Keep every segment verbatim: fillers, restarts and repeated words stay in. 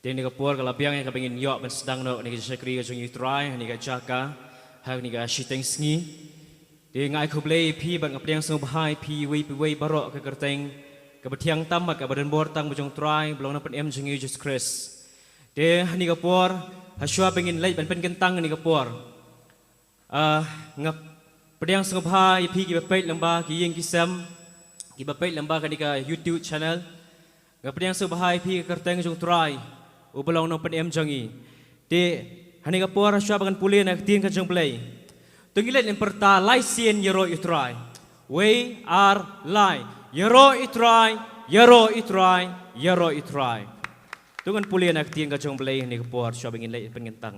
Te ha kane ka por ka la biang ïa kaba ngin ïoh ban sdang noh ïa kane ka shakri ka jong U Trai ha kane ka jaka, ha kane ka shiteng sngi. Te nga ai khublei ïa phi bad nga pdiang sngewbha ïa phi iwei pa iwei baroh ha ka kyrteng kaba thiang tam bad kaba donbor tang ba jong U Trai, ba long Nongpynim jong ngi U Jisu Khrist. Te ha kane ka por, hashwa ba ngin leit ban pynkyntang ha kane ka por, ah, nga pdiang sngewbha ïa phi kiba peit lyngba ki ïing ki sem, kiba peit lyngba kane ka YouTube channel. Nga pdiang sngewbha ïa phi ha ka kyrteng jong U Trai, uba long Nongpynim jong ngi. Te ha kane ka por, hashwa ba ngan pule na ka ktien ka jong U Blei, to ngin leit ban pyrta lai sien: Ïaroh ïa U Trai. Wei, ar, lai. Ïaroh ïa U Trai, ïaroh ïa U Trai, ïaroh ïa U Trai. To ngan pule na ka ktien ka jong U Blei ha kane ka por, hashwa ba ngin leit ban pynkyntang.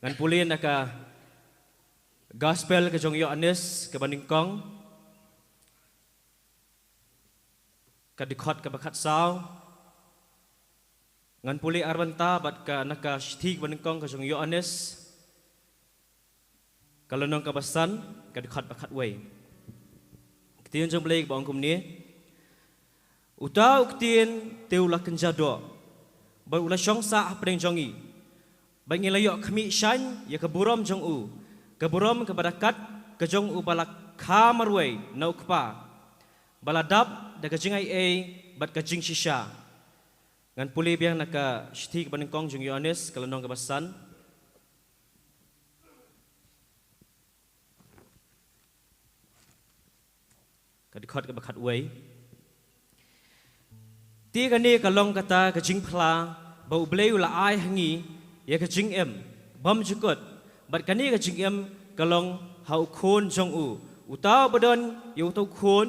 Ngan pule na ka Gospel ka jong u Ïoannis kaba nyngkong, ka dkhot kaba khatsaw. Ngan pule ar bynta bad ka, na ka shithi kaba nyngkong ka jong u Ïoannis, ka lynnong kaba san, ka dkhot ba khatwei. Ka ktien jong U Blei kaba ong kumne: Uta u Ktien te u la kynja doh, bad u la shong sah hapdeng jong ngi, bad ngi la ïoh khmih shaiñ ïa ka burom jong u, ka burom kaba da kat ka jong uba la kha marwei na u Kpa, ba la dap da ka jingaiei bad ka jingshisha. Ngan pule biang na ka shithi kaba nyngkong jong u Ïoannis, ka lynnong kaba san, ka dkhot kaba khatwei. Te kane ka long kata ka jingphla ba U Blei u la ai ha ngi, ïa ka jingim bymjukut, bad kane ka jingim ka long ha u Khun jong u. Uta uba don ïa uta u Khun,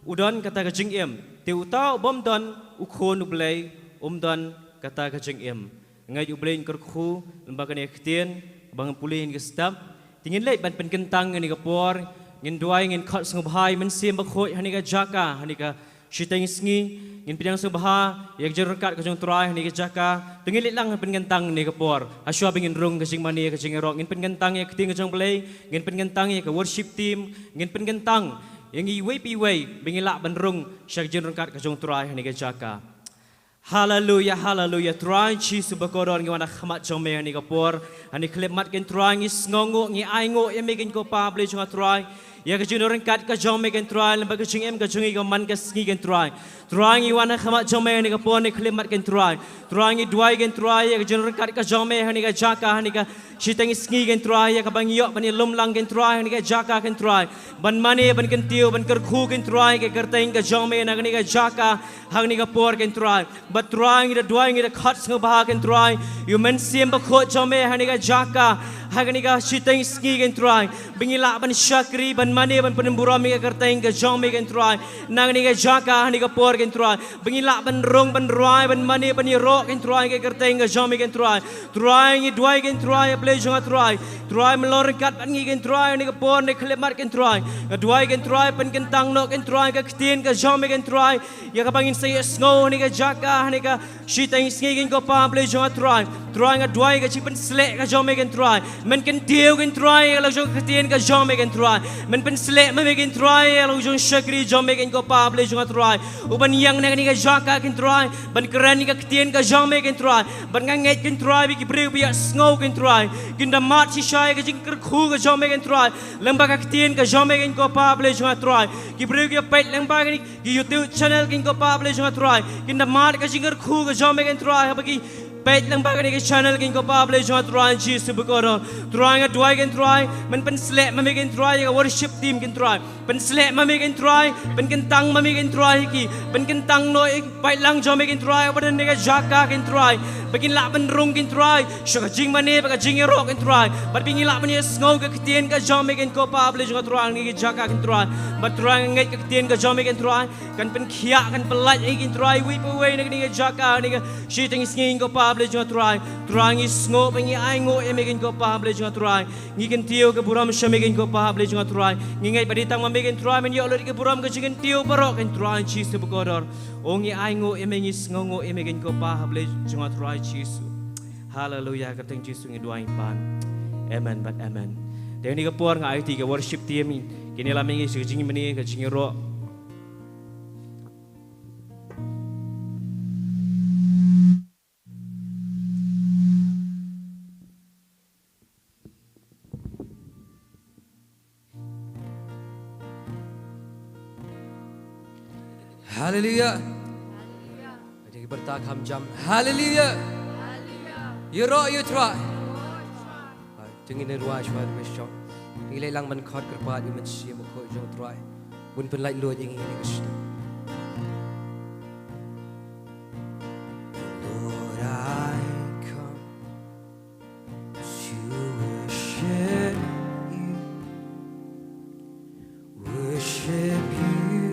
u don kata ka jingim. Te uta u bym don u Khun U Blei, um don kata ka jingim. Nga ngeit U Blei un kyrkhu lyngba kane ka ktien ba ngan pule ha kane ka step. Te ngin leit ban pynkyntang ha kane ka por. Ngin duwai, ngin khot sngewbha ïa U Mynsiem Bakhuid ha kane ka jaka, ha kane ka shiteng sngi. Ngin pdiang sngewbha ïa ka jingryngkat ka jong U Trai ha kane ka jaka. Te ngin leit lang ban pynkyntang ha kane ka por. Hashwa ba ngin rung ka jingmane ka jingïaroh, ngin pynkyntang ïa ka ktien ka jong U Blei, ngin pynkyntang ïa ka worship team, ngin pynkyntang ïa ngi iwei pa iwei ba ngin lah ban rung sha ka jingryngkat ka jong U Trai ha kane ka jaka. Haleluia, haleluia. Trai Jisu bakordor, ngi wan ha khmat jong me ha kane ka por. Ha kane ka khyllipmat, ko Trai, ngi sngewnguh, ngi ainguh ïa me, ko Pa Blei jong nga, Trai, ïa ka jingryngkat ka jong me, ko Trai, lyngba ka jingim ka jong ngi ha man ka sngi, ko Trai. Trai, ngi wan ha khmat jong me ha kane ka por, ha kane ka khyllipmat, ko Trai. Trai, ngi duwai, ko Trai, ïa ka jingryngkat ka jong me ha kane ka jaka, ha kane ka shiteng sngi, ko Trai, ïa kaba ngi ïoh ban ïalum lang, ko Trai, ha kane ka jaka, ko Trai, ban mane, ban kyntiew, ban kyrkhu, ko Trai, ïa ka kyrteng ka jong me na kane ka jaka, ha kane ka por, ko Trai. Bad Trai, ngi da duwai, ngi da khot sngewbha, ko Trai, ïa U Mynsiem Bakhuid jong me ha kane ka jaka, ha kane ka shiteng sngi, ko Trai, ba ngi lah ban shakri, ban mane, ban pynburom ïa ka kyrteng ka jong me, ko Trai, na kane ka jaka, ha kane ka por, ko Trai, ba ngi lah ban rung, ban rwai, ban mane, ban ïaroh, ko Trai, ïa ka kyrteng ka jong me, ko Trai. Trai, ngi duwai, ko Trai, A Blei jong nga, Trai, Trai, men long ryngkat bad ngi, ko Trai, ha kane ka por, ha kane ka khyllipmat, ko Trai. Nga duwai, ko Trai, pynkyntang noh, ko Trai, ka ktien ka jong me, ko Trai, ïa kaba ngin sa ïohsngew ha kane ka jaka, ha kane ka shiteng sngi, ko Pa Blei jong nga, Trai. Trai, nga duwai, ka jingpynsleh ka jong me, ko Trai, men kyntiew, ko Trai, ïa la ka jong ka ktien ka jong me, ko Trai. Men pynsleh ma me, ko Trai, ïa la ka jong ka shakri jong me, ko Pa Blei jong nga, Trai, uban ïeng na kane ka jaka, ko Trai, ban kren ïa ka ktien ka jong me, ko Trai. Bad nga ngeit, ko Trai, ba ki briew ba ïohsngew, ko Trai, kin da mad shisha ïa ka jingkyrkhu ka jong me, ko Trai, lyngba ka ktien ka jong me, ko Pa Blei jong nga, Trai. Ki briew kiba peit lyngba kane ka YouTube channel, ko Pa Blei jong nga, Trai, kin da mad ka jingkyrkhu ka jong me, ko Trai, haba ki peit lyngba kane ka channel, ko Pa Blei jong nga, Trai Jisu bakordor. Trai, nga duwai, ko Trai, men pynsleh ma me, ko Trai, ïa ka worship team, ko Trai. Pynsleh ma me, ko Trai, pynkyntang ma me, ko Trai, ïa ki. Pynkyntang noh ïa ki paidlang jong me, ko Trai, ba don ha kane ka jaka, ko Trai, ba kin lah ban rung, ko Trai, sha ka jingmane bad ka jingïaroh, ko Trai, bad ba ngin lah ban ïohsngew ka ktien ka jong me, ko Pa Blei jong nga, Trai, ha kane ka jaka, ko Trai. Bad Trai, nga ngeit ka ktien ka jong me, ko Trai, kan pynkhiah, kan pynlait ïa ngi, ko Trai, iwei pa iwei na kane ka jaka, ha kane ka shiteng sngi, ko Pa Blei jong nga, Trai. Trai, ngi sngew ba ngi ainguh ïa me, ko Pa Blei jong nga, Trai. Ngi kyntiew ka burom sha me, ko Pa Blei jong nga, Trai. Ngi ngeit ba dei tang ma me, ko Trai, men ïoh lut ïa ka burom, ka jingkyntiew baroh, ko Trai Jisu bakordor. O, ngi ainguh ïa me, ngi sngewnguh ïa me, ko Pa Blei jong nga, Trai Jisu. Haleluia, ha ka kyrteng Jisu ngi duwai, ngi pan. Amen bad amen. Te ha kane ka por nga aiti ïa ka worship team, kin ïalam ïa ngi sha ka jingmane, ka jingïaroh. Haleluya. Ïa ki bynta kham jam. Haleluya. Ïaroh ïa u Trai. Te ngin ïa rwai shuwa, te ngin shong. Te ngin leit lang ban khot kyrpad ïa u Mynsiem Bakhuid jong u Trai ban pynlait luid ïa ngi ha kane ka shnong. Lord, I come to worship you, worship you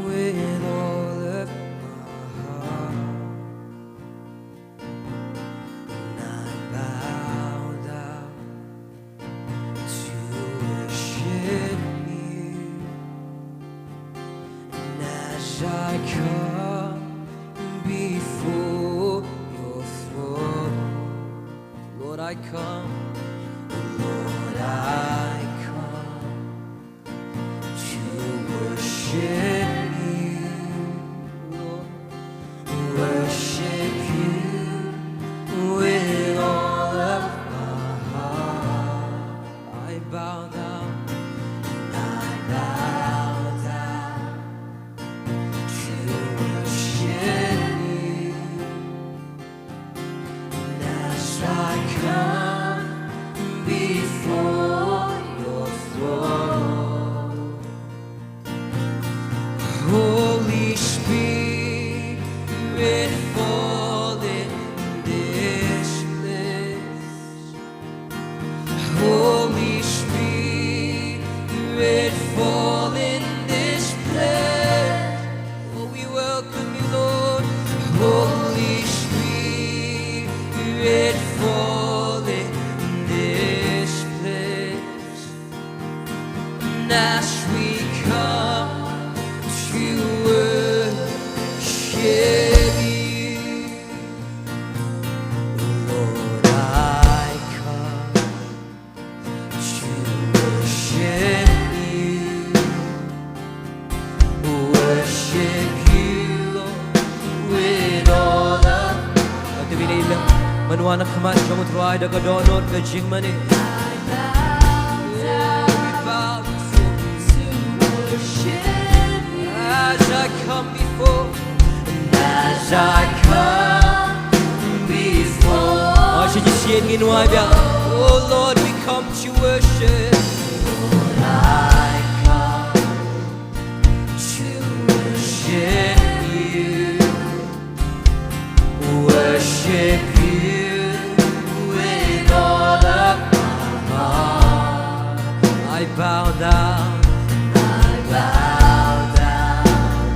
with all of my heart. And I bow down to worship you. And as I come before your throne, Lord, I come, Lord, I come to worship you, Lord, worship you with all of my heart. I bow down, I bow down to worship you. And as I come before your throne, Holy Spirit, fall in this place. Holy Spirit, fall in this place. Oh, we welcome you, Lord. Holy Spirit, fall in this place. And as we come to worship you, Lord, I come to worship you, worship you, Lord, with all of. Te ngin ïa leh ban wan ha khmat jong u Trai da ka dohnud ka jingmane. I bow down to worship you. As I come before, as I come before. Aw, sha ïing ngin wai biang. Oh Lord, we come to worship. Lord, I come to worship you, worship you with all of my heart. I bow down, I bow down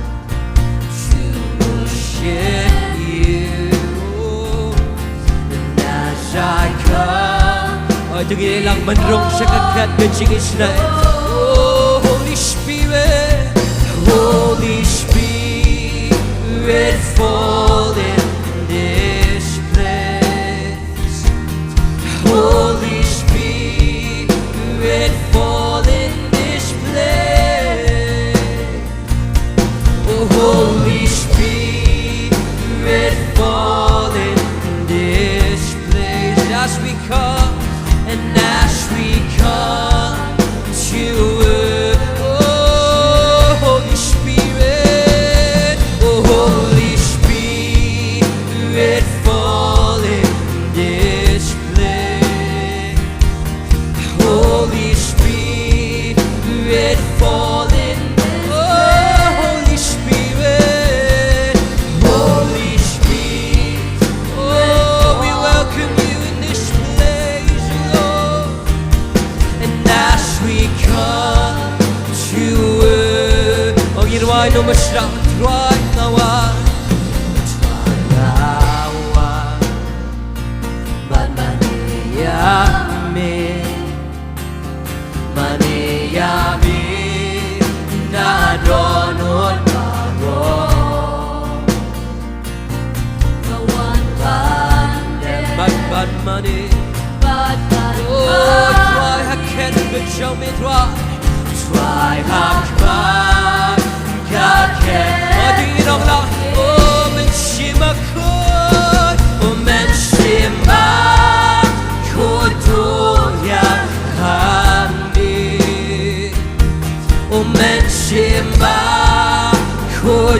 to worship you. And as I come, oh, to ngin ïa lang ban rung sha ka khet ka jingisynei. Oh, Holy Spirit, Holy Spirit, fall in this place. Holy Spirit, fall in this place. Oh, Holy Spirit, fall in this place. As we come, and as we come to worship, oh, Holy Spirit, oh, Holy Spirit, fall in this place. Holy Spirit, fall in this place. Oh, Holy Spirit, Holy Spirit, oh, we welcome you in this place, Lord. And as we come to worship, oh, ngin wai noh, mashrak, Trai, nga wan. Trai, nga wan ban mane ïa me, mane ïa me na dohnud baroh. Nga wan ban, ban, ban mane, ban, ban, oh, Trai, ha khet ka jong me, Trai. Trai, ha khet ka jong me. Mane ïa me, oh, Mynsiem Bakhuid, oh, Mynsiem Bakhuid, oh, ïa kane. Oh, Mynsiem Bakhuid,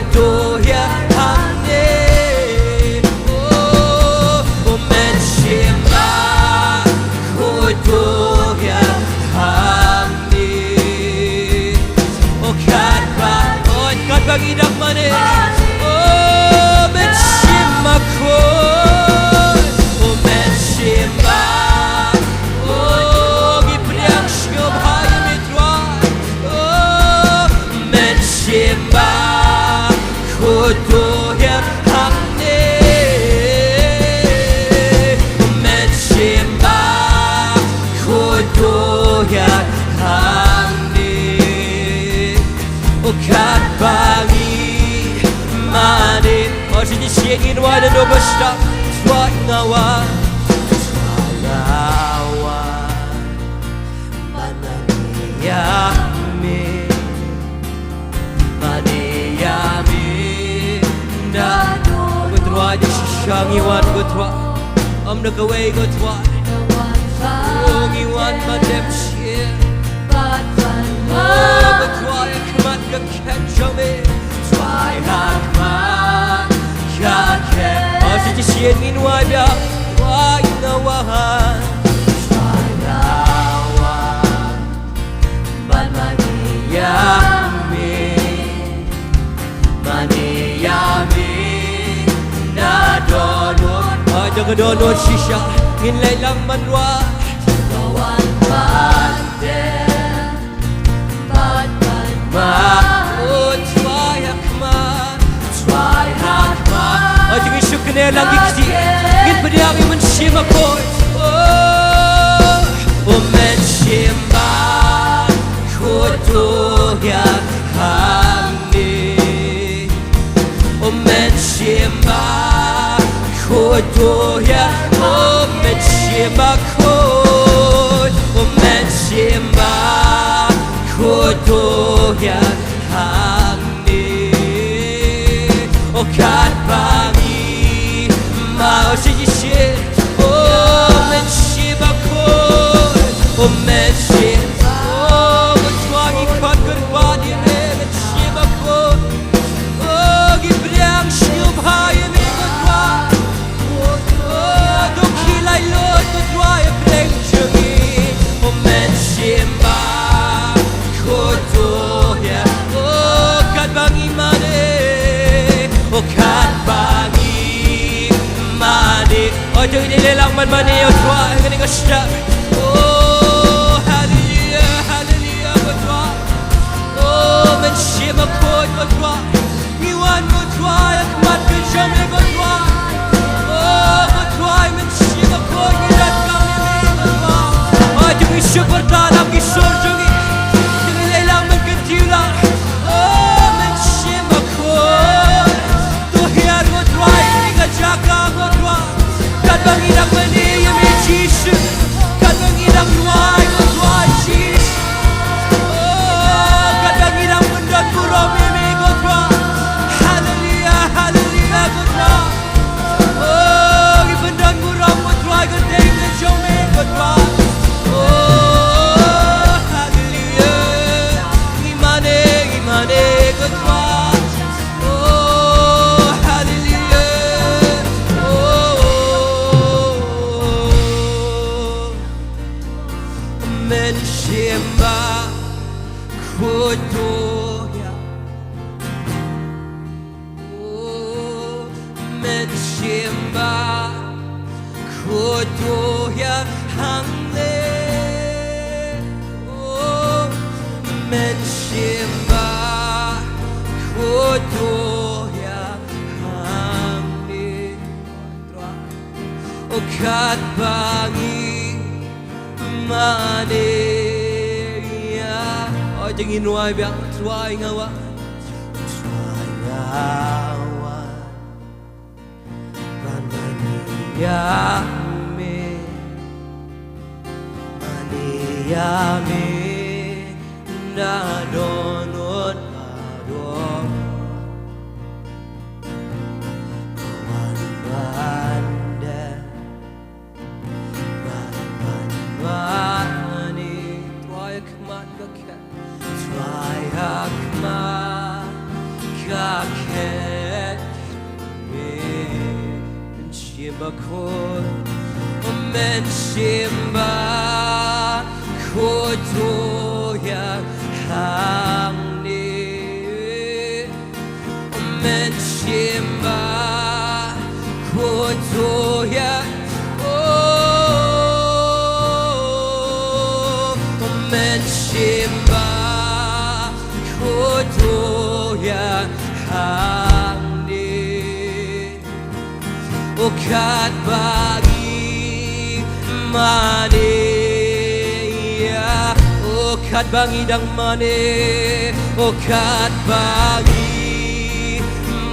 Nga wan, nga wan ban mane ïa me, mane ïa me. Nga, ko Trai, da shisha ngi wan, ko Trai. Ym da kawei, ko Trai. O, ngi wan ban leh shit. O, ko Trai, ha khmat ka khet jong me. Trai, ha khmat ka khet. O, sa shisien ngin wai biang. Trai, nga wan. Trai, nga wan ban mane ïa me, mane ïa me. Nga dohnud, o, jong nga dohnud shisha. Ngin leit lang ban wai. Nga wan ban teh. Ban, ban, ban. O Trai, ha khmat. Trai, ha khmat. O, to ngin shu kynnoh lang ki kti. Ngin pdiang ïa u Mynsiem Bakhuid. O, o Mynsiem Bakhuid, to ïaid hangne. O Mynsiem Bakhuid, to ïaid, o Mynsiem Bakhuid, o Mynsiem Bakhuid, to ïaid hangne. O katba ngi mad, o shisien, o Mynsiem Bakhuid, o Mynsiem, o Mynsiem Bakhuid, kyrpad ïa me, Mynsiem Bakhuid. O, ngi pdiang sngewbha ïa me, ko Trai. O, to khie lai lut, ko Trai, ha pdeng jong ngi. O Mynsiem Bakhuid, to ïaid. O katba ngi mane, o katba ngi mane. O, to ngin ïaleh lang ban mane, o Trai, ha kane ka step. O, haleluia, haleluia, ko Trai. O Mynsiem Bakhuid, ko Trai. Ngi wan, ko Trai, ha khmat ka jong me, ko Trai. O, ko Trai, Mynsiem Bakhuid, ngi donkam ïa me, ko Trai. O, to ngi shu pyrta lang ki sur jong ngi. To ngi leit lang ban kyntiew lang. O Mynsiem Bakhuid, to hiar, ko Trai, ha kane ka jaka, ko Trai. Katba ngi dang mane ïa me, Jisu. Katba ngi dang duwai, ko Trai, Jisu. O, katba ngi dang pyndonburom ïa me, ko Trai. Haleluia, haleluia, ko Trai. O, ngi pyndonburom, ko Trai, ka kyrteng ka jong me, ko Trai. O, haleluia. Ngi mane, ngi mane, ko Trai. O, haleluia. O, Mynsiem Bakhuid, to ïaid. O Mynsiem Bakhuid, to ïaid hangne. O Mynsiem Bakhuid, to ïaid hangne. O katba ngi mane ïa. O, to ngin wai biang, Trai, nga wan. Trai, nga wan ban mane ïa me, mane ïa me. Nga dohnud, nga dohnud. Wan ban teh, wan ban mane. Trai, ha khmat ka khet. Trai, ha khmat ka khet. Mynsiem Bakhuid, Mynsiem Bakhuid, to ïaid hangne. Mynsiem Bakhuid, to ïaid. O Mynsiem Bakhuid, to ïaid hangne. O katba ngi mane ïa, o katba ngi dang mane, o katba ngi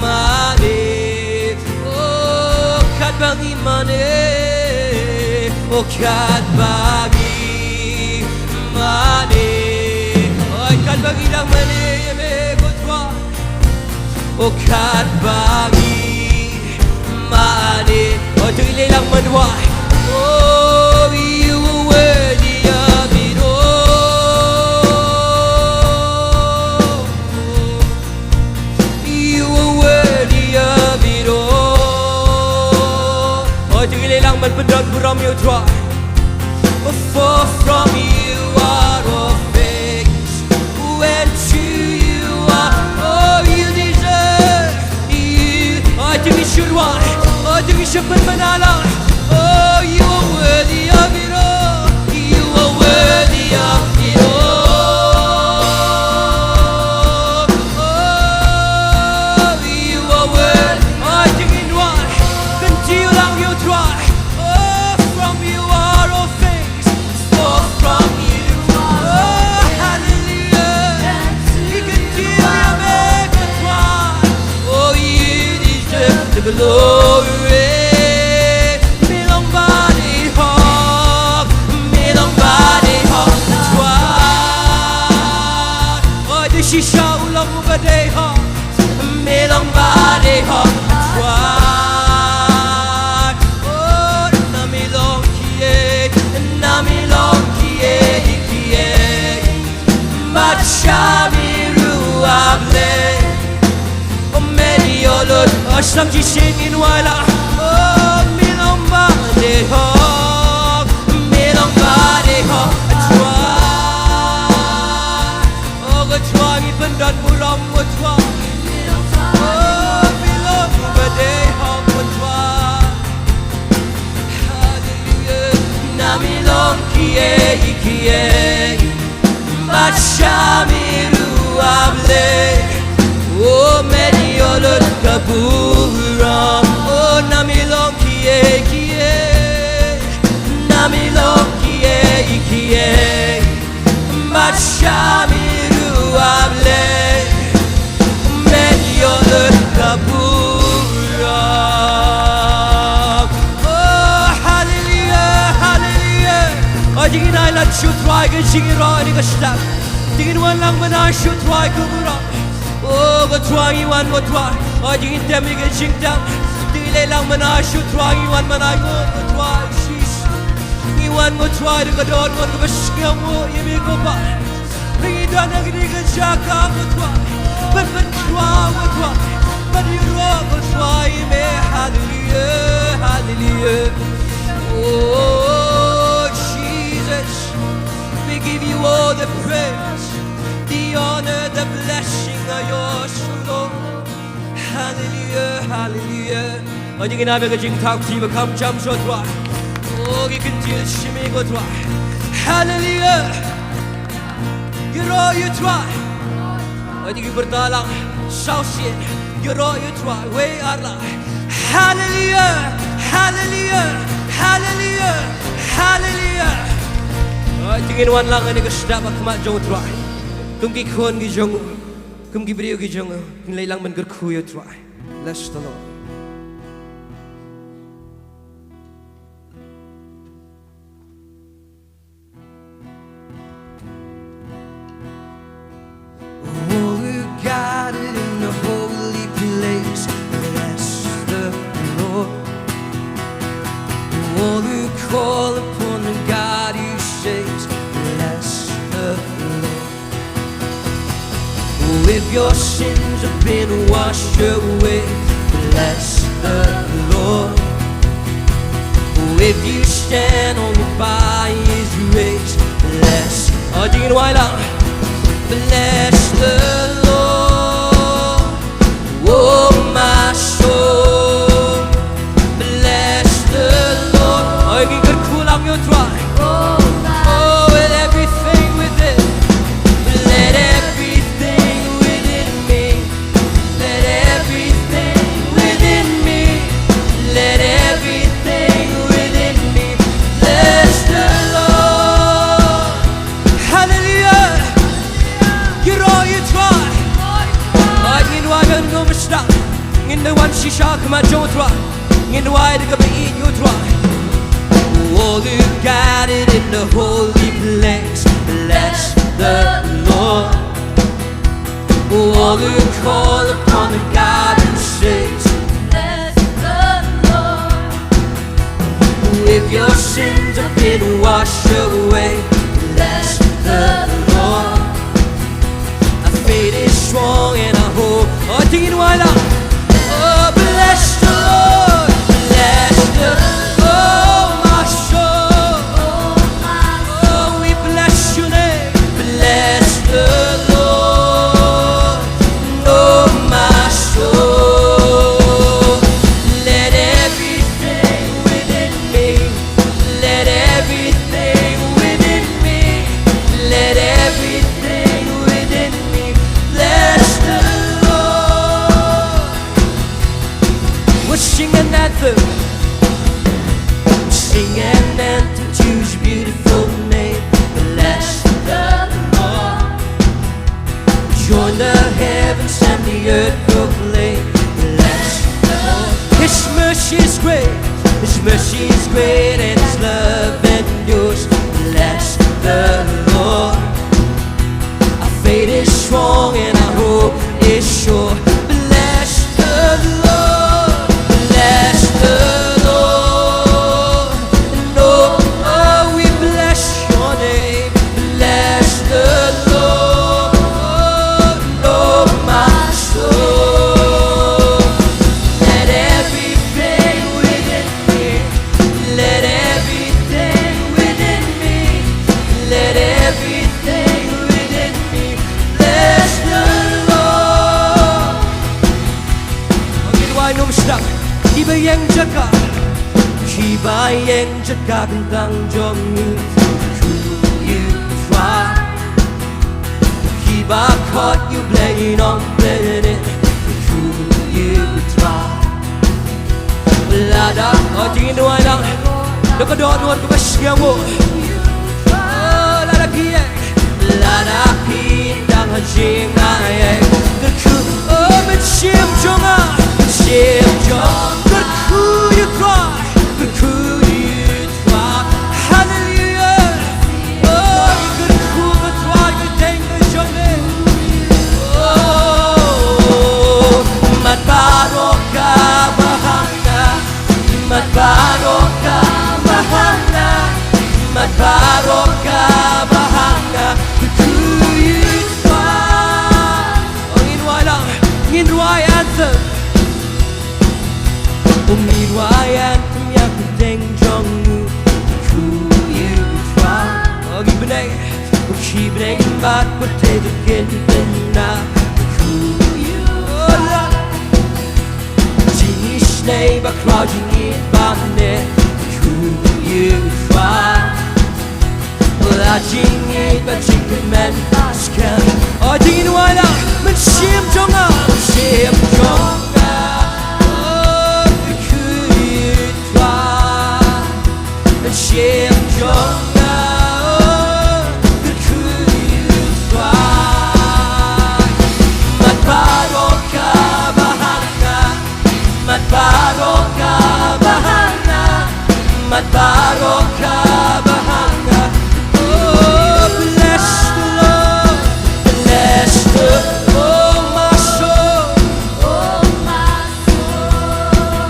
mane, o katba ba ngi mane, o katba ngi mane. Oi, katba ngi dang mane ïa me ko Trai. O katba ngi mane. Oi, to ngin ïa leit lang ban duwai. Oh, you are worthy of it all. You are worthy of it all. Oi, to ngin ïa leit lang ban pyndon burom ïa u Trai. For from you are all things, and to you are all you deserve. You, oi, to ngin shu duwai. Oi, to ngin shu pynbna lang. Oh, you are worthy of it all. You are worthy of it all. Oh, you are worthy. Oi, to ngin duwai. Kyntiew lang ïa u Trai. Oh, from you are all things. For from you are all things. Oh, hallelujah. Ngi kyntiew ïa me ko Trai. Oh, you deserve the glory. Me long ba dei hok, me long ba dei hok, Trai. Oh, dei shisha u long uba dei hok. Me long ba dei hok, Trai. Oh, na me long kiei, na me long kiei kiei. Bad sha me ruh a Blei. Oh, me ïoh lut, oh, sngewsih shisien ngin duwai lang. Oh, me long ba dei hok, me long ba dei hok, Trai. Oh, ko Trai, ngi pyndon burom ko Trai. Oh, me long ba dei hok ko Trai. Hallelujah. Na me long kiei kiei. Bad sha me ruh a Blei. Oh, me ïoh lut ka burom. Oh, na me long kiei kiei. Na me long kiei kiei. Bad sha me ruh a Blei. Me ïoh lut ka burom. Oh, hallelujah, hallelujah. Oh, to ngin ai lad sha u Trai ka jingïaroh ïa kane ka step. To ngin wan lang ban ai sha u Trai ka burom. Oh, ko Trai ngi wan ko Trai. Oh, to ngin tem ïa ka jingtem. To ngin leit lang ban ai sha u Trai ngi wan ban ai nguh ko Trai. Jisu. Ngi wan ko Trai da ka dohnud kaba sngewnguh ïa me ko Kpa. Ngi don ha kane ka jaka ko Trai. Ban pynkhraw ko Trai. Ban ïaroh ko Trai ïa me. Hallelujah, hallelujah. Oh, Jesus. We give you all the praise, the honor, the blessing are yours, O Lord. Hallelujah, hallelujah. Ïa ngin ai ka jingthaw kti ba kham jam sha u Trai. Oh, ngi kyntiew shim ïa u Trai. Hallelujah. Ïaroh ïa u Trai. Ïa ngi pyrta lang. Saw sien. Ïaroh ïa u Trai. Wei ar lai. Hallelujah. Hallelujah. Hallelujah. Hallelujah. Ïa ngin wan lang ha kane ka step ha khmat jong u Trai. Kum ki khun ki jong u. Kum ki briew ki jong u. Ngin leit lang ban kyrkhu ïa u Trai. Bless the Lord. All who gathered in the holy place, bless the Lord. All who call upon the God who saves, bless the Lord. Oh, if your sins have been washed away, bless the Lord. Oh, if you stand only by his grace, bless. Oh, do you know why not? Bless the Lord, oh my soul. Bless the Lord. Oh, you can call up your tribe. Oh, let everything within. Let everything within me. Let everything within me. Let everything within me. Bless the Lord. Hallelujah. Ïaroh ïa u Trai. Ai ngin wan ban ngop ba sdang. Guarded in the holy place, bless the Lord. All who call upon the God who saves, bless the Lord. If your sins have been washed away, bless the Lord. Our faith is strong and our hope. Oh, ding in wala. Oh, bless the Lord. Bless the Lord, my soul. Oh, we bless your name. Bless the Lord, oh, my soul. Let everything within me, let everything within me, let everything within me bless the Lord. We'll sing an anthem. Sing an anthem to his beautiful name. Bless the Lord. Join the heavens and the earth proclaim. Bless the Lord. His mercy is great. His mercy is great and his love endures. Bless the Lord. Our faith is strong and our hope is sure. Bless the Lord. Bless the Lord. And oh, oh, we bless your name. Bless the Lord, oh, my soul. Let everything within me, let everything within me, let everything within me bless the Lord. Ong ïa u Trai, ym shym. Kiba ïeng jaka, kiba ïeng jaka kyntang jong u, kyrkhu ïa u Trai. Kiba khot ïa u Blei, nongpynïaid, kyrkhu ïa u Trai. Lada, oh, ding in wala. Dok ka dok nuan kaba sngewbha. Oh, lada phi ïeng, lada phi dang ha jingïaid, kyrkhu, oh, mynsiem jong nga, mynsiem jong nga, kyrkhu ïa u Trai, kyrkhu ïa u Trai. Haleluia. Oh, kyrkhu ïa u Trai, kyrteng ka jong me. Oh, mat baroh kaba ha nga, mat baroh kaba ha nga, mat baroh kaba ha nga, kyrkhu ïa u Trai. Oh, ngin rwai lang, ngin rwai anthem. Oh, ngin rwai anthem ïa ka kyrteng jong u, kyrkhu ïa u Trai. Oh, ngi bneng, oh, ngi bneng bad pyrthei kin pynïap, kyrkhu ïa u Trai. Jingisynei bakla, jingïeit bad ne, kyrkhu ïa u Trai. La jingïeit bad jingkmen, skhem. Oh, ding in wala, mynsiem jong nga, mynsiem jong nga, oh, kyrkhu ïa u Trai. Mynsiem jong nga, oh, kyrkhu ïa u Trai. Mat baroh kaba ha nga, mat baroh kaba ha nga, mat baroh kaba ha nga. Oh, bless the Lord, bless the, oh, my soul, oh, my soul.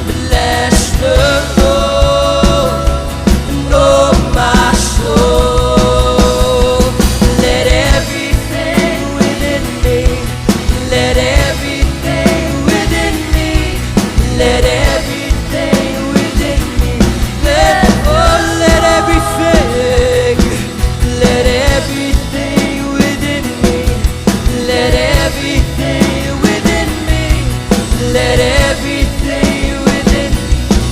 Bless the Lord, oh, my soul. Let everything within me, let everything within me, let everything within me, let, oh, let everything, let everything within me, let everything within me, let everything within me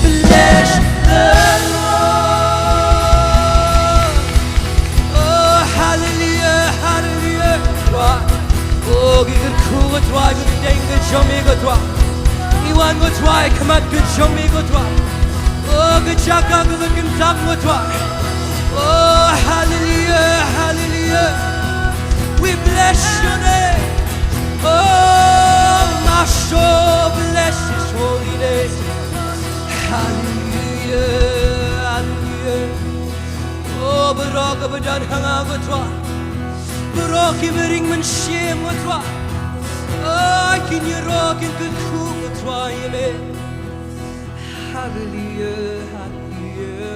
bless the Lord. Oh, hallelujah, hallelujah. Trai. Oh, ngi kyrkhu ko Trai, ngi kyrteng ka jong me ko Trai. Ngi wan ko Trai, khmat ka jong me ko Trai. Oh, ka jaka kaba kyntang ko Trai. Oh, hallelujah, hallelujah. We bless your name. Oh, my soul, bless his holy name. Hallelujah, hallelujah. Kaba don ha nga, ko Trai. Baroh kiba ring mynsiem, ko Trai. Ai, kin ïaroh, kin kyrkhu, ko Trai, ïa me. Haleluya, haleluya.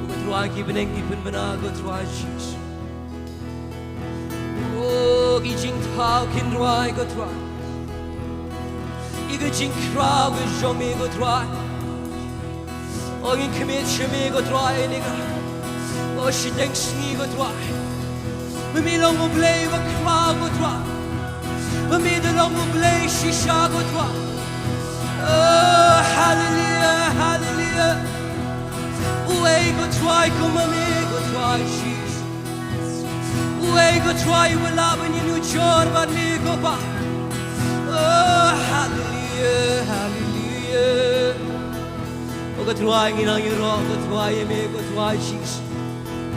Ko Trai, ki bneng ki pynbna, ko Trai Jisu. O, ki jingthaw kin rwai, ko Trai. Ïa ka jingkhraw ka jong me, ko Trai. O, ngin khmih sha me, ko Trai, ïa ka, o, shiteng sngi, ko Trai. Ba me long U Blei ba khraw, ko Trai. Ba me da long U Blei shisha, ko Trai. O, haleluya, haleluya. Uei, ko Trai, kum ma me, ko Trai Jisu. Uei, ko Trai, uba lah ban ïanujor bad me, ko Pa. O, haleluya, haleluya. O, ko Trai, ngi nang ïaroh, ko Trai, ïa me, ko Trai Jisu.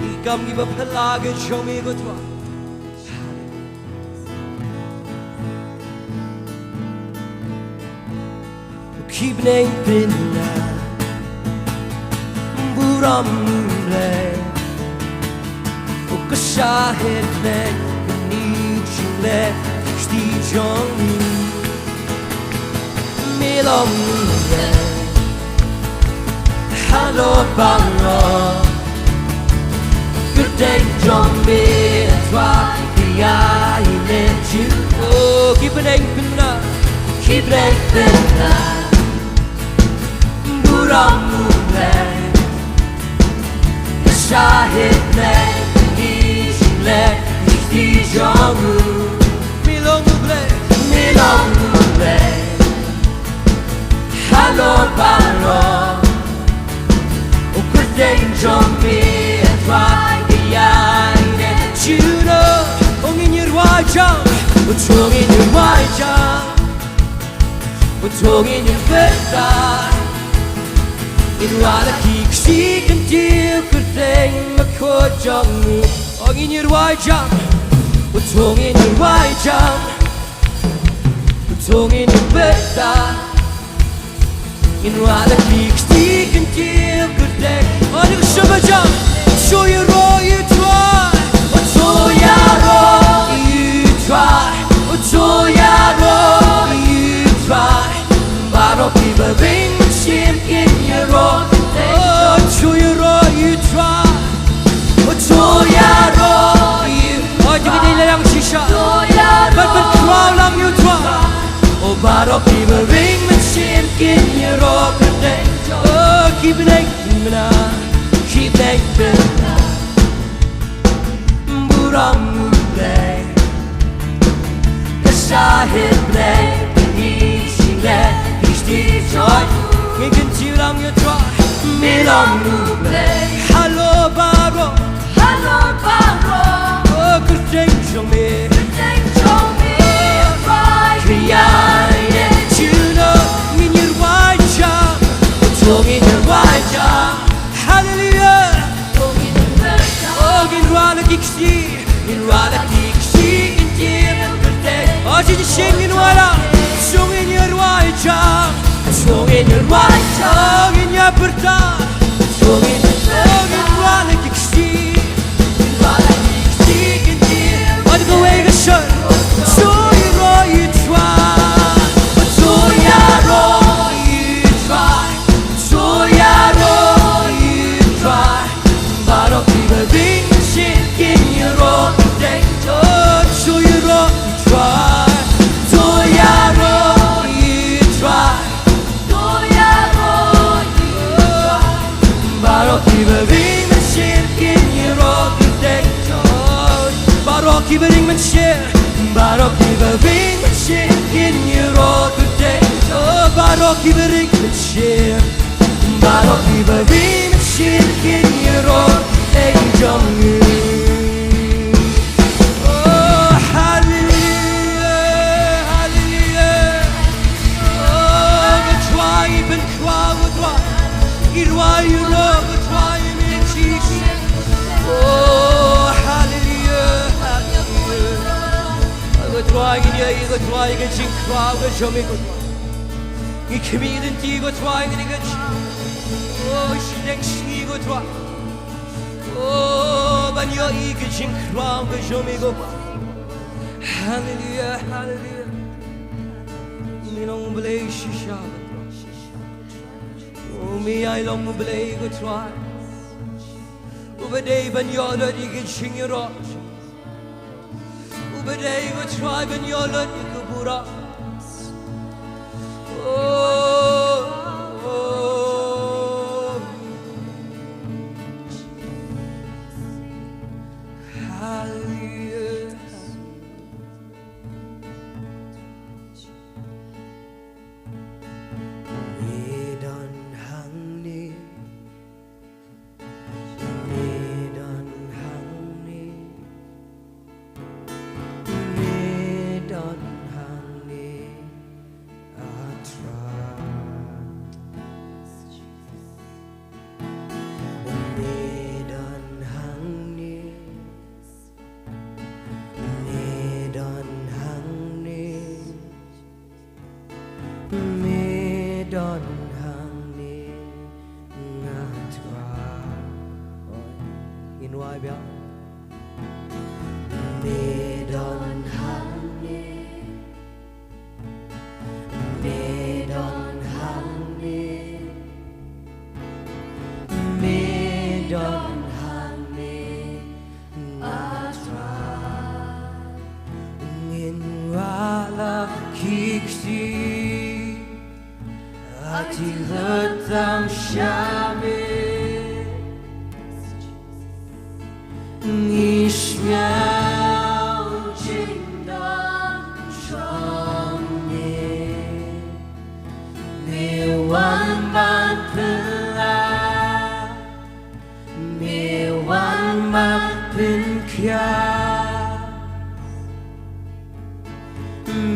Ïa ki kam kiba phylla ka jong me, ko Trai. Ki bneng pynbna, burom U Blei. U ka shahid bneng, kane jingleh kti jong ngi. Me long U Blei halor baroh. Kyrteng jong me, Trai, ka ïaineh jur. O, ki bneng pynbna, ki bneng pynbna, burom U Blei. Ka shahid bneng, kane jingleh kti jong u. Me long U Blei, me long U Blei halor baroh. U kyrteng jong me, Trai, ka ïaineh jur. O, ngin ïa rwai jam, o, to ngin ïa rwai jam. O, to ngin ïa pyrta, ngin rwai la ki ksih kyntiew, kyrteng bakhuid jong u. O, ngin ïa rwai jam, o, to ngin ïa rwai jam. O, to ngin ïa pyrta, ngin rwai la ki ksih kyntiew, kyrteng. O, to ngin ïa pyrta. To ïaroh ïa u Trai. O, to ïaroh ïa u Trai. O, to ïaroh ïa u Trai. Baroh kiba ring mynsiem kin ïaroh. O, to ïaroh ïa u Trai. O, to ïaroh ïa u. O, to ïaroh ïa u Trai. Ban pynkhraw lang ïa u Trai. O, baroh kiba ring mynsiem kin ïaroh kyrteng. O, ki bneng pynbna, ki bneng pynbna, burom U Blei. Ka shahid bneng, kane jingleh kti jong u. Ngin kyntiew lang ïa u Trai. Me long U Blei halor baroh. Halor baroh. O, kyrteng jong me, kyrteng jong me, Trai, ka ïaineh jur. Ngin ïa rwai jam, to ngin ïa rwai jam. Haleluya. O, ngin rwai la ki ksih, ngin rwai la ki ksih, ngin tieng kyrteng. O, shisien ngin rwai la, to ngin ïa rwai jam, to ngin ïa rwai jam, ngin ïa pyrta. To ngin, to ngin rwai la ki ksih, ngin rwai la ki ksih, ngin tieng. O, to kawei ka sor, to ïaroh ïa u Trai, to ïaroh ïa u Trai. To ïaroh ïa u Trai. Baroh kiba ring mynsiem kin ïaroh kyrteng. To ïaroh ïa u Trai. To ïaroh ïa u Trai. To ïaroh ïa u Trai. Baroh kiba ring mynsiem kin ïaroh kyrteng. Baroh kiba ring mynsiem. Baroh kiba ring mynsiem kin ïaroh kyrteng. Baroh kiba ring mynsiem. Baroh kiba ring mynsiem kin ïaroh kyrteng jong u. O, haleluya, haleluya. O, ka Trai, pynkhraw, ka Trai. Ngi rwai ïa u, ka Trai, ïa me, Jisu. O, haleluya, haleluya. Ka Trai, ngin ïa, ka Trai, ka jingkhraw ka jong me, ka Trai. Ngi khmih lynti, ko Trai, ïa kane ka jing. O, shiteng sngi, ko Trai. Oh, ban ïohi ka jingkhraw ka jong me ko Pa. Haleluya, haleluya. Me long Blei shisha. Oh, me ïai long Blei ko Trai. Uba dei ban ïoh lut ïa ka jingïaroh. Uba dei ko Trai ban ïoh lut ïa ka burom. Oh, oh. Haleluya. Me don hangne. Me don hangne. Me don hangne, ah Trai. Me don hangne. Me don hangne. Me don hangne, ah Trai. Ngin wai biang. Me don hangne. Me don hangne. Me don hangne, ah Trai. Ngin rah la ki kti, aiti lut tang sha me. Ngi sngew jingdon jong me. Me wan ban pynlait. Me wan ban pynkhiah.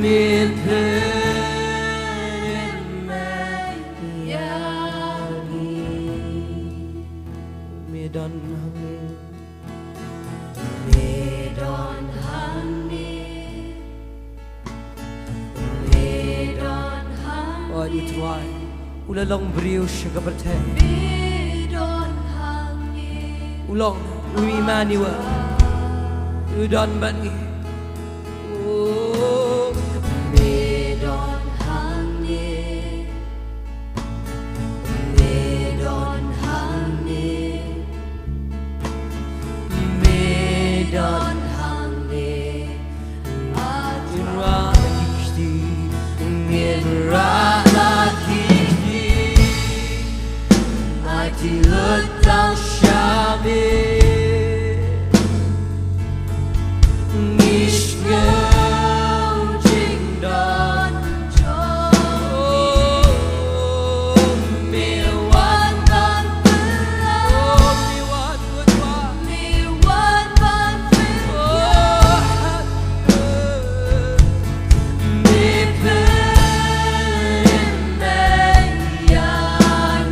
Me pynlait ïa ngi. Me don hangne. Me don hangne. Me don hangne. Oi, u Trai u la long briew sha ka pyrthei. Me don hangne. U long u Immanuel. U don bad ngi. Oh. Me don hangne. Me don hangne. Me don hangne. Ngin rah la ki kti, ngin rah la ki kti. Aiti lut tang sha me. Ngi sngew jingdon jong me. Me wan ban pynlait. Me wan ban pynlait. Me pynlait ïa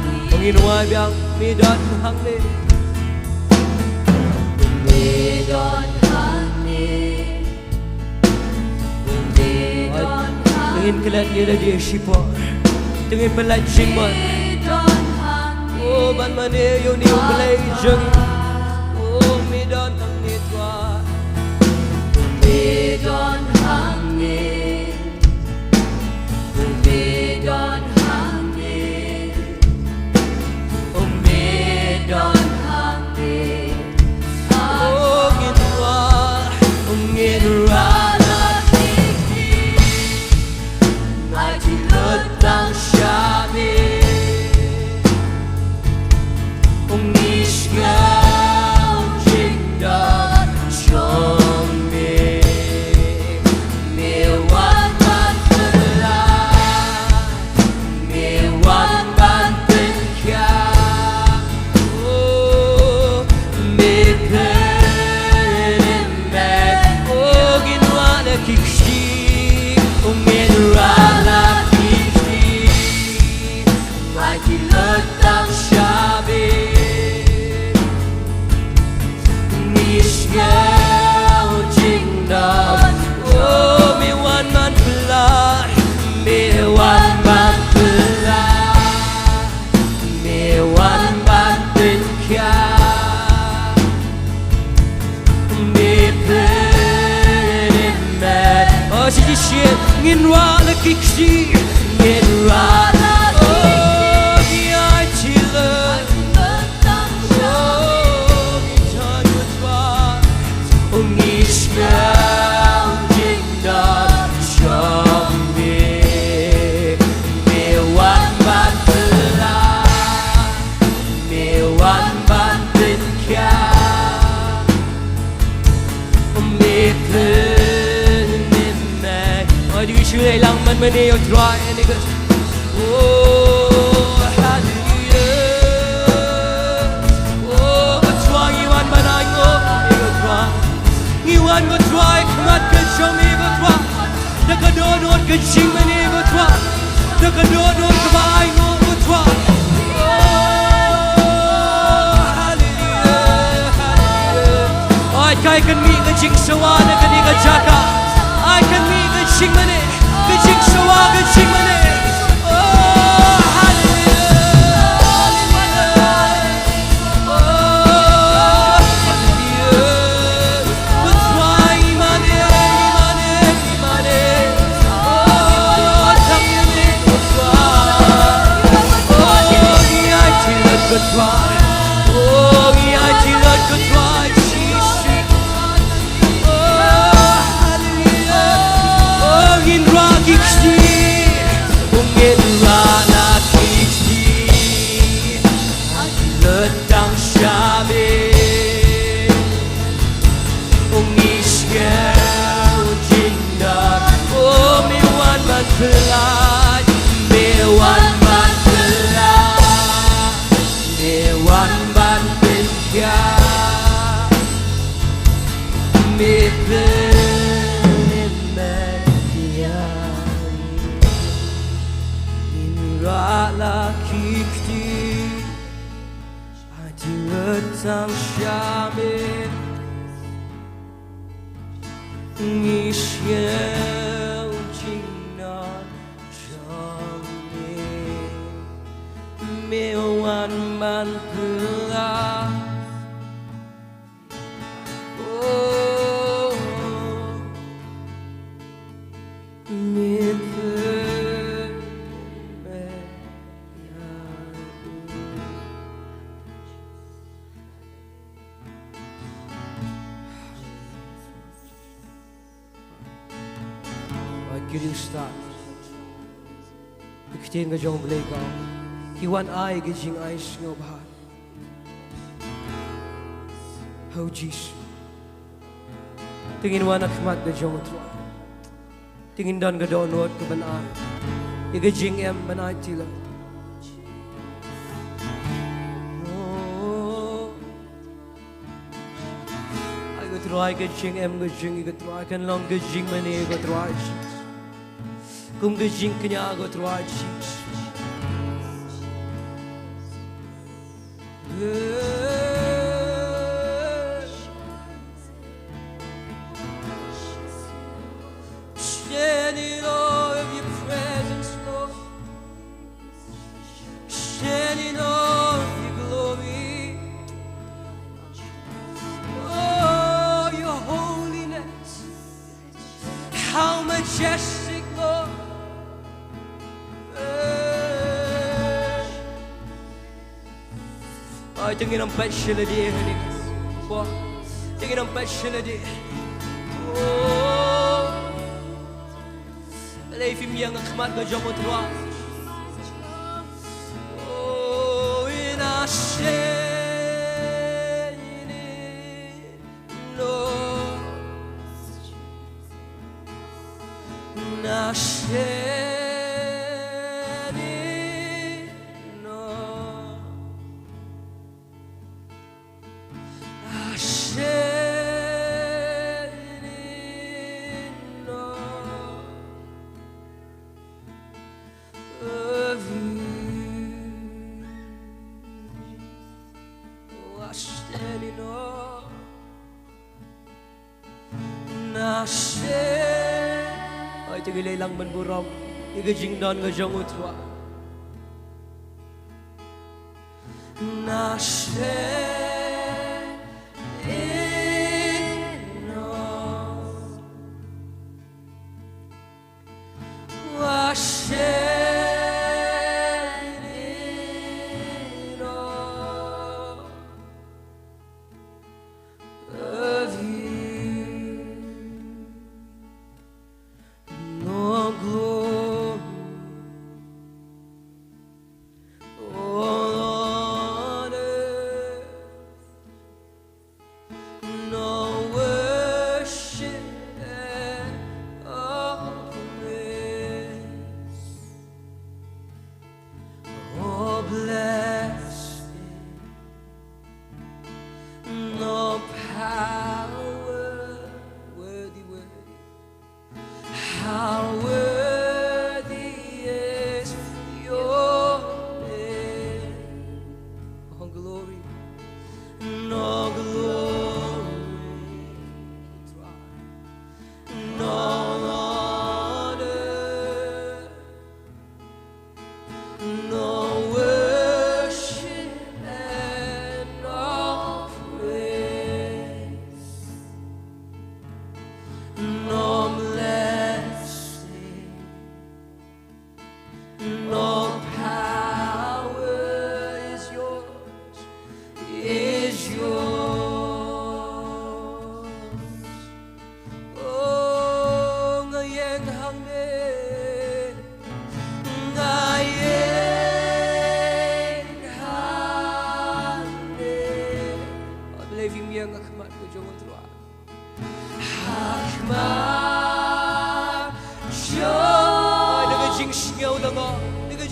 ngi. Ngin wai biang, me don hangne. Me don hangne. Me don hangne. Te ngin klet ïa lade shipor. Te ngin pynlait jingmut. Me don hangne. Oh, ban mane ïa une u Blei jong ngi. Oh, me don hangne Trai. Me don hangne. Me don hangne. Me don hangne. Oh, ngin rah, ngin rah la ki kti. Aiti lut tang sha me. Ngi sngew jingdon jong me. Me wan ban pynlait. Me wan ban pynkhiah. Oh, me pynlait. Oh, ngin rah la ki kti. Oh, ngin rah la ki kti. Aiti lut tang sha me. Ngi sngew jingdon. Oh, me wan ban pynlait. Me wan ban pynlait. Me wan ban pynkhiah. Ai, dei shu ïalang man mane ïa u Trai, ïa ni ka. Oh, hallelujah. Oh, ko Trai, ngi wan ban ai nguh ïa ko Trai. Ngi wan ko Trai, khmat ka jong me ko Trai. Da ka dohnud ka jingmane ko Trai. Da ka dohnud kaba ai nguh ko Trai. Oh, hallelujah, hallelujah. Ai, ka ai kynmih ka jingshawa na kane ka jaka. Ai, kynmih ka jingmane, ka jingshawa, ka jingmane. Oh, hallelujah, hallelujah. Leit tang sha me, ong ngi sngewthuh jingdon, oh me wan ban pynlait, me wan ban pynlait, me wan ban pynkhia, me pynlait ïa ngi. Ngin rah la ki kti. Aïu tang sha me, ngi sngewthuh jingdon jong me, me wan ban pynlait. Oh, me pynlait ïa ngi. Ba ki riewstad, ki ktien ka jong U Blei ka ong, ki wan ai ka jingai sngewbha ha U Jisu. Te ngin wan ha khmat ka jong U Trai. Te ngin don ka dohnud ka ban ai ïa ka jingim ban ai tilot. Oh. Ai ko Trai, ka jingim ka jong ngi ko Trai kan long ka jingmane ko Trai Jisu. Kum ka jingkñia ko Trai Jisu. Stand in awe of your presence, Lord. Stand in awe of your glory. Oh, your holiness. How majestic, Lord. Ai, te ngin ym pat shu lade hangne. Ba, te ngin ym pat shu lade. Oh. Lei phim ïeng ha khmat ka jong U Trai. Oh, in a shin. No. Na sheni no. Na sheni no. Of you. Na sheni no. Na she. Ai, te ngi leit lang ban burom ïa ka jingdon ka jong U Trai. Na she. No. Wa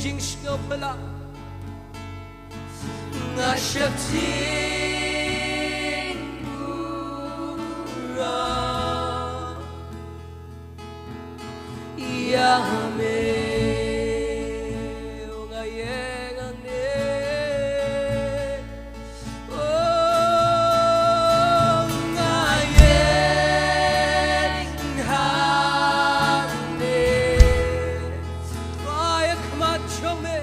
jingsngewphylla. Nga sheptieng burom ïa me. Oh, nga ïeng hangne. Oh, nga ïeng hangne. Trai, ha khmat jong me.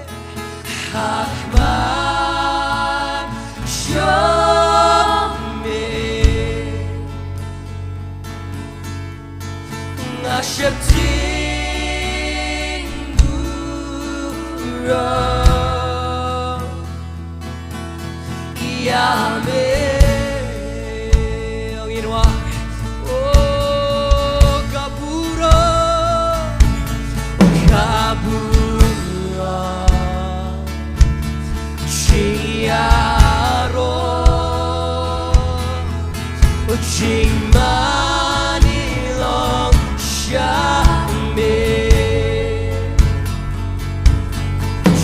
Ha khmat jong me. Nga sheptieng burom ïa me. Ong ïa nga. Oh, ka burom, ka burom. Jingïaroh, jingmane long sha me.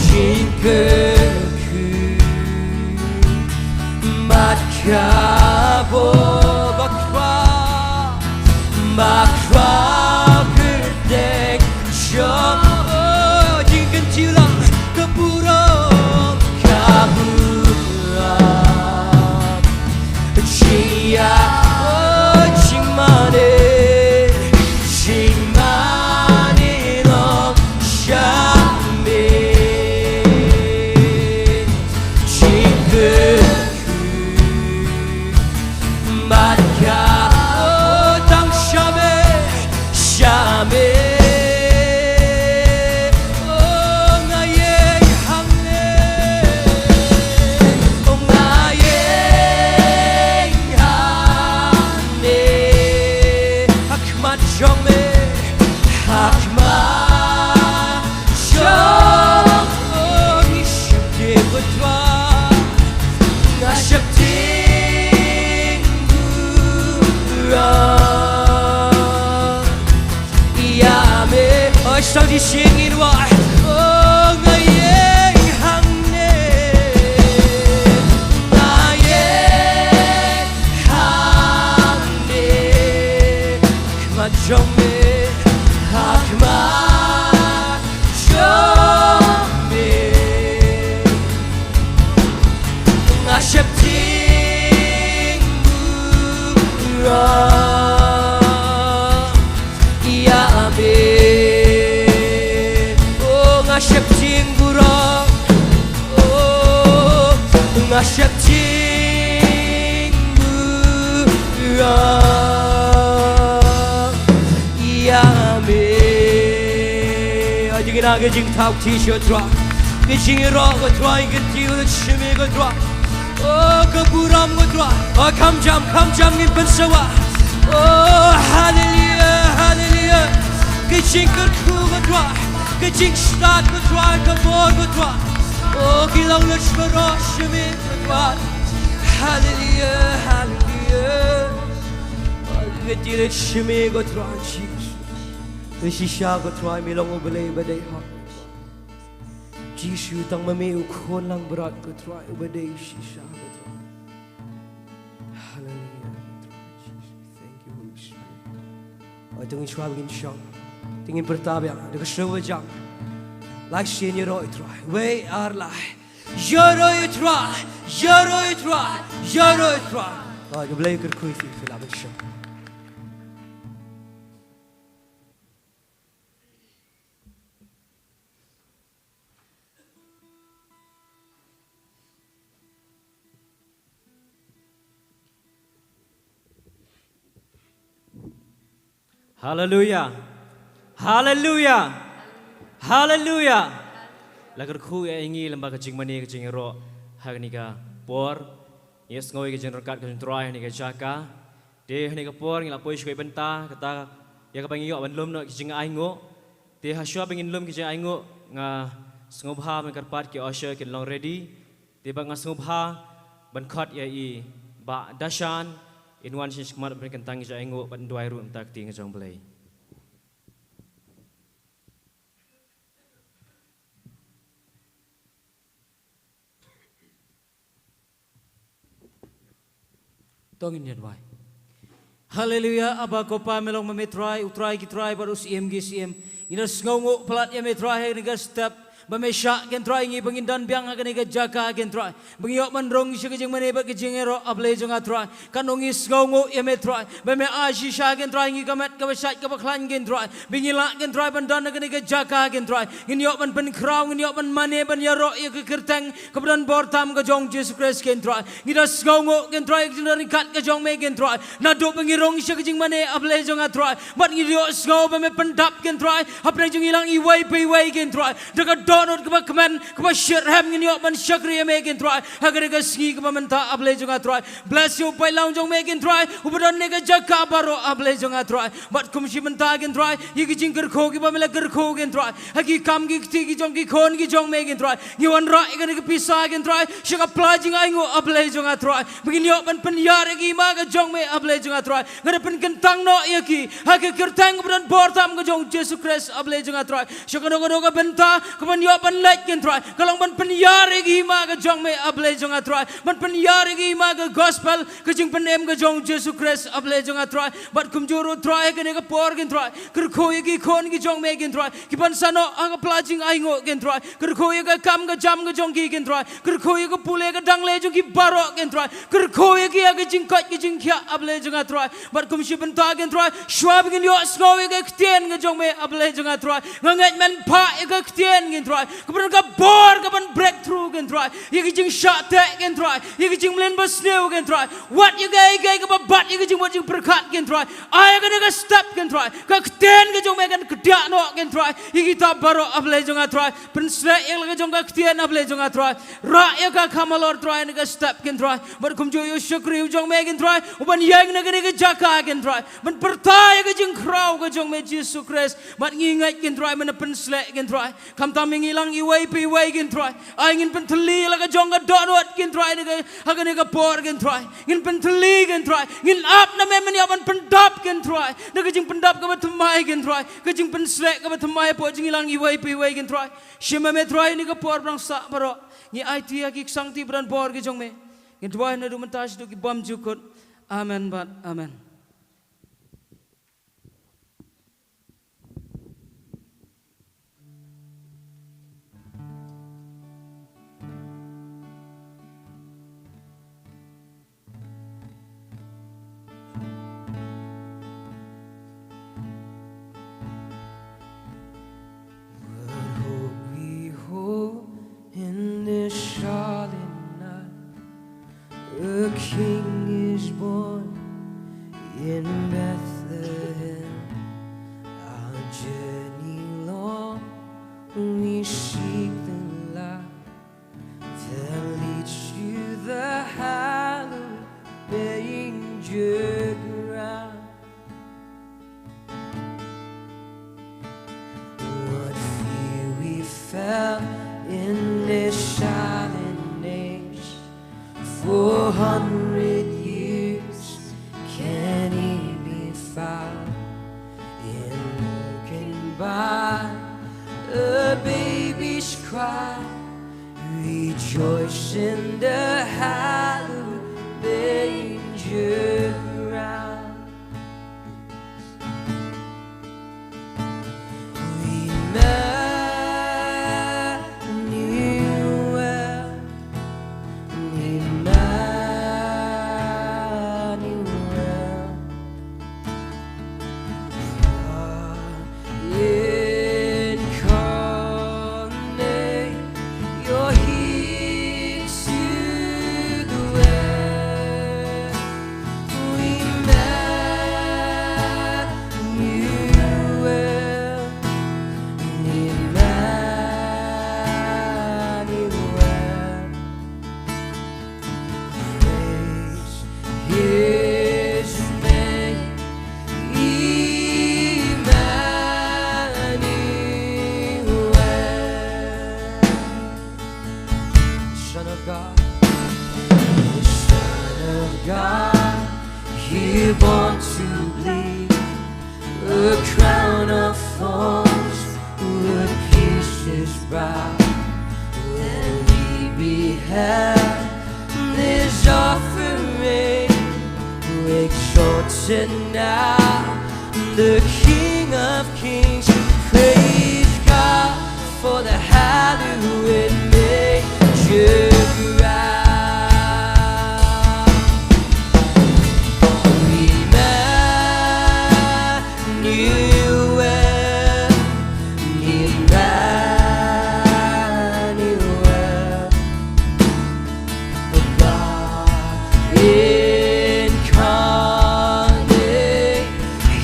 Jingkyrkhu bad ka bor, ba khraw, ba khraw kyrteng jong, oh, jingkyntiu lang, ka burom, ka burom. Jingïa, oh, jingmane, jingmane long sha me. Jingkyrkhu bad ka, oh, tang sha me, sha me. Oh, nga ïeng hangne. Oh, nga ïeng hangne. Ha khmat jong me. Ha khmat jong me. Oh, ngi sheptieng, ko Trai. Nga sheptieng burom ïa me. Oh, sa shisien ngin wad. Oh, nga ïeng hangne. Nga ïeng hangne. Khmat jong me. Ha khmat jong me. Nga sheptieng burom ïa me. Oh, nga sheptieng burom. Oh, nga sheptieng burom ïa me. Ai, jingïa, ka jingthaw kti sha Trai. Ka jingïaroh, ko Trai, ka jingïaroh sha me, ko Trai. Oh, ka burom, ko Trai. Oh, kham jam, kham jam ngin pynsawa. Oh, haleluya, haleluya. Ka jingkyrkhu, ko Trai. Ka jingstad, ko Trai, ka bor, ko Trai. Oh, ki long lut baroh sha me, ko Trai. Haleluya, haleluya. Oh, ka jingïaroh sha me, ko Trai Jisu. Te shisha, ko Trai, me long U Blei ba dei hok. Jisu, tang ma me u khun langbrot, ko Trai, uba dei shisha, ko Trai. Haleluya, ko Trai Jisu. Thank you, Holy Spirit. Ai, to ngin shuwa ba ngin shong. To ngin pyrta biang da ka sur ba jam. Lai sien, ïaroh ïa U Trai. Wei ar lai. Ïaroh ïa U Trai. Ïaroh ïa U Trai. Ïaroh ïa U Trai. Ai, U Blei u kyrkhu ïa phi, phi lah ban shong. Haleluya. Haleluya. Haleluya. La kyrkhu ïa ngi lyngba ka jingmane ka jingïaroh ha kane ka por. Ïa sngew ïa ka jingryngkat ka jong U Trai ha kane ka jaka. Te ha kane ka por ngi la poi sha kawei bynta, kata ïa kaba ngi ïoh ban lum noh ki jingainguh. Te ha shuwa ba ngin lum ki jingainguh, nga sngewbha ban kyrpad ki usher kin long ready. Te ba nga sngewbha ban khot ïa i Bah Dashan, in wan sha khmat ban pynkyntang ki jingainguh bad duwai ruh mynta ka ktien ka jong U Blei. To ngin ïa duwai. Haleluya, Aba ko Pa, me long ma me Trai, u Trai ki trai bad u Siem ki siem. Ngi da sngewnguh palat ïa me Trai ha kane ka step ba me shah, ko Trai, ngi ba ngin don biang ha kane ka jaka, ko Trai, ba ngi ïoh ban rung sha ka jingmane bad ka jingïaroh, A Blei jong nga Trai. Katno ngi sngewnguh ïa me Trai ba me ai shisha, ko Trai, ngi ka met kaba shait kaba khlaiñ, ko Trai, ba ngi lah, ko Trai, ban don ha kane ka jaka, ko Trai. Ngin ïoh ban pynkhraw, ngin ïoh ban mane, ban ïaroh ïa ka kyrteng kaba don bor tam ka jong Jisu Khrist, ko Trai. Ngi da sngewnguh, ko Trai, ka jingdon ryngkat ka jong me, ko Trai, naduh ba ngi rung sha ka jingmane, A Blei jong nga Trai. Bad ngi ïohsngew ba me pyndap, ko Trai, hapdeng jong ngi lang iwei pa iwei, ko Trai, da ka dohnud kaba kmen, kaba shitrhem, ngin ïoh ban shakri ïa me, ko Trai, ha kane ka sngi kaba mynta, A Blei jong nga Trai. Bless ïa u paidlang jong me, ko Trai, uba don ha kane ka jaka baroh, A Blei jong nga Trai. Bad kum shi mynta, ko Trai, ïa ki jingkyrkhu kiba me la kyrkhu, ko Trai, ha ki kam ki kti ki jong ki khun ki jong me, ko Trai, ngi wanrah ïa kane ka pisa, ko Trai, sha ka pla jingainguh, A Blei jong nga Trai, ba ngin ïoh ban pynïar ïa ki, ma ka jong me, A Blei jong nga Trai. Nga da pynkyntang noh ïa ki ha ka kyrteng kaba don bor tam ka jong Jisu Khrist, A Blei jong nga Trai. Sha kano kano ka bynta kaban ïoh ban leit, ko Trai, ka long ban pynïar ïa ki, ma ka jong me, A Blei jong nga Trai, ban pynïar ïa ki, ma ka gospel, ka jingpynim ka jong Jisu Khrist, A Blei jong nga Trai. Bad kumjuh ruh Trai, ha kane ka por, ko Trai, kyrkhu ïa ki khun ki jong me, ko Trai, kiban sa noh ha ka pla jingainguh, ko Trai. Kyrkhu ïa ka kam ka jam ka jong ki, ko Trai. Kyrkhu ïa ka pule ka dangle jong ki baroh, ko Trai. Kyrkhu ïa ki ha ka jingkoit ka jingkhiah, A Blei jong nga Trai. Bad kum shi bynta, ko Trai, shuwa ba ngin ïohsngew ïa ka ktien ka jong me, A Blei jong nga Trai, nga ngeit men phah ïa ka ktien, ko Trai, kaba don ka bor kaban breakthrough, ko Trai, ïa ka jingshah teh, ko Trai, ïa ka jingmlien basniew, ko Trai. Wat ïa kaei kaei kaba bat ïa ka jingmut jingpyrkhat, ko Trai. Ai ha kane ka step, ko Trai, ka ktien ka jong me kan kdiah noh, ko Trai, ïa kita baroh, A Blei jong nga Trai. Pynshlei ïa la ka jong ka ktien, A Blei jong nga Trai. Rah ïa ka kham halor, Trai, ha kane ka step, ko Trai. Bad kumjuh ïa u shakri u jong me, ko Trai, uban ïeng na kane ka jaka, ko Trai, ban pyrta ïa ka jingkhraw ka jong me, Jisu Khrist. Bad ngi ngeit, ko Trai, men pynshlei, ko Trai. Khamtam ïa ngi lang iwei pa iwei, ko Trai. Ai ngin pynthylli la ka jong ka dohnud, ko Trai, ha kane ka, ha kane ka por, ko Trai. Ngin pynthylli, ko Trai. Ngin ap na me, men ïa ban pyndap, ko Trai, da ka jingpyndap kaba thymmai, ko Trai, ka jingpynshlei kaba thymmai hapoh jong ngi lang iwei pa iwei, ko Trai. Shim ma me Trai ha kane ka por ba dang sah baroh. Ngi aiti ha ki ksangti ba don bor ki jong me. Ngi duwai naduh mynta shaduh ki bymjukut. Amen bad amen. What hope we hold in this silent night. A king is born in Bethlehem. Our journey long, we seek the light that leads to the hallowed manger ground. What fear we felt in this silent age, four hundred years, can he be found? Unbroken by a baby's cry, rejoice in the hallowed manger ground. Emmanuel, Emmanuel, God incarnate, you're here to dwell. Emmanuel, Emmanuel, praise his name, Emmanuel. Son of God, the Son of God, here born to bleed, a crown of thorns would pierce his brow. When we beheld this offering, Hosanna, the King of Kings. Praise God for the hallowed major. Emmanuel, Emmanuel. God incarnate,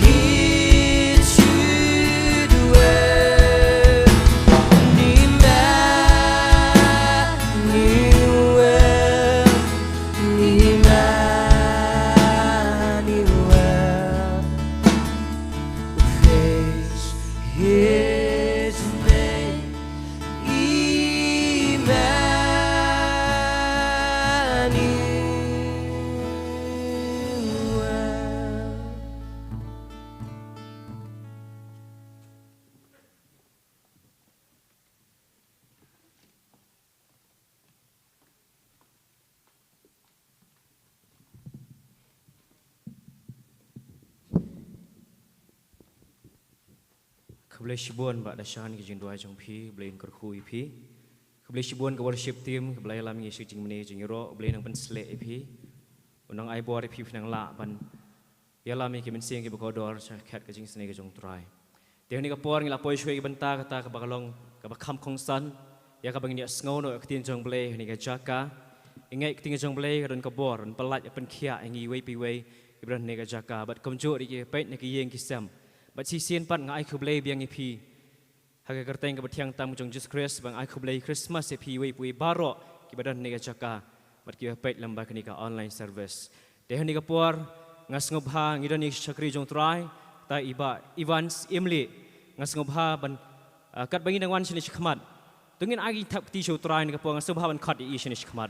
here to dwell. Emmanuel, Emmanuel, praise His name. Emmanuel. Khublei shibun ba da shan ki jingduwai jong phi, Blei un kyrkhu ïa phi. Khublei shibun ka worship team, khublei lam ngi shi jingmane jingïaroh, Blei nang pynshlei ïa phi. Un nang ai bor ïa phi, phi nang lah ban ïalam ïa ki mynsiem kiba kordor sha khet ka jingsnei ka jong U Trai. Te ha kane ka por ngi la poi shuwa ïa ka bynta kata kaba ka long kaba kham kongsan ïa kaba ngin ïa sngew noh ïa ka ktien jong U Blei ha kane ka jaka. Ïa ngi ka ktien jong U Blei ka don ka bor ban pyllait, ban pynkhiah ïa ngi iwei pa iwei kiba don ha kane ka jaka bad kumjuh ruh ïa ki peit na ki ïing ki sem. Bad shisien pat nga ai khublei biang ïa phi ha ka kyrteng kaba thiang tam jong Jisu Khrist, ba nga ai khublei Christmas ïa phi iwei pa iwei baroh kiba don ha kane ka jaka bad kiba peit lyngba kane ka online service. Te ha kane ka por nga sngewbha, ngi don ïa ki shakri jong U Trai, ta i Bah Evans Imli, nga sngewbha ban, ah, katba ngi dang wan shane shakhmat, to ngin ai ki thap kti sha U Trai. Ha kane ka por nga sngewbha ban khot ïa i shane shakhmat.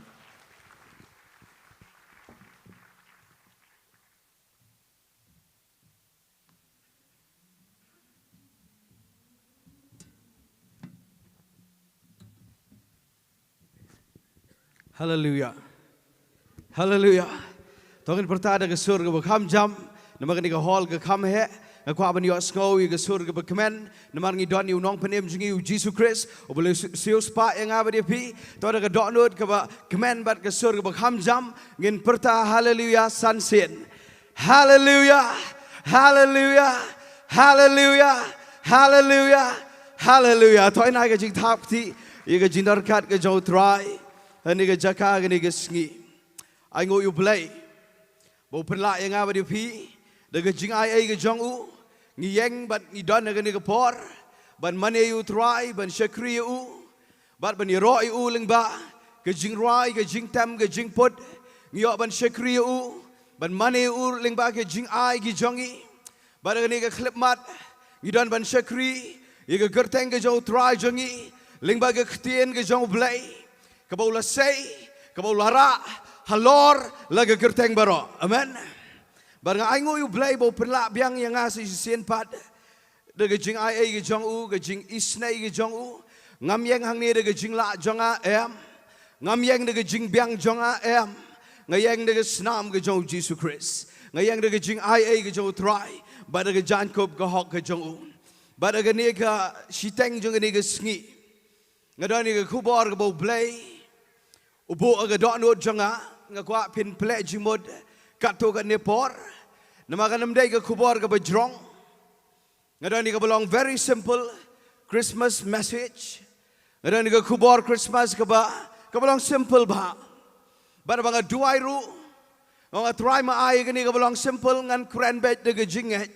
Haleluya. Haleluya. To ngin pyrta da ka sur kaba kham jam, namar kane ka hall ka kham heh. Nga kwah ban ïohsngew ïa ka sur kaba kmen, namar ngi don ïa u Nongpynim jong ngi U Jisu Khrist uba la siew spah ïa nga bad ïa phi. To da ka dohnud kaba kmen bad ka sur kaba kham jam, ngin pyrta haleluya san sien. Haleluya, haleluya, haleluya, haleluya, haleluya. To ngin ai ka jingthap kti ïa ka jingdon ryngkat ka jong U Trai ha kane ka jaka, ha kane ka sngi. Ai nguh ïa U Blei ba u pynlah ïa nga bad ïa phi da ka jingai ei ka jong u. Ngi ïeng bad ngi don ha kane ka por ban mane ïa U Trai, ban shakri ïa u, bad ban ïaroh ïa u lyngba ka jingrwai, ka jingtem, ka jingput. Ngi ïoh ban shakri ïa u, ban mane ïa u lyngba ka jingai ki jong ngi. Bad ha kane ka khyllipmat ngi don ban shakri ïa ka kyrteng ka jong U Trai jong ngi lyngba ka ktien ka jong U Blei kaba u la sei, kaba u la rah halor la ka kyrteng baroh. Amen. Bad nga ai nguh ïa U Blei ba u pynlah biang ïa nga sa shisien pat da ka jingai ei ka jong u, ka jingisynei ka jong u. Ngam ïeng hangne da ka jinglah jong nga, em. Ngam ïeng da ka jingbiang jong nga, em. Nga ïeng da ka snam ka jong U Jisu Khrist. Nga ïeng da ka jingai ei ka jong U Trai bad da ka jaiñkup ka hok ka jong u. Bad ha kane ka shiteng jong kane ka sngi nga don ïa ka khubor kaba U Blei u buh ha ka dohnud jong nga. Nga kwah phin pynleh jingmut katto katne por, namar kan ym dei ka khubor kaba jrong. Nga don ïa kaba long very simple Christmas message. Nga don ïa ka khubor Christmas kaba, kaba long simple bha. Bad ba nga duwai ruh, nga ong, A Trai, ma ai ïa kane kaba long simple, ngan kren beit da ka jingngeit.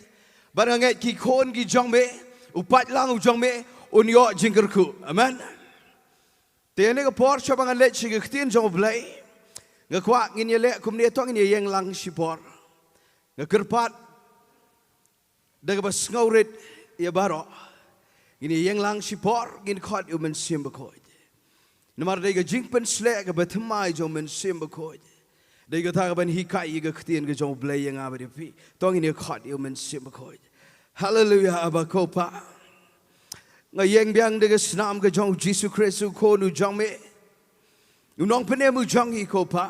Bad nga ngeit ki khun ki jong me, u paidlang u jong me un ïoh jingkyrkhu. Amen. Te ha kane ka por, shuwa ba ngan leit sha ka ktien jong U Blei, nga kwah ngin ïaleh kumne, to ngin ïa ïeng lang shipor. Nga kyrpad da kaba sngewrit ïa baroh, ngin ïa ïeng lang shipor, ngin khot ïa U Mynsiem Bakhuid. Namar dei ka jingpynshlur kaba thymmai jong U Mynsiem Bakhuid, dei kata kaban hikai ïa ka ktien ka jong U Blei ïa nga bad ïa phi. To ngin ïa khot ïa U Mynsiem Bakhuid. Haleluya, Aba ko Pa. Nga ïeng biang da ka snam ka jong U Jisu Khrist, U Khun u jong me, U Nongpynim u jong ngi ko Pa.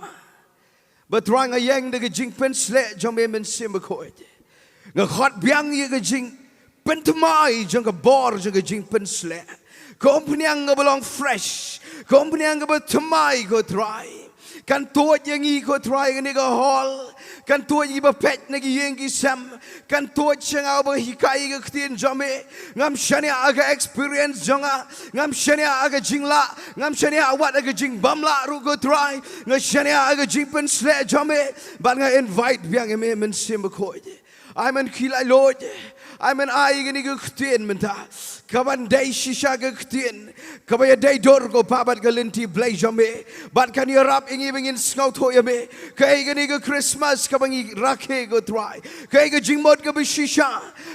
Ba Trai nga ïeng da ka jingpynsleh jong me Mynsiem Bakhuid. Nga khot biang ïa ka jingpynthymmai jong ka bor jong ka jingpynsleh. Ka umphniang kaba long fresh, ka umphniang kaba thymmai ko Trai. Kan tuid ïa ngi ko Trai kane ka hall. Kan tuid ïa ngi ba peit na ki ïing ki sem. Kan tuid sha nga ba hikai ïa ka ktien jong me. Ngam shaniah ha ka experience jong nga. Ngam shaniah ha ka jinglah. Ngam shaniah wat ha ka jingbymlah ruh ko Trai. Nga shaniah ha ka jingpynsleh jong me. Bad nga invite biang ïa me Mynsiem Bakhuid. Ai men khie laitluid. Ai men ai kane ka ktien mynta. Kaban dei shisha ka ktien kaba ïadei dur ko Pa bad ka lynti Blei jong me. Bad kan ïarap ïa ngi ba ngin sngewthuh ïa me. Kaei kane ka Christmas kaba ngi rakhe ko Trai. Kaei ka jingmut kaba shisha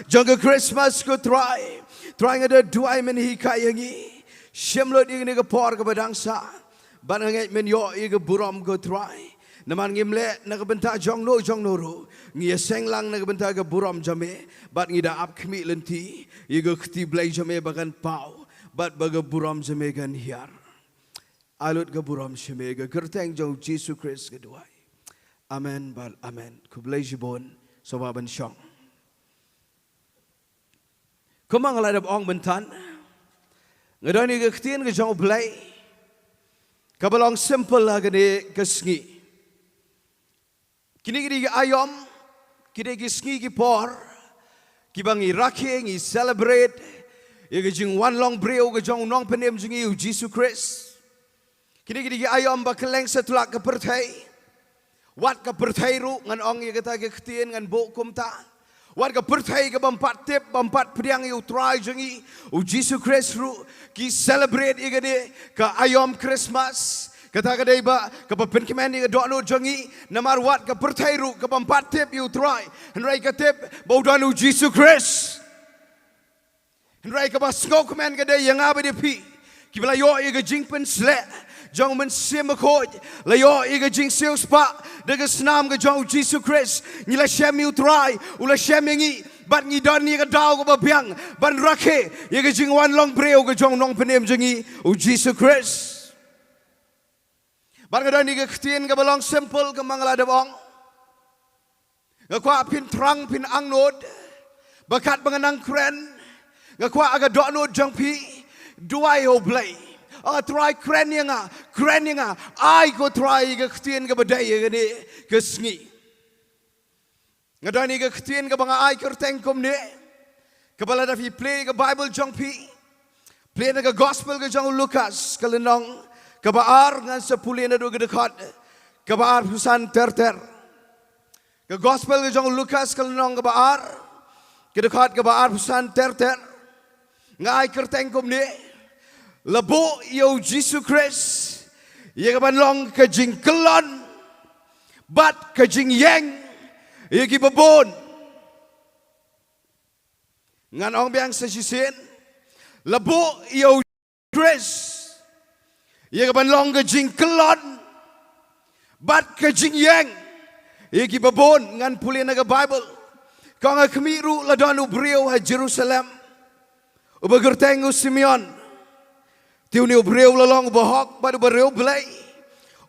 jong ka Christmas ko Trai. Trai nga da duwai men hikai ïa ngi. Shim lut ïa kane ka por kaba dang sah. Bad nga ngeit men ïoh ïa ka burom ko Trai. Namar ngim leh na ka bynta jong no jong no ruh. Ngi ïaseng lang na ka bynta ka burom jong me. Bad ngi da ap khmih lynti ïa ka kti Blei jong me ba kan paw. Bad ba ka burom jong me kan hiar. Ai lut ka burom sha me ha ka kyrteng jong u Jisu Khrist nga duwai. Amen bad amen. Khublei shibun. Sngewbha ban shong. Kumba nga la dep ong mynta, nga don ïa ka ktien ka jong u Blei kaba long simple ha kane ka sngi. Kine ki dei ki aïom, ki dei ki sngi ki por kiba ngi rakhe, ngi celebrate ïa ka jingwan long briew ka jong u Nongpynim jong ngi u Jisu Khrist. Kine ki dei ki aïom ba kylleng satlak ka pyrthei. Wat ka pyrthei ruh ngan ong ïa kata ka ktien ngan buh kumta. Wat ka pyrthei kabym pat tip bym pat pdiang ïa u Trai jong ngi u Jisu Khrist ruh ki celebrate ïa kane ka aïom Christmas. Kata ka dei ba kaba pynkmen ïa ka dohnud jong ngi. Namar wat ka pyrthei ruh kabym pat tip ïa u Trai, hynrei ka tip ba u don u Jisu Khrist. Hynrei kaba sngewkmen ka dei ïa nga bad ïa phi kiba la ïoh ïa ka jingpynsleh jong u Mynsiem Bakhuid, la ïoh ïa ka jingsiewspah da ka snam ka jong u Jisu Khrist. Ngi la shem ïa u Trai, u la shem ïa ngi, bad ngi don ïa ka daw kaba biang ban rakhe ïa ka jingwan long briew ka jong u Nongpynim jong ngi u Jisu Khrist. Bad nga don ïa ka ktien kaba long simple kumba nga la dep ong. Nga kwah phin thrang phin angnud ba katba nga nang kren, nga kwah ha ka dohnud jong phi, duwai ha u Blei. A Trai, kren ïa nga, kren ïa nga. Ai ko Trai ïa ka ktien kaba dei ïa kane ka sngi. Nga don ïa ka ktien kaba nga ai kyrteng kumne. Kaba lada phi plie ïa ka Baibl jong phi, plie na ka Gospel ka jong u Lukas ka lynnong kaba ar, ngan sa pule naduh ka dkhot kaba arphew san ter ter. Ka Gospel ka jong u Lukas ka lynnong kaba ar, ka dkhot kaba arphew san ter ter. Nga ai kyrteng kumne: La buh ïa u Jisu Khrist ïa kaban long ka jingkyllon bad ka jingïeng ïa kiba bun. Ngan ong biang sa shisien: La buh ïa u Khrist ïa kaban long ka jingkyllon bad ka jingïeng ïa kiba bun. Ngan pule na ka Baibl. Ka ong: Ha khmih ruh la don u briew ha Jerusalem uba kyrteng u Simeon. Te une u briew u la long uba hok bad uba riewblei,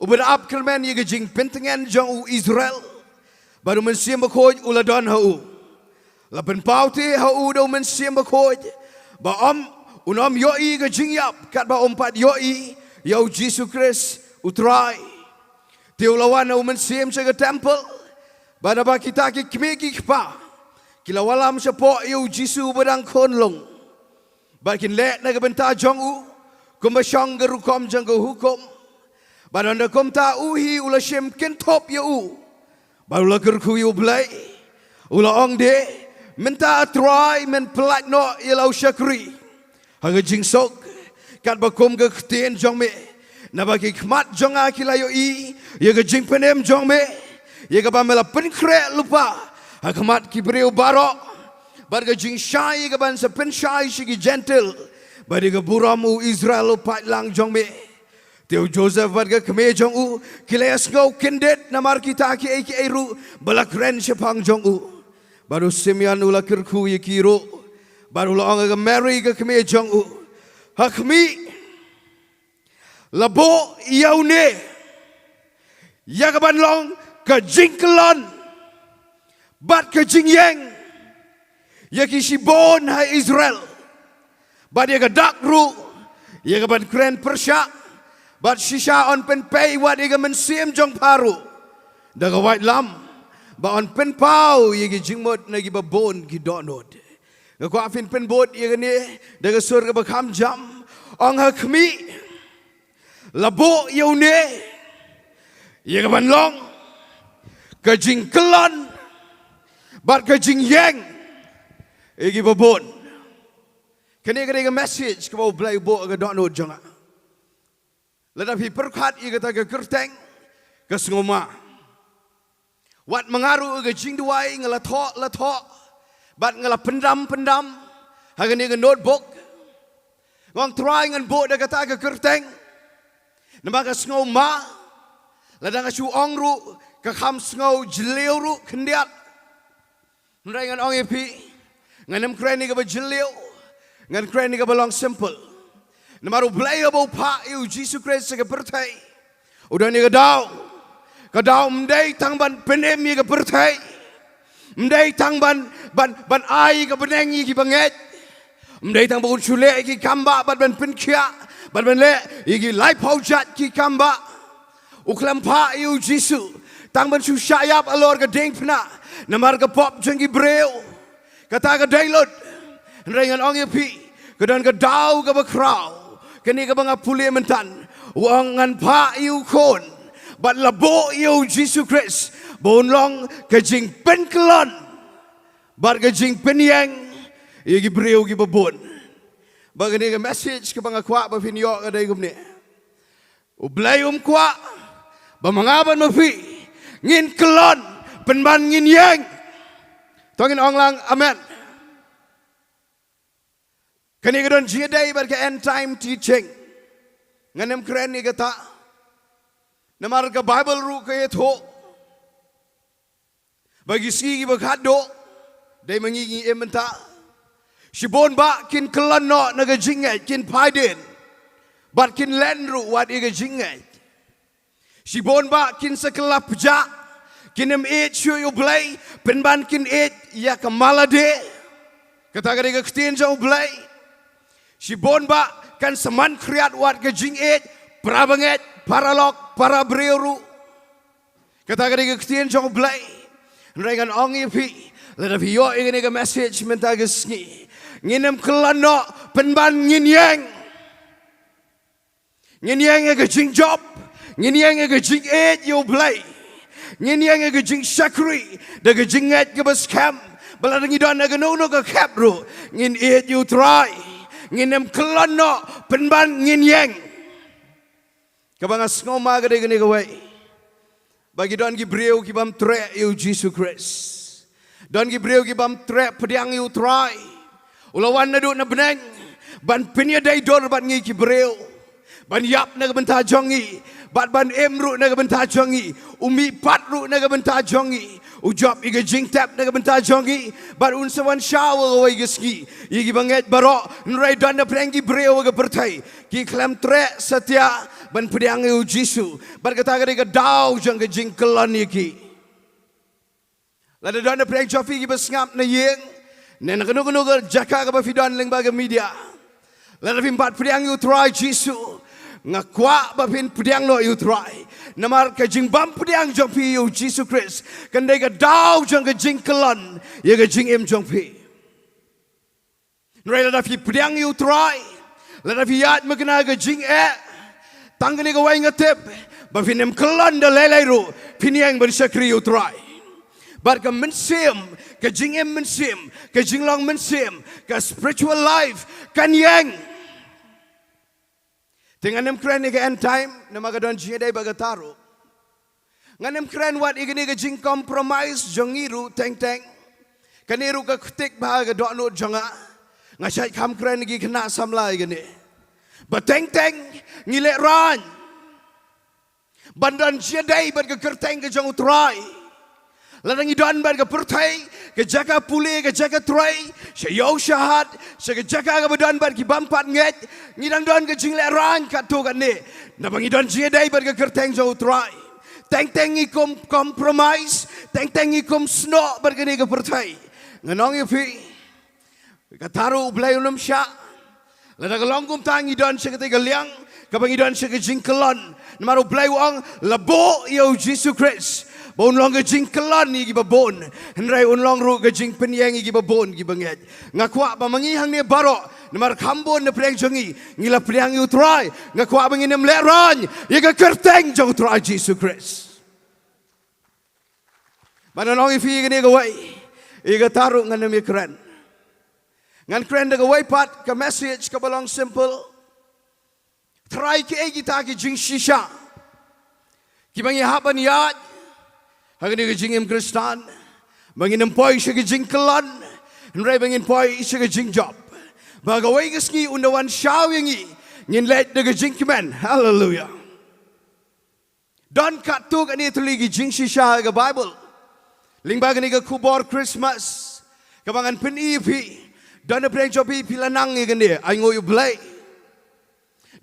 uba da ap kyrmen ïa ka jingpyntngen jong u Israel. Bad u Mynsiem Bakhuid u la don ha u. La pynpaw te ha u da u Mynsiem Bakhuid ba ym, un ym ïohi ka jingïap katba um pat ïohi ïa u Jisu Khrist u Trai. Te u la wan ha u mynsiem sha ka templ, bad naba kita ki kmie ki kpa ki la wallam shapoh ïa u Jisu uba dang khunlung. Bad kin leh na ka bynta jong u kumba shong ka rukom jong ka hukum. Bad ynda kumta u hi u la shim kynthup ïa u, bad u la kyrkhu ïa u Blei, u la ong: De, mynta A Trai, men pyllait noh ïa la u shakri ha ka jingsuk, katba kum ka ktien jong me. Naba ki khmat jong nga ki la ïohi ïa ka jingpynim jong me, ïa kaba me la pynkhreh lypa ha khmat ki briew baroh, bad ka jingshai ïa kaban sa pynshai sha ki Jentil, bad ïa ka burom u Israel u paidlang jong me. Te u Joseph bad ka kmie jong u ki la ïasngew kyndit namar kita kiei kiei ruh ba la kren shaphang jong u. Bad u Simeon u la kyrkhu ïa ki ruh, bad u la ong ha ka Mary ka kmie jong u: Ha khmih, la buh ïa une ïa kaban long ka jingkyllon bad ka jingïeng ïa ki shibun ha Israel, bad ïa ka dak ruh ïa ka ban kren pyrshah, bad shisha yn pynpei wat ïa ka mynsiem jong pha ruh da ka waitlam, bad yn pynpaw ïa ki jingmut na kiba bun ki dohnud. Nga kwah phin pynbud ïa kane da ka sur kaba kham jam. Ong ha khmih, la buh ïa une ïa ka ban long ka jingkyllon bad ka jingïeng ïa kiba bun. Kane ka dei ka message kaba U Blei u buh ha ka dohnud jong nga. Lada phi pyrkhat ïa kata ka kyrteng, ka sngewma. Wat ma nga ruh ka jingduwai nga la thoh, la thoh, bad nga la pyndam, pyndam ha kane ka notebook. Nga ong Trai, ngan buh da kata ka kyrteng, namar ka sngewma. Lada nga shu ong ruh, ka kham sngew jylliew ruh khyndiat. Hynrei ngan ong ïa phi, ngan ym kren ïa kaba jylliew, ngan kren ïa kaba long simple. Namar U Blei haba u phah ïa u Jisu Khrist sha ka pyrthei, u don ïa ka daw. Ka daw ym dei tang ban pynim ïa ka pyrthei, ym dei tang ban, ban, ban ai ïa ka bneng ïa kiba ngeit, ym dei tang ba un shu leh ïa ki kam bah bad ban pynkhiah, bad ban leh ïa ki laiphew jait ki kam bah. U khlem phah ïa u Jisu tang ban shu shah ïap halor ka diengphna namar ka pop jong ki briew. Kata ka dei lut. Hynrei ngan ong ïa phi, ka don ka daw kaba khraw. Kane kaba nga pule mynta. U ong, ngan phah ïa u Khun bad la buh ïa u Jisu Khrist ba un long ka jingpynkyllon bad ka jingpynïeng ïa ki briew kiba bun. Bad kane ka message kaba nga kwah ba phin ïoh ka dei kumne. U Blei um kwah ba ma nga bad ma phi ngin kyllon pynban ngin ïeng. To ngin ong lang amen. Kane ka don jingïadei bad ka end time teaching. Ngan ym kren ïa kata. Namar ka Bible ruh ka ïathuh ba ki sngi kiba khatduh, dei ma ngi ngi im mynta, shibun bah kin kyllon noh na ka jingngeit, kin phai dien, bad kin len ruh wat ïa ka jingngeit. Shibun bah kin sa kylla pjah, kin ym ïeit shuh ïa U Blei, pynban kin ïeit ïa ka mala de. Kata ka dei ka ktien jong U Blei. Shibun bah kan sa man khriat wat ka jingïeit, para bangeit, para lok, para briew ruh. Kata ka dei ka ktien jong U Blei. Hynrei ngan ong ïa phi, lada phi ïoh ïa kane ka message mynta ka sngi, ngin ym kyllon noh, pynban ngin ïeng. Ngin ïeng ïa ka jingjop, ngin ïeng ïa ka jingïeit ïa U Blei, ngin ïeng ïa ka jingshakri da ka jingngeit kaba skhem. Ba lada ngi don ha kano kano ka khep ruh, ngin ïeit ïa U Trai. Ngin ym kyllon noh, pynban ngin ïeng. Kaba nga sngewma ka dei kane kawei, ba ki don ki briew ki bym treh ïa U Jisu Khrist. Don ki briew ki bym treh pdiang ïa U Trai. U la wan naduh na bneng ban pynïadei dur bad ngi ki briew, ban ïap na ka bynta jong ngi, bad ban im ruh na ka bynta jong ngi. U mih pat ruh na ka bynta jong ngi. U jop ïa ka jingtep na ka bynta jong ngi, bad un sa wan shaw ha kawei ka sngi ïa ki bangeit baroh. Hynrei don na pdeng ki briew ha ka pyrthei ki khlem treh satia ban pdiang ïa U Jisu. Bad kata ka dei ka daw jong ka jingkyllon ïa ki. Lada don na pdeng jong phi kiba sngap na ïing, ne na kano kano ka jaka kaba phi don lyngba ka media, lada phim pat pdiang ïa U Trai Jisu, nga kwah ba phin pdiang noh ïa U Trai. Namar ka jingbym pdiang jong phi ïa U Jisu Khrist kan dei ka daw jong ka jingkyllon ïa ka jingim jong phi. Hynrei lada phi pdiang ïa U Trai, lada phi ïaid mynkna ka jingeh, tang kane kawei nga tip, ba phin ym kyllon da lei lei ruh, phin ïeng ban shakri ïa U Trai. Bad ka mynsiem, ka jingim mynsiem, ka jinglong mynsiem, ka spiritual life kan ïeng. Te ngan ym kren ïa ka end time, namar ka don jingïadei bad kata ruh. Ngan ym kren wat ïa kane ka jingcompromise jong ngi ruh teng teng. Kane ruh ka ktik bha ha ka dohnud jong nga. Nga shait kham kren ïa ki khynnah samla ïa kane. Ba teng teng ngi lehraiñ ban don jingïadei bad ka kyrteng ka jong U Trai. Lada ngi don bad ka pyrthei, ka jaka pule, ka jaka trei, sha ïew sha hat, sha ka jaka kaba don bad ki bym pat ngeit, ngi dang don ka jinglehraiñ katto katne. Naba ngi don jingïadei bad ka kyrteng jong U Trai. Teng teng ngi kum compromise, teng teng ngi kum snoh bad kane ka pyrthei. Ngan ong ïa phi, kata ruh U Blei un ym shah. Lada ka long kumta ngi don sha katei ka liang kaba ngi don sha ka jingkyllon. Namar U Blei u ong, la buh ïa U Jisu Khrist ba un long ka jingkyllon ïa kiba bun, hynrei un long ruh ka jingpynïeng ïa kiba bun kiba ngeit. Nga kwah ba ma ngi hangne baroh, namar kham bun na pdeng jong ngi, ngi la pdiang ïa U Trai. Nga kwah ba ngin ym lehraiñ ïa ka kyrteng jong U Trai Jisu Khrist. Ban ong ïa phi ïa kane kawei, ïa kata ruh ngan ym ïakren. Ngan kren da kawei pat ka message kaba long simple. Trai, kiei kita ki jingshisha kiba ngi hap ban ïaid ha kane ka jingim Khristan, ba ngin ym poi sha ka jingkyllon, hynrei ba ngin poi sha ka jingjop, ba kawei ka sngi un da wan shaw ïa ngi, ngin leit da ka jingkmen. Haleluia. Don katto katne tylli ki jingshisha ha ka Baibl. Lyngba kane ka khubor Christmas kaba ngan pyni ïa phi, don na pdeng jong phi, phi la nang ïa kane, ai nguh ïa U Blei.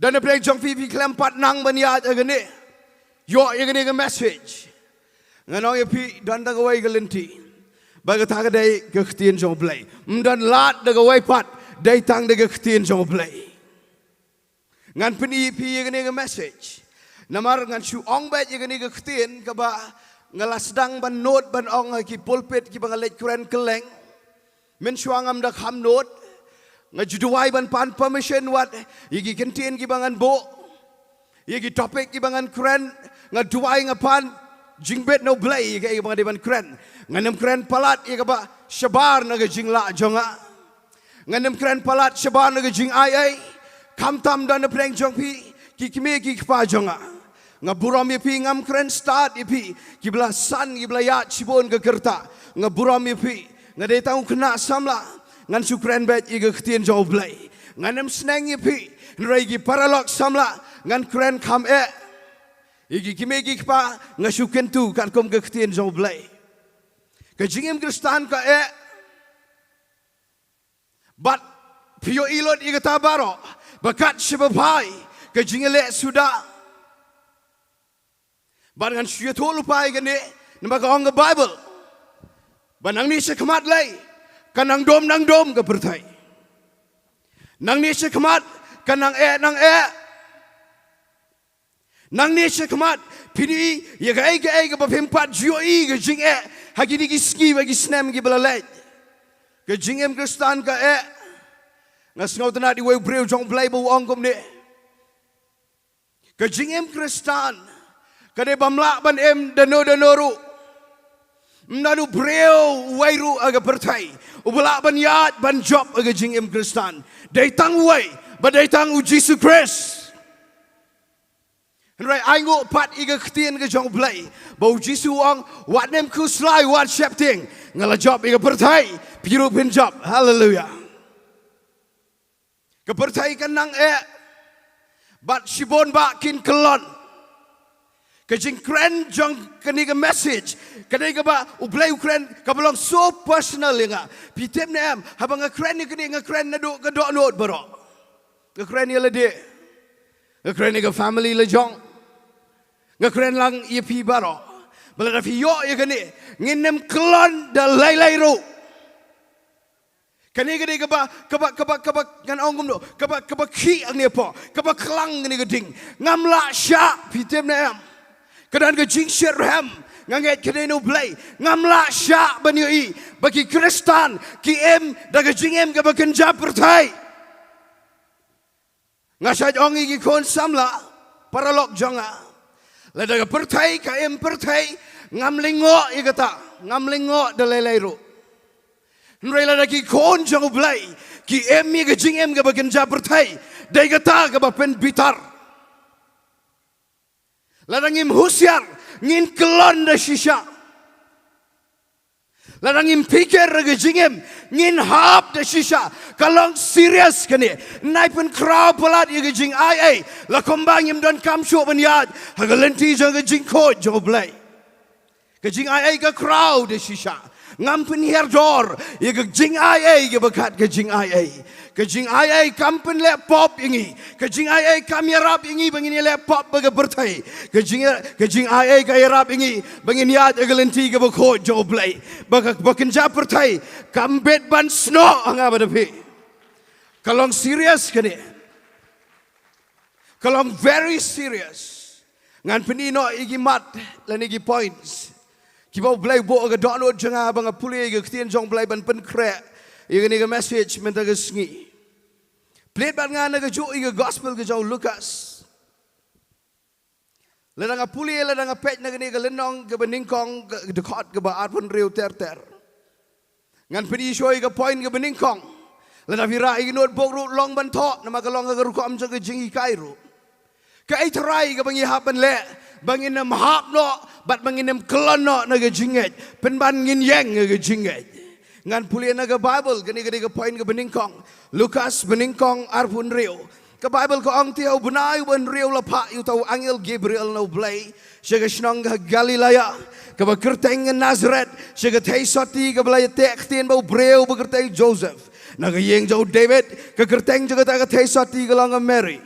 Don na pdeng jong phi, phi khlem pat nang ban ïaid ha kane, ïoh ïa kane ka message. Ngan ong ïa phi, don tang kawei ka lynti, ba kata ka dei ka ktien jong U Blei. Ym don lad da kawei pat, dei tang da ka ktien jong U Blei. Ngan pyni ïa phi ïa kane ka message. Namar ngan shu ong beit ïa kane ka ktien kaba nga la sdang ban note ban ong ha ki pulpit kiba nga leit kren kylleng. Mynshuwa ngam da kham note. Nga ju duwai ban pan permission wat ïa ki kyntien kiba ngan buh, ïa ki topic kiba ngan kren. Nga duwai, nga pan jingbit na U Blei ïa kaei kaba nga dei ban kren. Ngan ym kren palat ïa kaba shabar na ka jinglah jong nga. Ngan ym kren palat shabar na ka jingai ei. Khamtam don na pdeng jong phi ki kmie ki kpa jong nga. Nga burom ïa phi, ngam kren stad ïa phi kiba la san, kiba la ïaid shibun ka rta. Nga burom ïa phi. Nga dei tang u khynnah samla. Ngan shu kren beit ïa ka ktien jong U Blei. Ngan ym sneng ïa phi. Hynrei ki paralok samla, ngan kren kham eh. Ïa ki kmie ki kpa nga shu kyntu katkum ka ktien jong U Blei. Ka jingim Khristan ka eh. Bad phi ïohi lut ïa kata baroh ba kat shaba phai ka jingïaleh suda. Bad ngan shu ïathuh lypa ïa kane, namar ka ong ka Baibl ba nangne shakhmat lei kan nang dum nang dum ka pyrthei. Nangne shakhmat kan nang eh nang eh. Nangne shakhmat phin ïohi ïa kaei kaei kaba phim pat ju ïohi ka jingeh ha kine ki sngi bad ki snem kiba la leit. Ka jingim Khristan ka eh. Nga sngewtynnad ïa uwei u briew jong U Blei ba u ong kumne, ka jingim Khristan ka dei bym lah ban im da no da no ruh. Ym don u briew uwei ruh ha ka pyrthei uba lah ban ïaid ban jop ha ka jingim Khristan. Dei tang uwei, ba dei tang U Jisu Khrist. Hynrei ai nguh pat ïa ka ktien ka jong U Blei ba U Jisu u ong, wat nym khuslai, wat sheptieng, nga la jop ïa ka pyrthei, phi ruh phin jop. Haleluia. Ka pyrthei kan nang eh bad shibun bah kin kyllon. Ka jingkren jong kane ka message ka dei kaba U Blei u kren, kaba long so personal ïa nga. Phi tip ne em, haba nga kren ïa kane, nga kren naduh ka dohnud baroh. Nga kren ïa lade, nga kren ïa ka family la jong, nga kren lang ïa phi baroh. Ba lada phi ïoh ïa kane, ngin nym kyllon da lei lei ruh. Kane ka dei kaba, kaba, kaba, kaba ngan ong kumno, kaba, kaba khih hangne hapoh, kaba khlang kane ka ding. Ngam lah shah, phi tip ne em. Ka don ka jingshitrhem, nga ngeit ka dei na U Blei. Ngam lah shah ban ïohi ba ki Khristan ki im da ka jingim kaba kynja pyrthei. Nga shait ong ïa ki khun samla, paralok jong nga, lada ka pyrthei ka im pyrthei, ngam lyngngoh ïa kata, ngam lyngngoh da lei lei ruh. Hynrei lada ki khun jong U Blei ki im ïa ka jingim kaba kynja pyrthei, dei kata kaba pynbitar. Lada ngim husiar, ngin kyllon da shisha. Lada ngim phikir ïa ka jingim, ngin hap da shisha. Ka long serious kane. Nai pynkhraw palat ïa ka jingai ei, la kumba ngim donkam shuh ban ïaid ha ka lynti jong ka jingkhuid jong U Blei. Ka jingai ei ka khraw da shisha. Ngam pynhiar dor ïa ka jingai ei kaba khat ka jingai ei. Ka jingai ei kam pynleh pop ïa ngi. Ka jingai ei kam ïarap ïa ngi ba ngin ïaleh pop bad ka pyrthei. Ka jing, ka jingai ei ka ïarap ïa ngi ba ngin ïaid ha ka lynti kaba khuid jong U Blei. Ba ka, ba kynja pyrthei kam bit ban snoh ha nga bad ha phi. Ka long serious kane. Ka long very serious. Ngan pyni noh ïa ki mat lane ki points kiba U Blei u buh ha ka dohnud jong nga ba nga pule ïa ka ktien jong U Blei ban pynkhreh ïa kane ka message mynta ka sngi. Plie bad nga na kajuh ïa ka gospel ka jong u Lukas. Lada nga pule, lada nga peit na kane ka lynnong kaba nyngkong, ka dkhot kaba arphew hynriew ter ter. Ngan pyni shuh ïa ka point kaba nyngkong. Lada phi rah ïa ka notebook ruh long ban thoh, namar ka long ha ka rukom jong ka jinghikai ruh. Kaei tharai kaba ngi hap ban leh ba ngin ym hap noh bad ba ngin ym kyllon noh na ka jingngeit, pynban ngin ïeng ha ka jingngeit. Ngan pule na ka Bible, kane, kane ka point kaba nyngkong. Lukas banyngkong arphew hynriew. Ka Bible ka ong, te ha u bnai uba hynriew la phah ïa uta u angel Gabriel na U Blei sha ka shnong ka Galilea kaba kyrteng Nazareth, sha ka theisotti kaba la ïateh ktien bad u briew ba kyrteng Joseph, na ka ïing jong u David, ka kyrteng jong kata ka theisotti ka long ka Mary.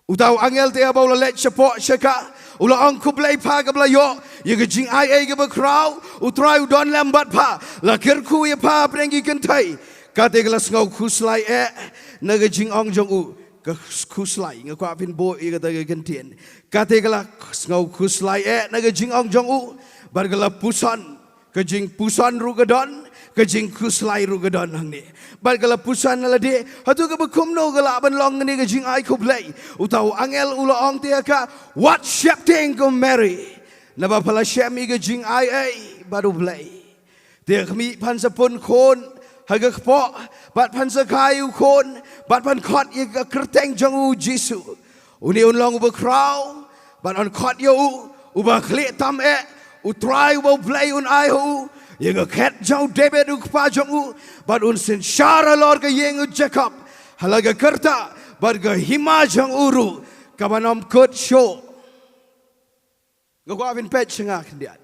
Uta u angel te haba u la leit shapoh sha ka, u la ong, khublei pha kaba la ïoh ïa ka jingai ei kaba khraw, U Trai u don lem bad pha. La kyrkhu ïa pha hapdeng ki kynthei. Kata ka la sngewkhuslai eh na ka jingong jong u. Ka khuslai, nga kwah phin buh ïa kata ka kyntien. Kata ka la sngewkhuslai eh na ka jingong jong u. Bad ka la puson, ka jingpuson ruh ka don, ka jingkhuslai ruh ka don hangne. Bad ka la puson na lade, hato kaba kumno ka lah ban long kane ka jingai khublei. Uta u angel u la ong te ha ka, wat sheptieng ko Mary, naba pha la shem ïa ka jingai ei bad U Blei. Te khmih, phan sa pun khun ha ka kpoh, bad phan sa kha ïa u khun, bad phan khot ïa ka kyrteng jong u Jisu. Une un long uba khraw, bad yn khot ïa u uba khlieh tam eh, U Trai uba U Blei un ai ha u ïa ka khet jong u David u kpa jong u, bad un synshar halor ka ïing u Jakob ha la ka kyrta, bad ka hima jong u ruh kaban ym kut shuh. Nga kwah phin peit sha nga khyndiat.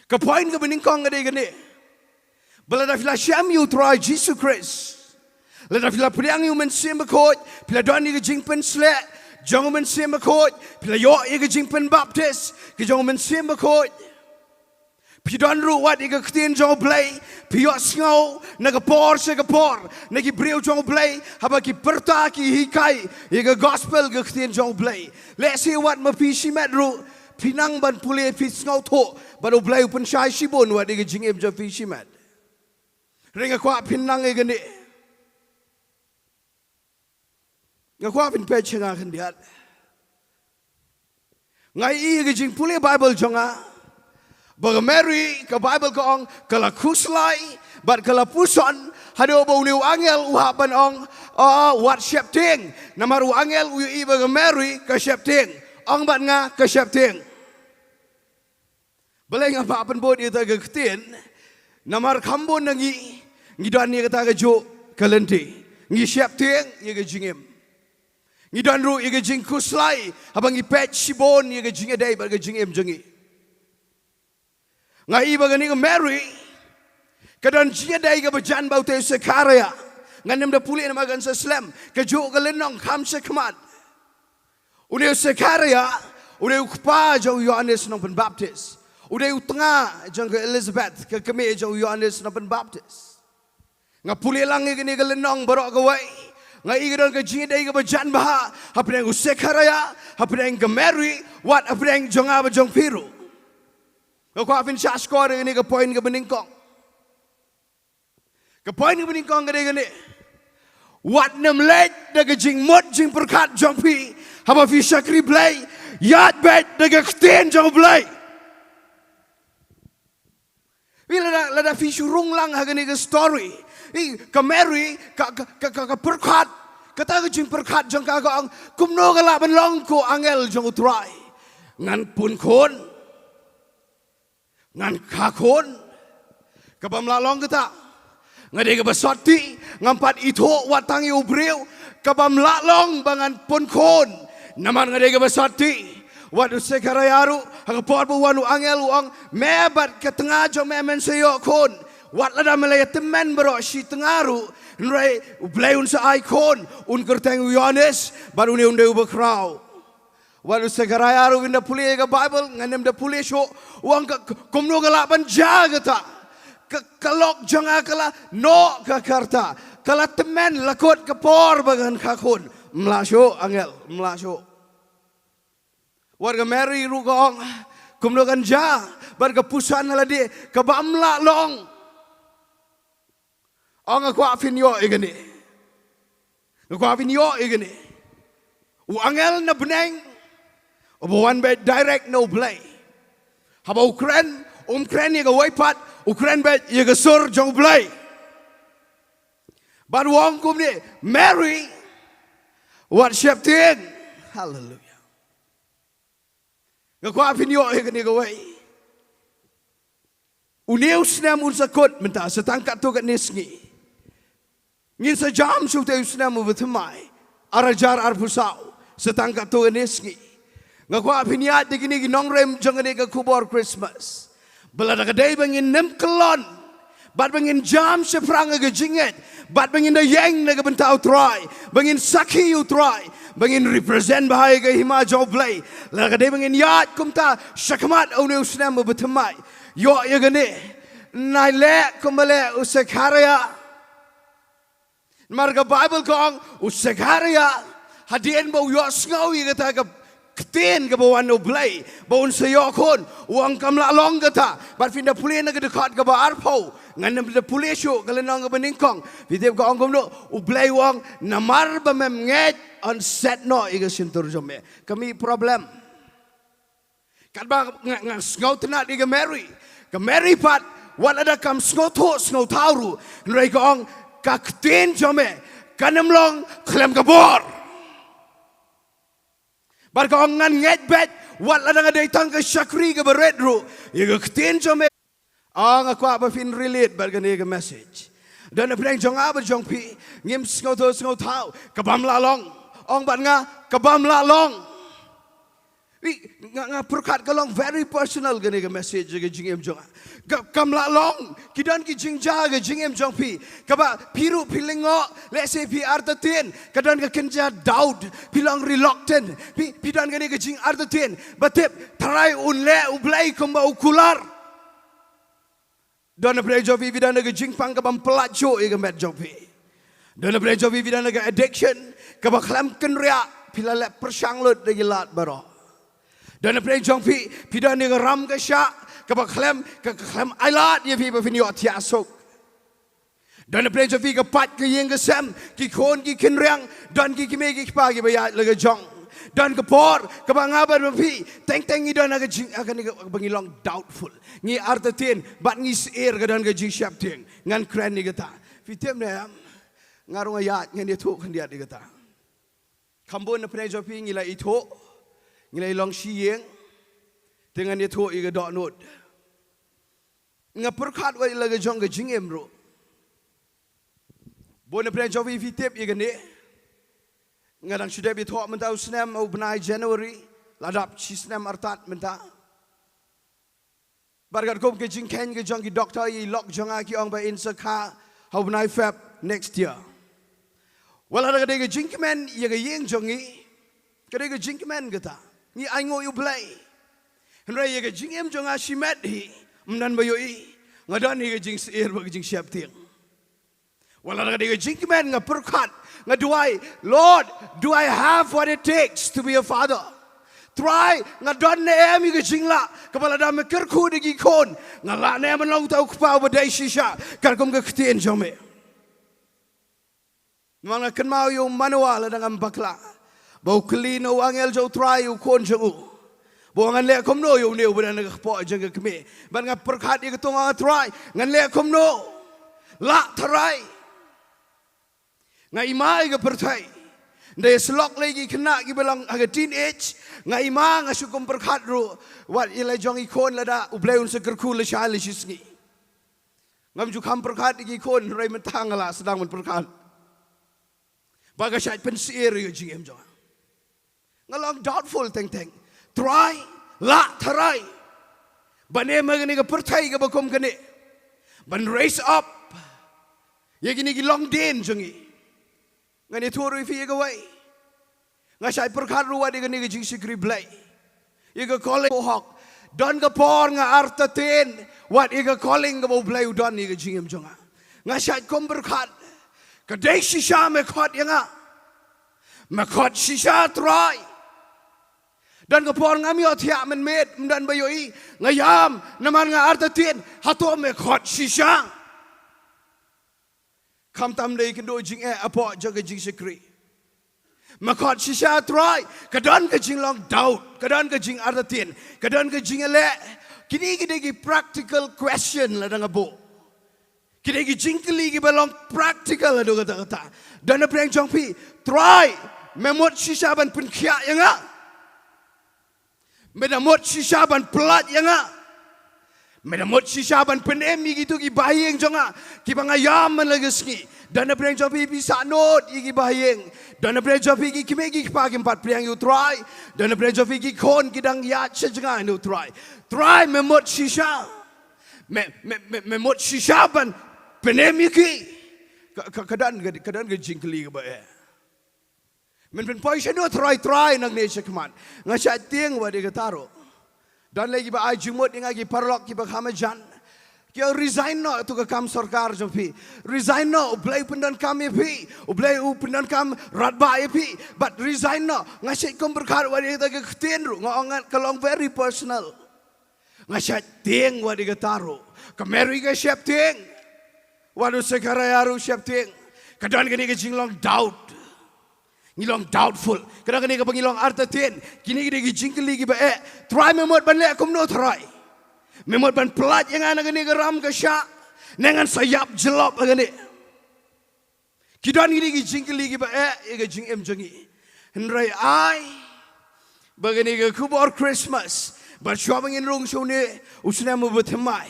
Ka point kaba nyngkong ka dei kane. Ba lada phi la shem ïa U Trai Jisu Khrist, lada phi la pdiang ïa U Mynsiem Bakhuid, phi la don ïa ka jingpynshlur jong U Mynsiem Bakhuid, phi la ïoh ïa ka jingpynbaptis ka jong U Mynsiem Bakhuid, phi don ruh wat ïa ka ktien jong U Blei, phi ïohsngew na ka por sha ka por na ki briew jong U Blei haba ki pyrta, ki hikai ïa ka gospel, ka ktien jong U Blei. Lehse wat ma phi shimet ruh, phi nang ban pule, phi sngewthuh, bad U Blei u pynshai shibun wat ïa ka jingim jong phi shimet. Hynrei nga kwah phin nang ïa kane. Nga kwah phin peit sha nga khyndiat. Nga ïohi ha ka jingpule Bible jong nga ba ka Mary, ka Bible ka ong, ka la khuslai bad ka la puson, haduh ba une u angel u hap ban ong, oh, wat sheptieng. Namar u angel u ïohi ba ka Mary ka sheptieng. Ong bad nga, ka sheptieng. Balei nga kwah pynbud ïa kata ka ktien? Namar kham bun na ngi ngi don ïa kata kajuh ka lynti. Ngi sheptieng ïa ka jingim. Ngi don ruh ïa ka jingkhuslai haba ngi peit shibun ïa ka jingïadei bad ka jingim jong ngi. Nga ïohi ba kane ka Mary ka don jingïadei kaba jan bad utei u Sekharaiah. Ngan ym da pule namar kan sa slem. Kajuh ka lynnong kham shakhmat. Une u Sekharaiah u dei u kpa jong u Ïoannis Nongpynbaptis. U dei u tnga jong ka Elizabeth, ka kmie jong u Ïoannis Nongpynbaptis. Nga pule lang ïa kane ka lynnong baroh kawei, nga ïohi ka don ka jingïadei kaba jan bha hapdeng u Sekharaiah, hapdeng ka Mary, wat hapdeng jong nga bad jong phi ruh. Nga kwah phin shah shkor ïa kane ka point kaba nyngkong. Ka point kaba nyngkong ka dei kane. Wat nym leit da ka jingmut jingpyrkhat jong phi haba phi shakri Blei. Ïaid beit da ka ktien jong U Blei. Ïa lada, lada phi shu rung lang ha kane ka story, ïa ka Mary ka, ka, ka, ka, ka pyrkhat, kata ka jingpyrkhat jong ka, ka ong, kumno ka lah ban long ko angel jong U Trai? Ngan pun khun, ngan kha khun. Ka bym lah long kata. Nga dei kaba sotti, ngam pat ithuh wat tang ïa u briew. Ka bym lah long ba ngan pun khun, namar nga dei kaba sotti. Wat u Sekharaiah ruh, ha ka por ba wan u angel u ong, me bad ka tnga jong me men sa ïoh khun. Wat lada me la ïa tymmen baroh shi tnga ruh, hynrei U Blei un sa ai khun, un kyrteng u Ïoannis, bad une un dei uba khraw. Wat u Sekharaiah ruh, ynda pule ïa ka Baibl, ngan ym da pule shuh, u ong ka, kumno ka lah ban jia kata. Ka, ka lok jong nga ka la noh ka ka rta, ka la tymmen, la kut ka por ba ngan kha khun. Ym lah shuh angel, ym lah shuh. Wat ka Mary ruh ka ong, kumno kan jia, bad ka puson ha lade, kaba ym lah long. Ong nga kwah phin ïoh ïa kane. Nga kwah phin ïoh ïa kane. U angel na bneng, uba wan beit direct na U Blei. Haba u kren, um kren ïa kawei pat, u kren beit ïa ka sur jong U Blei. Bad u ong kumne, Mary, wat sheptieng. Haleluia. Nga kwah phin ïoh ïa kane kawei. Une u snem un sa kut mynta, sa tang katto katne sngi. Ngin sa jam shuh te u snem uba thymmai, ar hajar arphew saw, sa tang katto katne sngi. Nga kwah phin ïaid da kine ki nongrim jong kane ka khubor Christmas. Ba lada ka dei ba ngin nym kyllon, bad ba ngin jam shaphrang ïa ka jingngeit, bad ba ngin da ïeng na ka bynta U Trai, ba ngin sakhi ïa U Trai, ba ngin represent bha ïa ka hima jong U Blei. Lada ka dei ba ngin ïaid kumta shakhmat une u snem uba thymmai, ïoh ïa kane, nai leh kumba leh u Sekharaiah. Namar ka Baibl ka ong, u Sekharaiah, hadien ba u ïohsngew ïa kata ka ktien kaba wan na U Blei, ba un sa ïoh khun, u ong kam lah long kata. Bad phin da pule na ka dkhot kaba arphew, ngan ym da pule shuh ka lynnong kaba nyngkong. Phi tip ka ong kumno, U Blei u ong, namar ba mem ngeit, yn set noh ïa ka shyntur jong me. Ka mih problem. Katba nga, nga sngewtynnad ïa ka Mary. Ka Mary pat, wat lada kam sngewthuh sngewthaw ruh, hynrei ka ong, ka ktien jong me kan ym long khlem ka bor. Bad ka ong ngan ngeit beit, wat lada nga dei tang ka shakri kaba rit ruh, ïa ka ktien jong me. Ah, nga kwah ba phin relate bad kane ka message. Don napdeng jong nga bad jong phi, ngim sngewthuh sngewthaw, ka bym lah long. Ong bad nga, ka bym lah long. Wi, nga, nga pyrkhat ka long very personal kane ka message ka jingim jong nga. Ka, kam lah long, ki don ki jingjia ka jingim jong phi. Kaba phi ruh phi lyngngoh, lehse phi artatien, ka don ka kynja doubt, phi long reluctant, phi, phi don kane ka jingartatien. Ba tip, tharai un leh U Blei kumba u kular. Don napdeng jong phi, phi don ka jingpang ka bym pyllait shuh ïa ka met jong phi. Don napdeng jong phi, phi don ka addiction, kaba khlem kynriah, phi la leh pyrshang lut da ki lad baroh. Don napdeng jong phi, phi don ka ram ka shah, kaba khlem, ka, ka khlem ailad ïa phi ba phin ïoh thiah suk. Don napdeng jong phi ka pait ka ïing ka sem, ki khun ki khynriang, don ki kmie ki kpa kiba ïaid la ka jong. Don ka por, kaba nga bad phi, teng teng ngi don ha ka jing, ha kane kaba ngi long doubtful. Ngi artatien, bad ngi sheptieng, ka don ka jingsheptieng. Ngan kren ïa kata. Phi tip ne em? Nga ruh nga ïaid, ngan ïathuh khyndiat ïa kata. Kham bun napdeng jong phi ngi la ithuh, ngi la ilong shi ïing, te ngan ïathuh ïa ka dohnud. Nga pyrkhat wat la ka jong ka jingim ruh. Bun napdeng jong phi phi tip ïa kane. Nga dang shu dep ithuh mynta u snem, u bnai January, la dap shi snem artat mynta. Bad katkum ka jingkheiñ ka jong ki doktor ïa i lok jong nga ki ong ba in sa kha ha u bnai Feb next year. Wat la ka dei ka jingkmen ïa ka ïing jong ngi, ka dei ka jingkmen kata. Ngi ainguh ïa U Blei. Hynrei ïa ka jingim jong nga shimet hi, ym don ba ïohi. Nga don hi ka jingsyier bad ka jingsheptieng. Wat la ka dei ka jingkmen nga pyrkhat, nga duwai, Lord, do I have what it takes to be a father? Trai, nga don ne em ïa ka jinglah, kaba lada me kyrkhu da ki khun, nga lah ne em ban long uta u kpa uba dei shisha, katkum ka ktien jong me. Namar nga kynmaw ïa u Manoah lada ngam bakla. Ba u kylli na u angel jong U Trai ïa u khun jong u. Ba u ong ngan leh kumno ïa une uba don ha ka kpoh jong ka kmie. Bad nga pyrkhat ïa kata nga ong Trai, ngan leh kumno. Lah tharai. Nga ima ïa ka pyrthei. Ynda ïa syllok lei ki khynnah kiba long ha ka teenage. Nga ima nga shu kum pyrkhat ruh. Wat ïa la jong i khun lada U Blei un sa kyrkhu lashai la shisngi. Ngam ju kham pyrkhat ïa ki khun, hynrei mynta nga la sdang ban pyrkhat. Ba ka shait pynsyier ïa ka jingim jong nga. Nga long doubtful teng teng. Trai, lah tharai ban im ha kane ka pyrthei kaba kum kane, ban raise up ïa kine ki longdien jong ngi. Ngan ïathuh ruh ïa phi ïa kawei. Nga shait pyrkhat ruh wat ïa kane ka jingshakri Blei, ïa ka calling ba u hok. Don ka por nga artatien wat ïa ka calling kaba U Blei u don ïa ka jingim jong nga. Nga shait kum pyrkhat, ka dei shisha me khot ïa nga. Me khot shisha Trai. Don ka por ngam ïohthiah mynmiet, ym don ba ïohi. Nga ïam namar nga artatien. Hato me khot shisha? Khamtam dei kynduh jingeh hapoh jong ka jingshakri. Me khot shisha Trai, ka don ka jinglong doubt, ka don ka jingartatien, ka don ka jingïaleh. Kine ki dei ki practical question lada nga buh. Ki dei ki jingkylli kiba long practical haduh katta katta. Don na pdeng jong phi, Trai, me mut shisha ban pynkhiah ïa nga? Me da mut shisha ban pyllait ïa nga? Me da mut shisha ban pynim ïa kito ki bahaïing jong nga kiba nga ïam man la ka sngi? Don na pdeng jong phi, phi sahnud ïa ki bahaïing. Don na pdeng jong phi ki kmie ki kpa kim pat pdiang ïa U Trai. Don na pdeng jong phi ki khun ki dang ïaid sha jngai na U Trai. Trai, me mut shisha? Me, me, me, me mut shisha ban pynim ïa ki? Ka, ka, ka don ka, ka don ka jingkylli kaba eh. Men pynpoi shano Trai, Trai, nangne shakhmat? Nga shait tieng wat ïa kata ruh. Don lei kiba ai jingmut ïa nga, ki paralok kiba kham hajan. Ki ong, resign noh tu ka kam sorkar jong phi. Resign noh, U Blei u pyndonkam ïa phi. U Blei u pyndonkam radbah ïa phi. But resign noh. Nga shait kum pyrkhat wat ïa kata ka ktien ruh. Nga ong ngat ka long very personal. Nga shait tieng wat ïa kata ruh. Ka Mary ka sheptieng. Wat u Sekharaiah ruh u sheptieng. Ka don kane ka jinglong doubt. Ngi long doubtful. Ka don kane kaba ngi long artatien. Kine ki dei ki jingkylli kiba eh. Trai, me mut ban leh kumno Trai? Me mut ban pyllait ïa nga na kane ka ram ka shah? Ne ngan sa ïap jyllop ha kane? Ki don kine ki jingkylli kiba eh ïa ka jingim jong ngi. Hynrei ai ba kane ka khubor Christmas, bad shuwa ba ngin rung sha une u snem uba thymmai,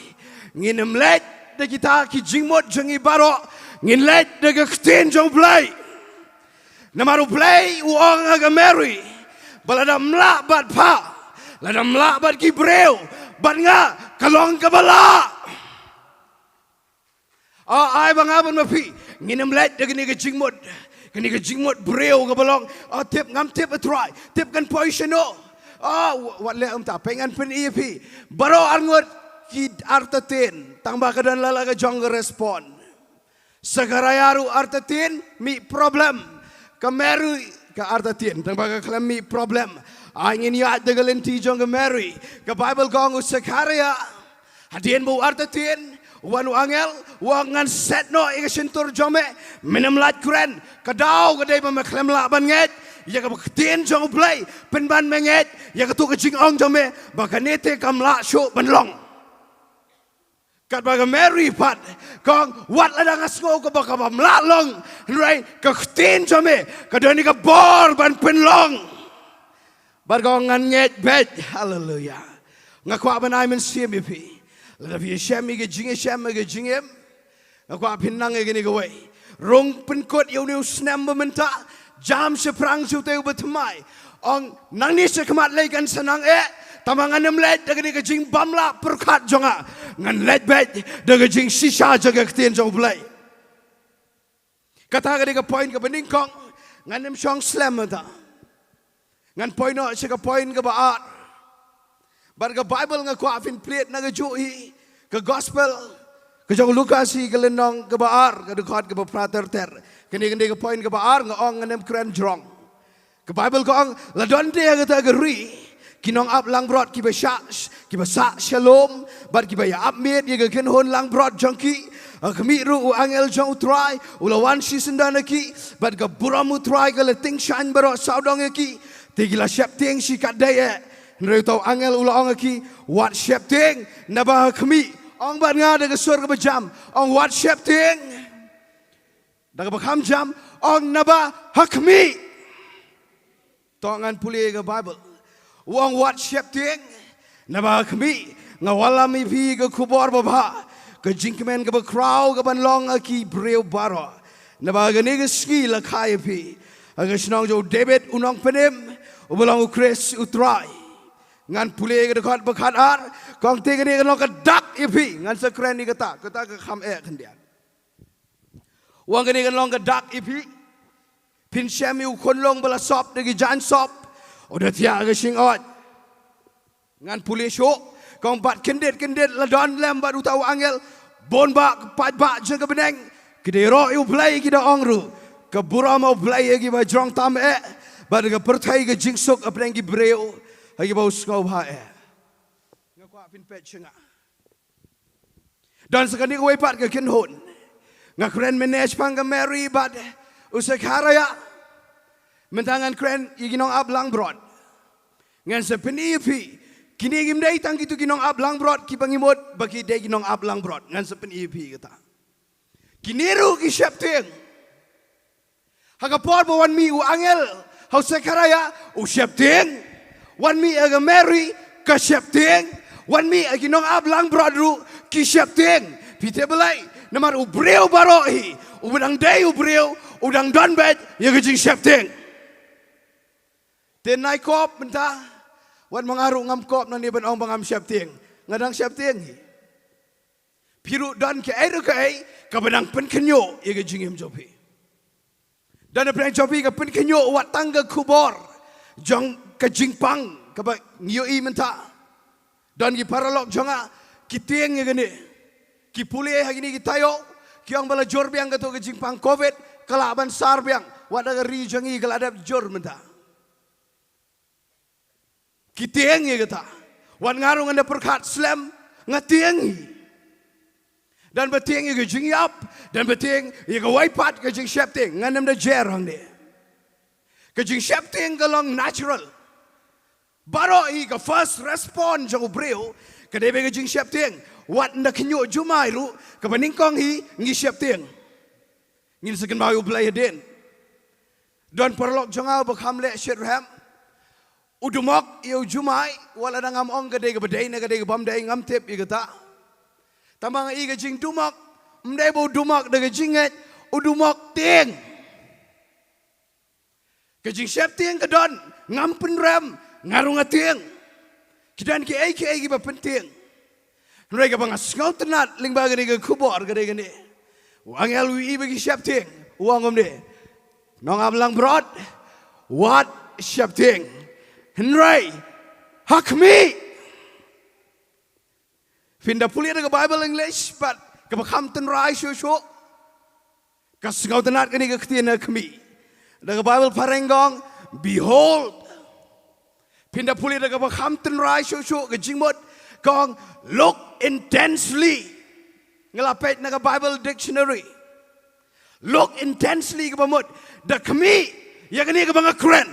ngin ym leit da kita ki jingmut jong ngi baroh, ngin leit da ka ktien jong U Blei. Namar U Blei u ong ha ka Mary ba lada ym lah bad pha, lada ym lah bad ki briew, bad nga ka long kaba lah. O, ai ba nga bad ma phi ngin ym leit da kane ka jingmut, kane ka jingmut briew kaba long, o, tip ngam tip, a Trai, tip kan poi shano. O, wa-, wat leh kumta, pyngan pyni ïa phi. Baroh arngut ki artatien, tang ba ka don la la ka jong ka respond. Sekharaiah ruh artatien, mih problem. Ka Mary ka artatien, tang ba ka khlem mih problem. Ai ngin ïaid da ka lynti jong ka Mary. Ka Bible ka ong u Sekharaiah, hadien ba u artatien, wan u angel, u ong ngan set noh ïa ka shyntur jong me, men ym lait kren, ka daw ka dei ba me khlem lah ban ngeit ïa kaba ktien jong U Blei, pynban me ngeit ïa kato ka jingong jong me ba kane te kam lah shuh ban long. Katba ka Mary pat ka ong, wat lada nga sngew kaba, kaba ym lah long, hynrei ka ktien jong me ka don ïa ka bor ban pynlong. Bad ka ong ngan ngeit beit. Haleluia. Nga kwah ban ai mynsiem ïa phi. Lada phi ïashem ïa ka jingïashem, ïa ka jingim, nga kwah phin nang ïa kane kawei. Rung pynkut ïa une u snem ba mynta, jam shaphrang sha utei uba thymmai. Ong nangne shakhmat lei kan sa nang eh, tangba ngan ym leit da kane ka jingbymlah pyrkhat jong nga. Ngan leit beit da ka jingshisha jong ka ktien jong U Blei. Kata ka dei ka point kaba nyngkong, ngan ym shong slem mynta. Ngan poi noh sha ka point kaba ar. Bad ka Bible nga kwah phin plie na kajuh hi, ka Gospel ka jong u Lukas hi, ka lynnong kaba ar, ka dkhot kaba phra ter ter. Kane, kane ka point kaba ar, nga ong ngan ym kren jrong. Ka Bible ka ong, la don de ha kata ka ri ki nongap langbrot kiba sah, kiba sah shalom, bad kiba ïa ap miet ïa ka kynhun langbrot jong ki. Ha khmih ruh u angel jong U Trai u la wan shisyndon ha ki, bad ka burom U Trai ka la tyngshaiñ baroh sawdong ïa ki. Te ki la sheptieng shi katdei eh. Hynrei uta u angel u la ong ha ki, wat sheptieng, naba ha khmih. Ong bad nga da ka sur kaba jam, ong wat sheptieng. Da kaba kham jam, ong naba ha khmih. To ngan pule ka Bible. U ong wat sheptieng, naba ha khmih nga wallam ïa phi ka khubor babha, ka jingkmen kaba khraw kaban long ha ki briew baroh. Naba ha kane ka sngi la kha ïa phi ha ka shnong jong u David u nongpynim, uba long U Khrist U Trai. Ngan pule ka dkhot ba khatar, kong te kane kan long ka dak ïa phi, ngan sa kren ïa kata, kata ka kham eh khyndiat. Wan kane kan long ka dak ïa phi. Phin shem ïa u khunlung ba la sop da ki jaiñ sop, u da thiah ka shingoit. Ngan pule shuh, kong bad kyndit kyndit la don lem bad uta u angel, bun bah ki paidbah jong ka bneng, ki da ïaroh ïa u Blei ki da ong ruh, ka burom ha u Blei ha kiba jrong tam eh, bad ka pyrthei ka jingsuk hapdeng ki briew ha kiba u sngewbha eh. Nga kwah phin peit sha nga. Don sa kane kawei pat ka kynhun. Nga kren mynne shaphang ka Mary bad u Sekharaiah. Mynta ngan kren ïa ki nongap langbrot. Ngan sa pyni ïa phi. Kine kim dei tang kito ki nongap langbrot kiba ngi mut ba ki dei ki nongap langbrot. Ngan sa pyni ïa phi kata. Kine ruh ki sheptieng. Ha ka por ba wan mih u angel ha u Sekharaiah, u sheptieng. Wan mih ha ka Mary, ka sheptieng. Wan mih ha ki nongap langbrot ruh, ki sheptieng. Phi tip balei? Namar u briew baroh hi, u ba dang dei u briew, u dang don beit ïa ka jingsheptieng. Te nai kop mynta, wat ma nga ruh ngam kop nangne ban ong ba ngam sheptieng. Nga dang sheptieng hi. Phi ruh don kaei ruh kaei kaba dang pynkhynñiuh ïa ka jingim jong phi. Don hapdeng jong phi ka pynkhynñiuh, wat tang ka khubor jong ka jingpang kaba ngi ïohi mynta. Don ki paralok jong nga ki tieng ïa kane. Ki pule ha kine ki taïew, ki ong ba la jur biang kato ka jingpang covid, ka lah ban sar biang. Wat da ka ri jong ngi ka la dep jur mynta. Ki tieng ïa kata. Wat nga ruh ngan da pyrkhat slem, nga tieng hi. Don ba tieng ïa ka jingïap, don ba tieng ïa kawei pat ka jingsheptieng, ngan ym da jer hangne. Ka jingsheptieng ka long natural. Baroh hi ka first response jong u briew ka dei ba ka jingsheptieng. Wat ynda khynñiuh jumai ruh, kaba nyngkong hi ngi sheptieng. Ngin sa kynmaw ïa u Blei hadien. Don paralok jong nga uba kham leh shitrhem. U dumok ïa u jumai, wat la dang ngam ong ka dei kaba dei ne ka dei ka bym dei, ngam tip ïa kata. Tangba nga i ka jingdumok, ym dei ba u dumok da ka jingngeit, u dumok tieng. Ka jingsheptieng ka don, ngam pynrem, nga ruh nga tieng. Ki don kiei kiei kiba pyntieng. Hynrei kaba nga sngewtynnat lyngba kane ka khubor ka dei kane. U angel u ïohi ba ki sheptieng, u ong kumne. Nongap langbrot, wat sheptieng. Hynrei ha khmih. Phin da pule da ka Bible English bad kaba kham tynrai shuh shuh. Ka sngewtynnat kane ka ktien ha khmih. Da ka Bible phareng ka ong, behold. Phin da pule da kaba kham tynrai shuh shuh ka jingmut, ka ong, look intensely. Nga la peit na ka Bible dictionary. Look intensely kaba mut da khmih ïa kane kaba nga kren.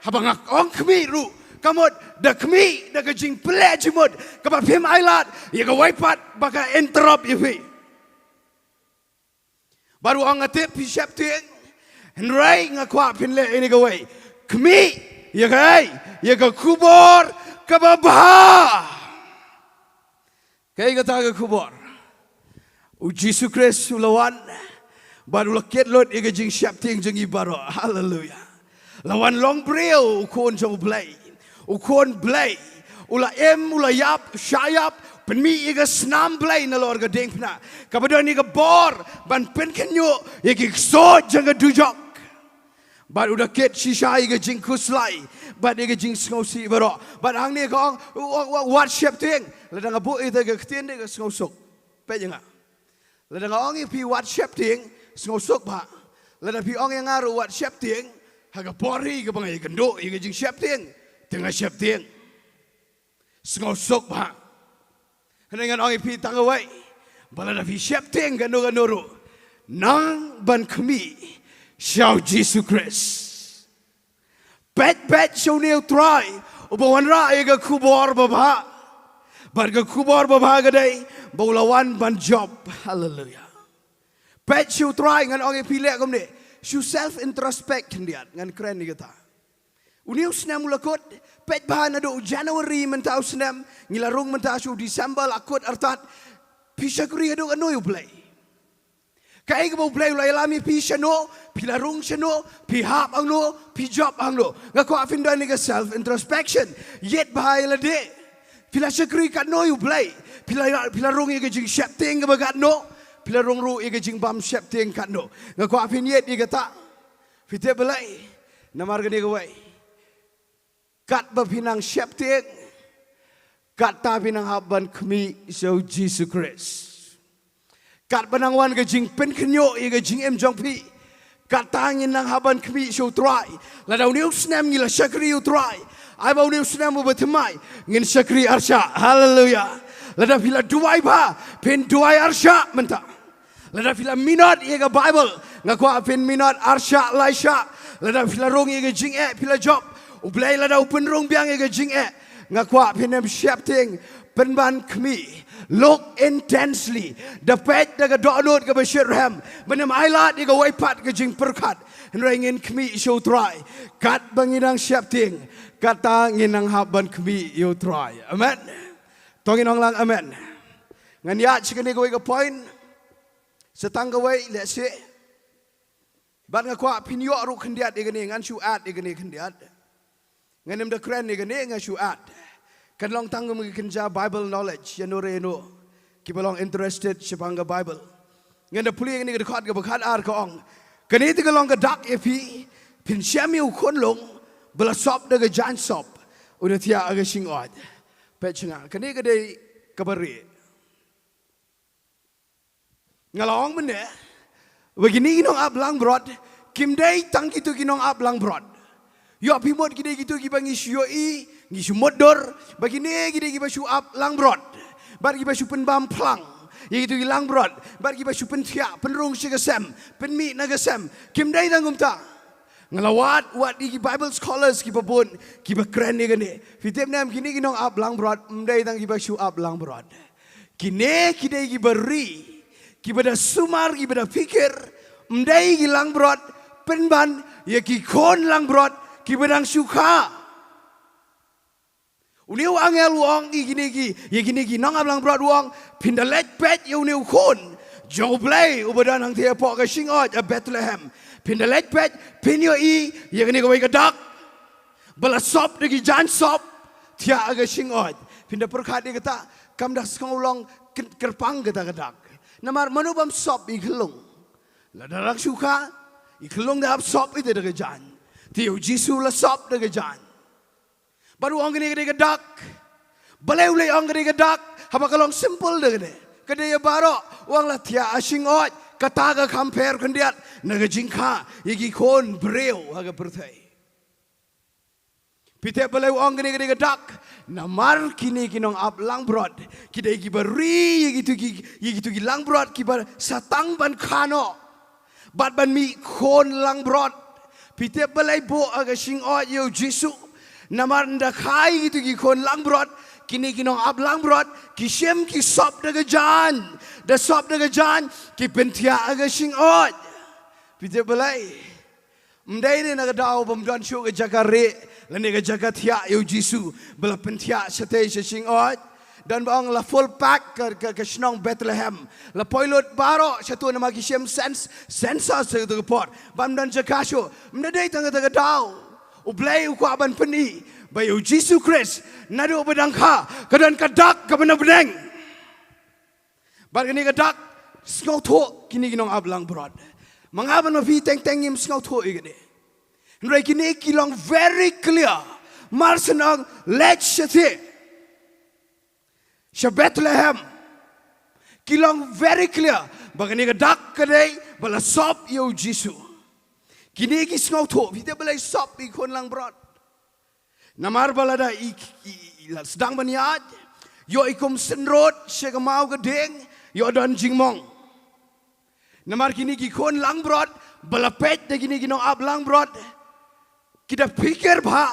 Haba nga ong khmih ruh, ka mut da khmih da ka jingpynleh jingmut kaba phim ailad ïa kawei pat ba ka interrupt ïa phi. Bad u ong, nga tip phi sheptieng, hynrei nga kwah phin leh ïa kane kawei. Khmih ïa kaei? Ïa ka khubor kaba bha. Kaei kata ka khubor? U Jisu Khrist u la wan bad u la kit lut ïa ka jingsheptieng jong ngi baroh. Haleluia. La wan long briew, u khun jong u Blei. U khun Blei u la im, u la ïap, u shah ïap, pynmih ïa ka snam Blei nalor ka diengphna, kaba don ïa ka bor ban pynkhynñiuh ïa ki ksuid jong ka dujok. Bad u da kit shisha ïa ka jingkhuslai bad ïa ka jingsngewsih baroh. Bad hangne ka ong, u ong, u ong, wat sheptieng. Lada nga buh ïa ka ktien de ka sngewsuk. Peit ïa nga. Lada nga ong ïa phi wat sheptieng, sngewsuk bha. Lada phi ong ïa nga ruh wat sheptieng, ha ka por hi kaba nga ïakynduh ïa ka jingsheptieng, te nga sheptieng. Sngewsuk bha. Hynrei ngan ong ïa phi tang kawei, ba lada phi sheptieng kano kano ruh, nang ban khmih sha u Jisu Khrist. Peit, peit sha une u Trai uba wanrah ïa ka khubor babha. Bad ka khubor babha ka dei ba u la wan ban jop. Haleluia. Peit sha u Trai, ngan ong ïa phi leh kumne. Shu self introspect khyndiat, ngan kren ïa kata. Une u snem u la kut, peit bha naduh u January mynta u snem, ngi la rung mynta sha u December la kut artat. Phi shakri haduh kano ïa u Blei? Kaei kaba U Blei u la ïalam ïa phi shano, phi la rung shano, phi hap hangno, phi jop hangno. Nga kwah phin don ïa ka self introspection. Ïit bha ïa lade. Phi la shakri katno ïa U Blei. Phi la, phi la rung ïa ka jingsheptieng kaba katno. Phi la rung ruh ïa ka jingbymsheptieng katno. Nga kwah phin ïit ïa kata. Phi tip balei? Namar kane kawei. Katba phi nang sheptieng, katta phi nang hap ban khmih sha U Jisu Khrist. Katba nang wan ka jingpynkhynñiuh ïa ka jingim jong phi, katta ngin nang hap ban khmih sha U Trai. Lada une u snem ngi la shakri ïa U Trai, ai ba une u snem uba thymmai ngin shakri arshah. Haleluya. Lada phi la duwai bha, phin duwai arshah mynta. Lada phi la minot ïa ka Baibl, nga kwah phin minot arshah laishah. Lada phi la rung ïa ka jingeh, phi la jop, U Blei lada u pynrung biang ïa ka jingeh, nga kwah phin ym sheptieng, pynban khmih. Look intensely. Da peit da ka dohnud kaba shitrhem. Ban ym ailad ïa kawei pat ka jingpyrkhat. Hynrei ngin khmih sha U Trai. Katba ngi nang sheptieng, katta ngin nang hap ban khmih ïa U Trai. Amen. To ngin ong lang amen. Ngan ïaid sha kane kawei ka point. Sa tang kawei, let's say. Bad nga kwah phin ïoh ruh khyndiat ïa kane, ngan shu add ïa kane khyndiat. Ngan ym da kren ïa kane, nga shu add. Kan long tang kum ka kynja Bible knowledge, ïano re ïano kiba long interested shaphang ka Bible. Ngan da pule ïa kane ka dkhot kaba khatar ka ong. Kane te ka long ka dak ïa phi, phin shem ïa u khunlung ba la sop da ka jaiñ sop, u da thiah ha ka shingoid. Peit sha nga, kane ka dei kaba rieh. Nga la ong mynne ba kine ki nongap langbrot kim dei tang kito ki nongap langbrot. Ïoh phi mut ki dei kito kiba ngi shu ïohi, ngi shu mutdur ba kine ki dei kiba shu ap langbrot bad kiba shu pynbam phlang ïa kito ki langbrot bad kiba shu pynthiah pynrung sha ka sem, pynmih na ka sem. Kim dei tang kumta. Nga la wad, wad ïa ki Bible scholars kiba bun kiba kren ïa kane. Phi tip ne em, kine ki nongap langbrot ym dei tang kiba shu ap langbrot. Kine ki dei kiba ri, kiba da sumar, kiba da phikir. Ym dei ki langbrot pynban ïa ki khun langbrot kiba dang shu kha. Une u angel u ong ïa kine ki, ïa kine ki nongap langbrot u ong, phin da leit peit ïa une u khun jong U Blei uba don hangtei hapoh ka shingoid ha Bethlehem. Phin da leit peit, phin ïohi ïa kane kawei ka dak ba la sop da ki jaiñ sop, thiah ha ka shingoid. Phin da pyrkhat ïa kata, kam da sngew long kyn-, kyrpang kata ka dak. Namar mano bym sop ïa i khunlung? Lada dang shu kha, i khunlung da hap sop ïa i da ka jaiñ. Te ïa U Jisu la sop da ka jaiñ. Bad u ong kane ka dei ka dak. Balei u leh ong ka dei ka dak? Haba ka long simple da kane. Ka dei ïa baroh, u ong la thiah ha shingoid, kata ka kham pher khyndiat na ka jingkha ïa ki khun briew ha ka pyrthei. Phi tip balei u ong kane ka dei ka dak? Namar kine ki nongap langbrot ki dei kiba ri ïa kito ki, ïa kito ki langbrot kiba sa tang ban kha noh bad ban mih khun langbrot. Phi tip balei buh ha ka shingoid ïa U Jisu? Namar ynda kha ïa kito ki khun langbrot, kine ki nongap langbrot ki shim ki sop da ka jaiñ, da sop da ka jaiñ ki pynthiah ha ka shingoid. Phi tip balei? Ym dei ne na ka daw bym don shuh ka jaka rieh lane ka jaka thiah ïa U Jisu ba la pynthiah shatei sha shingoid. Don ba ong la full pack ka, ka, ka shnong Bethlehem. La poi lut baroh shato namar ki shim cens-, census shato ka por. Bym don jaka shuh. Ym dei tang kata ka daw. U Blei u kwah ban pyni ba ïa U Jisu Khrist naduh ba dang kha ka don ka dak kaba na bneng. Bad kane ka dak, sngewthuh kine ki nongap langbrot. Ma nga bad ma phi teng teng ngim sngewthuh ïa kane. Hynrei kine ki long very clear. Mar shen ong leit shatei sha Bethlehem. Ki long very clear ba kane ka dak ka dei ba la sop ïa U Jisu. Kine ki sngewthuh, phi tip balei sop ïa ki khun langbrot? Namar ba lada i, i, i la sdang ban ïaid, ïoh i kum synrut sha ka maw ka dieng, ïoh don jingmong. Namar kine ki khun langbrot ba la peit da kine ki nongap langbrot ki da phikir bha.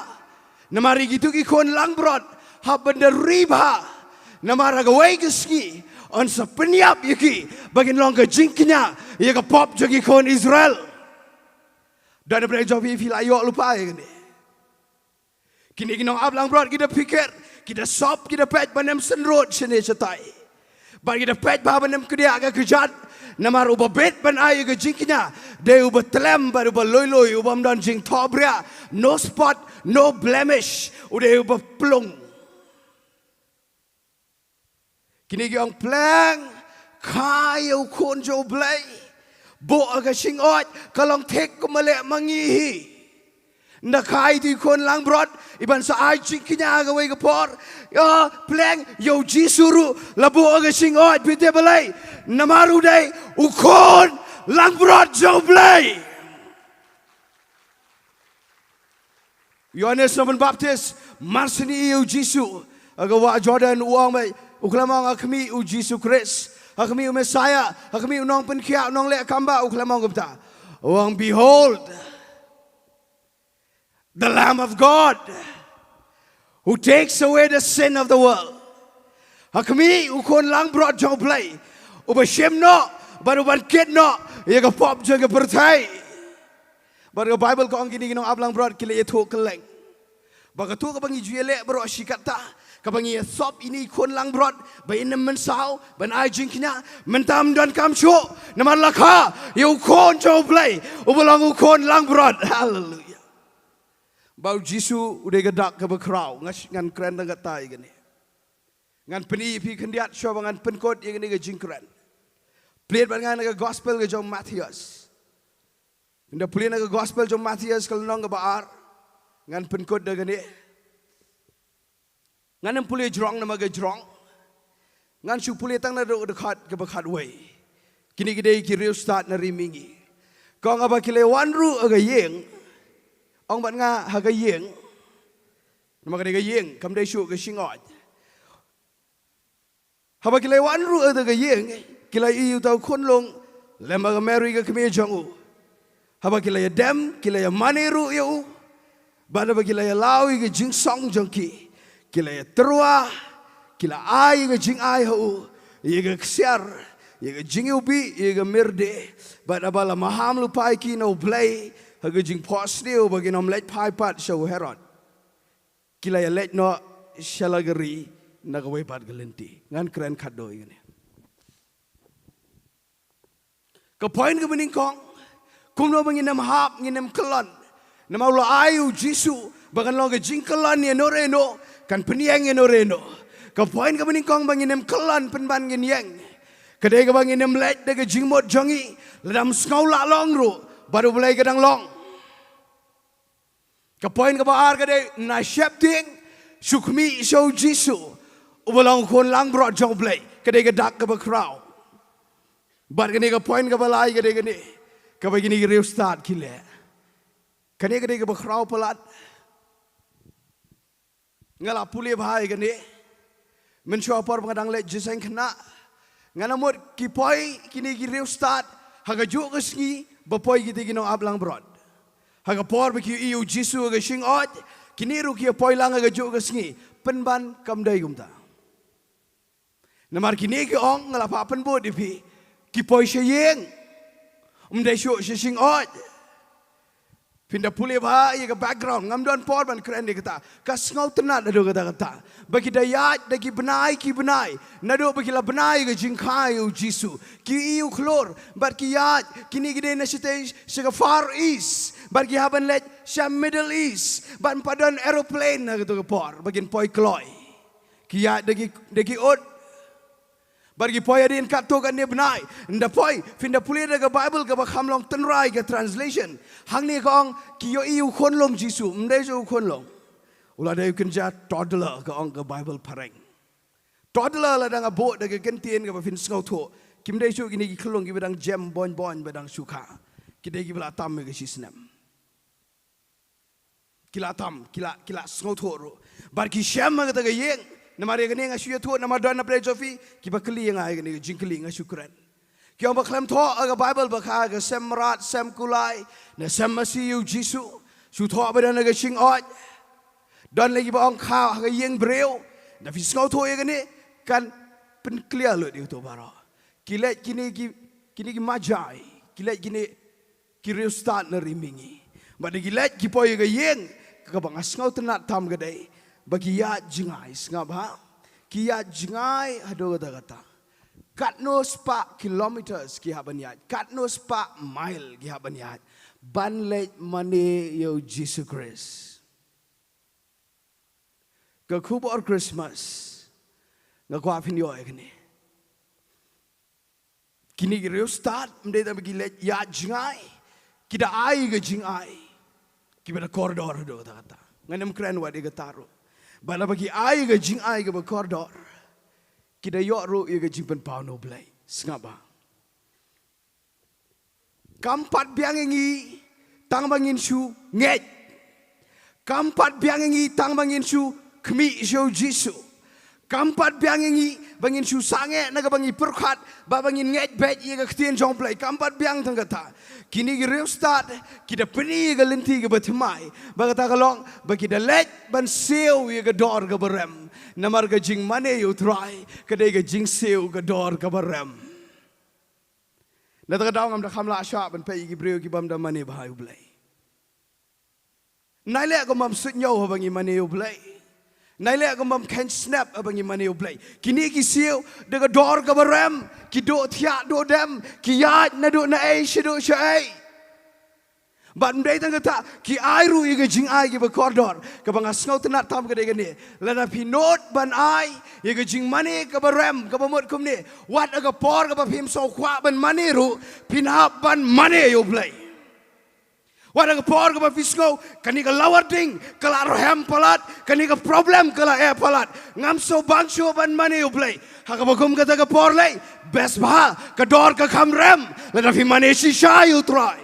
Namar ïa kito ki khun langbrot hap ban da ri bha. Namar ha kawei ka sngi yn sa pynïap ïa ki ba kin long ka jingkñia ïa ka pop jong ki khun Israel. Don na pdeng jong phi, phi la ïoh lypa ïa kane. Kine ki nongap langbrot ki da phikir, ki da sop, ki da peit ban ym synrut shane shatai. Bad ki da peit bha ban ym kdiah ka kjat, Namar uba bit ban ai ïa ka jingkñia, dei uba tlem bad uba lui lui, uba ym don jingthohbria, no spot, no blemish, u dei uba plung. Kine ki ong pleng, kha ïa u khun jong u Blei. Buh ha ka shingoit, ka long thik kum ma leh ma ngi hi. Nda kha ïa u khun langbrot, iban sa ai jingkñia ha kawei ka por. Ïa, pleng, ïa u Jisu ruh, la buh ha ka shingoit, phi tip balei. Namar u dei, u khun langbrot jong u Blei. Ïoannis Nongpynbaptis, mar shu ïohi ïa u Jisu ha ka wah Jordan, u ong beit, u khlem ong ha khmih u Jisu Khrist, ha khmih u Messiah, ha khmih u nongpynkhiah, u nongleh kam bah, u khlem ong kumta. U ong, "Behold, the Lamb of God, who takes away the sin of the world." Ha khmih u khun langbrot jong u Blei, uba shim noh bad uban kit noh ïa ka pop jong ka pyrthei. Bad ka Baibl ka ong kine ki nongap langbrot ki la ïathuh kylleng ba katto kaba ngi ju ïaleh baroh shi katta, kaba ngi ïasop ïa ine i khun langbrot ba in ym mynsaw ban ai jingkñia, mynta ym donkam shuh, namar la kha ïa u khun jong u Blei uba long u khun langbrot. Haleluia. Ba u Jisu u dei ka dak kaba khraw. Nga sh-, ngan kren tang katta ïa kane. Ngan pyni ïa phi khyndiat shuwa ba ngan pynkut ïa kane ka jingkren. Plie bad nga na ka gospel ka jong u Mathaios. Ynda plie na ka gospel jong u Mathaios ka lynnong kaba ar. Ngan pynkut da kane. Ngan ym pule jrong namar ka jrong. Ngan shu pule tang naduh dkhot kaba khatwei. Kine ki dei ki riewstad na ri mihngi. Ka ong haba ki la wan ruh ha ka ïing. Ong bad nga ha ka ïing. Namar ka dei ka ïing, kam dei shuh ka shingoit. Haba ki la wan ruh ha ka ïing, ki la ïohi ïa uta u khunlung lem bad ka Mary ka kmie jong u. Haba ki la ïadem, ki la ïamane ruh ïa u. Bad haba ki la ïalam ïa ka jingsong jong ki, ki la ïatyrwa, ki la ai ïa ka jingai ha u, ïa ka ksiar, ïa ka jingiwbih, ïa ka mirde. Bad haba la maham lypa ïa ki na u Blei ha ka jingphohsniew ba kin ym leit phai pat sha u Herod, ki la ïaleit noh sha la ka ri na kawei pat ka lynti. Ngan kren khatduh ïa kane. Ka point kaba nyngkong, kumno ba ngin ym hap, ngin ym kyllon. Namar u la ai u Jisu ba kan long ka jingkyllon ïa no re no, kan pynïeng ïa no re no. Ka point kaba nyngkong ba ngin ym kyllon pynban ngin ïeng, ka dei kaba ngin ym leit da ka jingmut jong ngi, lada ym sngew lah long ruh, bad u Blei ka dang long. Ka point kaba ar ka dei, na sheptieng, shu khmih sha u Jisu uba long u khun langbrot jong u Blei, ka dei ka dak kaba khraw. Bad kane ka point kaba lai ka dei kane, kaba kine ki riewstad ki leh. Kane ka dei kaba khraw palat. Nga la pule bha ïa kane. Mynshuwa por ba nga dang leit jingïaseng khynnah, nga la mut ki poi kine ki riewstad ha kajuh ka sngi ba poi kita ki nongap langbrot. Ha ka por ba ki ïohi ïa u Jisu ha ka shingoit, kine ruh ki ïa poi lang ha kajuh ka sngi. Pynban kam dei kumta. Namar kine ki ong, nga la phah pynbud ïa phi, ki poi sha ïing. Ym dei shuh sha shingoit. Phin da pule bha ïa ka background, ngam don por ban kren ïa kata. Ka sngewtynnad haduh katta katta. Ba ki da ïaid da ki bnai ki bnai, naduh ba ki la bnai ka jingkha ïa u Jisu. Ki ïohi u khlur, bad ki ïaid, kine ki dei na shatei sha ka Far East, bad ki hap ban leit sha Middle East, bad ym pat don aeroplane ha kato ka por ba kin poi kloi. Ki ïaid da ki, da ki ut. Bad ki poi hadien katto katne bnai. Ynda poi, phin da pule da ka Baibl kaba kham long tynrai ka translation, hangne ka ong ki ïohi u khunlung Jisu, ym dei shuh u khunlung. U la dei u kynja toddler, ka ong ka Baibl phareng. Toddler lada nga buh da ka kyntien kaba phin sngewthuh, kim dei shuh kine ki khyllung kiba dang jem boin boin ba dang shu kha. Ki dei kiba la tam ïa ka shisnem. Ki la tam, ki la, ki la sngewthuh ruh. Bad ki shem ha kata ka ïing. Namar ïa kane nga shu ïathuh, namar don na pdeng jong phi kiba kylli ïa nga ïa kane ka jingkylli, nga shu kren. Ki ong ba khlem thoh ha ka Baibl ba kha ha ka sem mrad, sem kulai, ne sem masi ïa u Jisu. Shu thoh ba don ha ka shingoit. Don lei kiba ong kha ha ka ïing briew. Lada phi sngewthuh ïa kane, kan pynclear lut ïa uto baroh. Ki leit kine ki, kine ki magi, ki leit kine ki riewstad na ri mihngi. Bad da ki leit ki poi ha ka ïing, kaba nga sngewtynnad tam ka dei ba ki ïaid jngai, sngap bha. Ki ïaid jngai haduh katta katta. Katno spah kilometers ki hap ban ïaid, katno spah mile ki hap ban ïaid ban leit mane ïa u Jisu Khrist. Ka khubor Christmas nga kwah phin ïoh ïa kane. Kine ki riewstad ym dei tang ba ki leit ïaid jngai, ki da ai ka jingai kiba da kordor haduh katta katta. Ngan ym kren wat ïa kata ruh. Bad haba ki ai ka jingai kaba kordor, ki da ïoh ruh ïa ka jingpynpaw na U Blei. Sngap bha. Kam pat biang ïa ngi tang ba ngin shu ngeit. Kam pat biang ïa ngi tang ba ngin shu khmih sha u Jisu. Kam pat biang ïa ngi ba ngin shu sangeh na kaba ngi pyrkhat, ba ba ngin ngeit beit ïa ka ktien jong U Blei. Kam pat biang tang kata. Kine ki riewstad ki da pyni ïa ka lynti kaba thymmai. Ba kata ka long ba ki da leit ban siew ïa ka dor kaba rem. Namar ka jingmane ïa U Trai ka dei ka jingsiew ka dor kaba rem. Na kata ka daw ngam da kham lah shah ban peit ïa ki briew ki bym da mane bha ïa U Blei. Nai leh kum bym suidñiew haba ngi mane ïa U Blei. Nai leh kum bym kheiñ snep haba ngi mane ïa U Blei. Kine ki siew da ka dor kaba rem, ki duh thiah duh dem, ki ïaid naduh naei shaduh shaei. Bad ym dei tang kata, ki ai ruh ïa ka jingai kiba kordor. Kaba nga sngewtynnat tam ka dei kane. Lada phi nud ban ai ïa ka jingmane kaba rem, kaba mut kumne, wat ha ka por kaba phim sngew kwah ban mane ruh, phin hap ban mane ïa U Blei. Wat ha ka por kaba phi sngew kane ka lawar ding ka la rhem palat, kane ka problem ka la eh palat, ngam sngewbang shuh ban mane ïa U Blei. Ha kaba kum kata ka por lei, best bha, ka dor ka kham rem lada phi mane shisha ïa U Trai.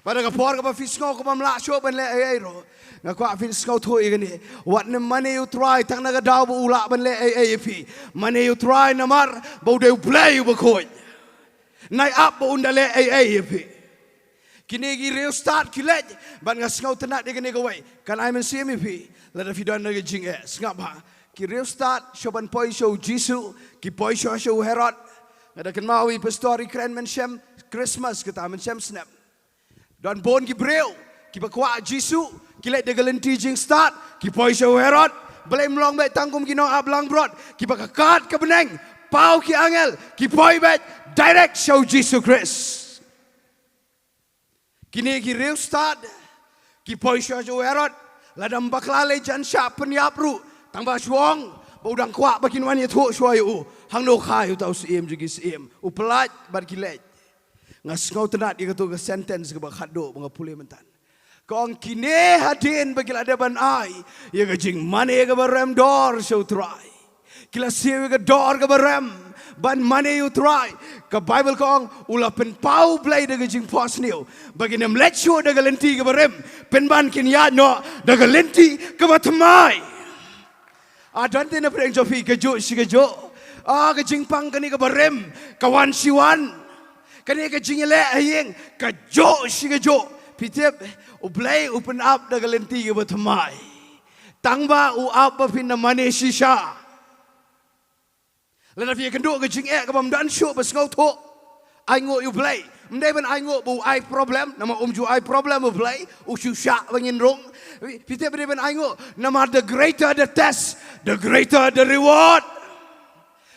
Bad ha ka por kaba phi sngew kum bym lah shuh ban leh ei ei ruh, nga kwah phin sngewthuh ïa kane. Wat nym mane ïa U Trai tang na ka daw ba u lah ban leh ei ei ïa phi. Mane ïa U Trai namar ba u dei U Blei uba khuid. Nai ap ba un da leh ei ei ïa phi. Kine ki riewstad ki leit, bad nga sngewtynnat ïa kane kawei. Kan ai mynsiem ïa phi lada phi don na ka jingeh. Sngap bha. Ki riewstad shuwa ban poi sha u Jisu, ki poi shuwa sha u Herod. Nga da kynmaw ïa i pastor i kren mynshem Christmas kata, mynshem snem. Don bun ki briew kiba kwah Jisu, ki leit da ka lynti jingstad, ki poi sha u Herod. Balei ym long beit tang kum ki nong ap langbrot kiba ka kad ka bneng, paw ki angel, ki poi beit direct sha u Jisu Khrist. Kine ki riewstad ki poi sha u Herod, lada ym bakla lei jan shah pynïap ruh, tang ba shu ong ba u dang kwah ba kin wan ïathuh shuwa ïa u. Hangno kha ïa uta u syiem jong ki syiem? U pyllait bad ki leit. Nga sngewtynnat ïa katu ka sentence kaba khatduh ba nga pule mynta. Ka ong kine hadien ba ki la dep ban ai ïa ka jingmane kaba rem dor sha u Trai, ki la siew ïa ka dor kaba rem ban mane ïa u Trai. Ka Baibl ka ong u la pynpaw U Blei da ka jingphohsniew ba kin ym leit shuh da ka lynti kaba rim, pynban kin ïaid noh da ka lynti kaba thymmai. Ah, don te na pdeng jong phi kajuh shi kajuh. Ah, ka jingpang kane kaba rim ka wan shi wan. Kane ka jingïaleh ha ïing kajuh shi kajuh. Phi tip, U Blei u pynap da ka lynti kaba thymmai. Tang ba u ap ba phin da mane shisha. Lada phi ïakynduh ka jingeh kaba ym don shuh ba sngewthuh, ainguh ïa U Blei. Ym dei ban ainguh ba u ai problem, namar um ju ai problem U Blei, u shu shah ba ngin rung. Phi tip ba dei ban ainguh, namar the greater the test, the greater the reward.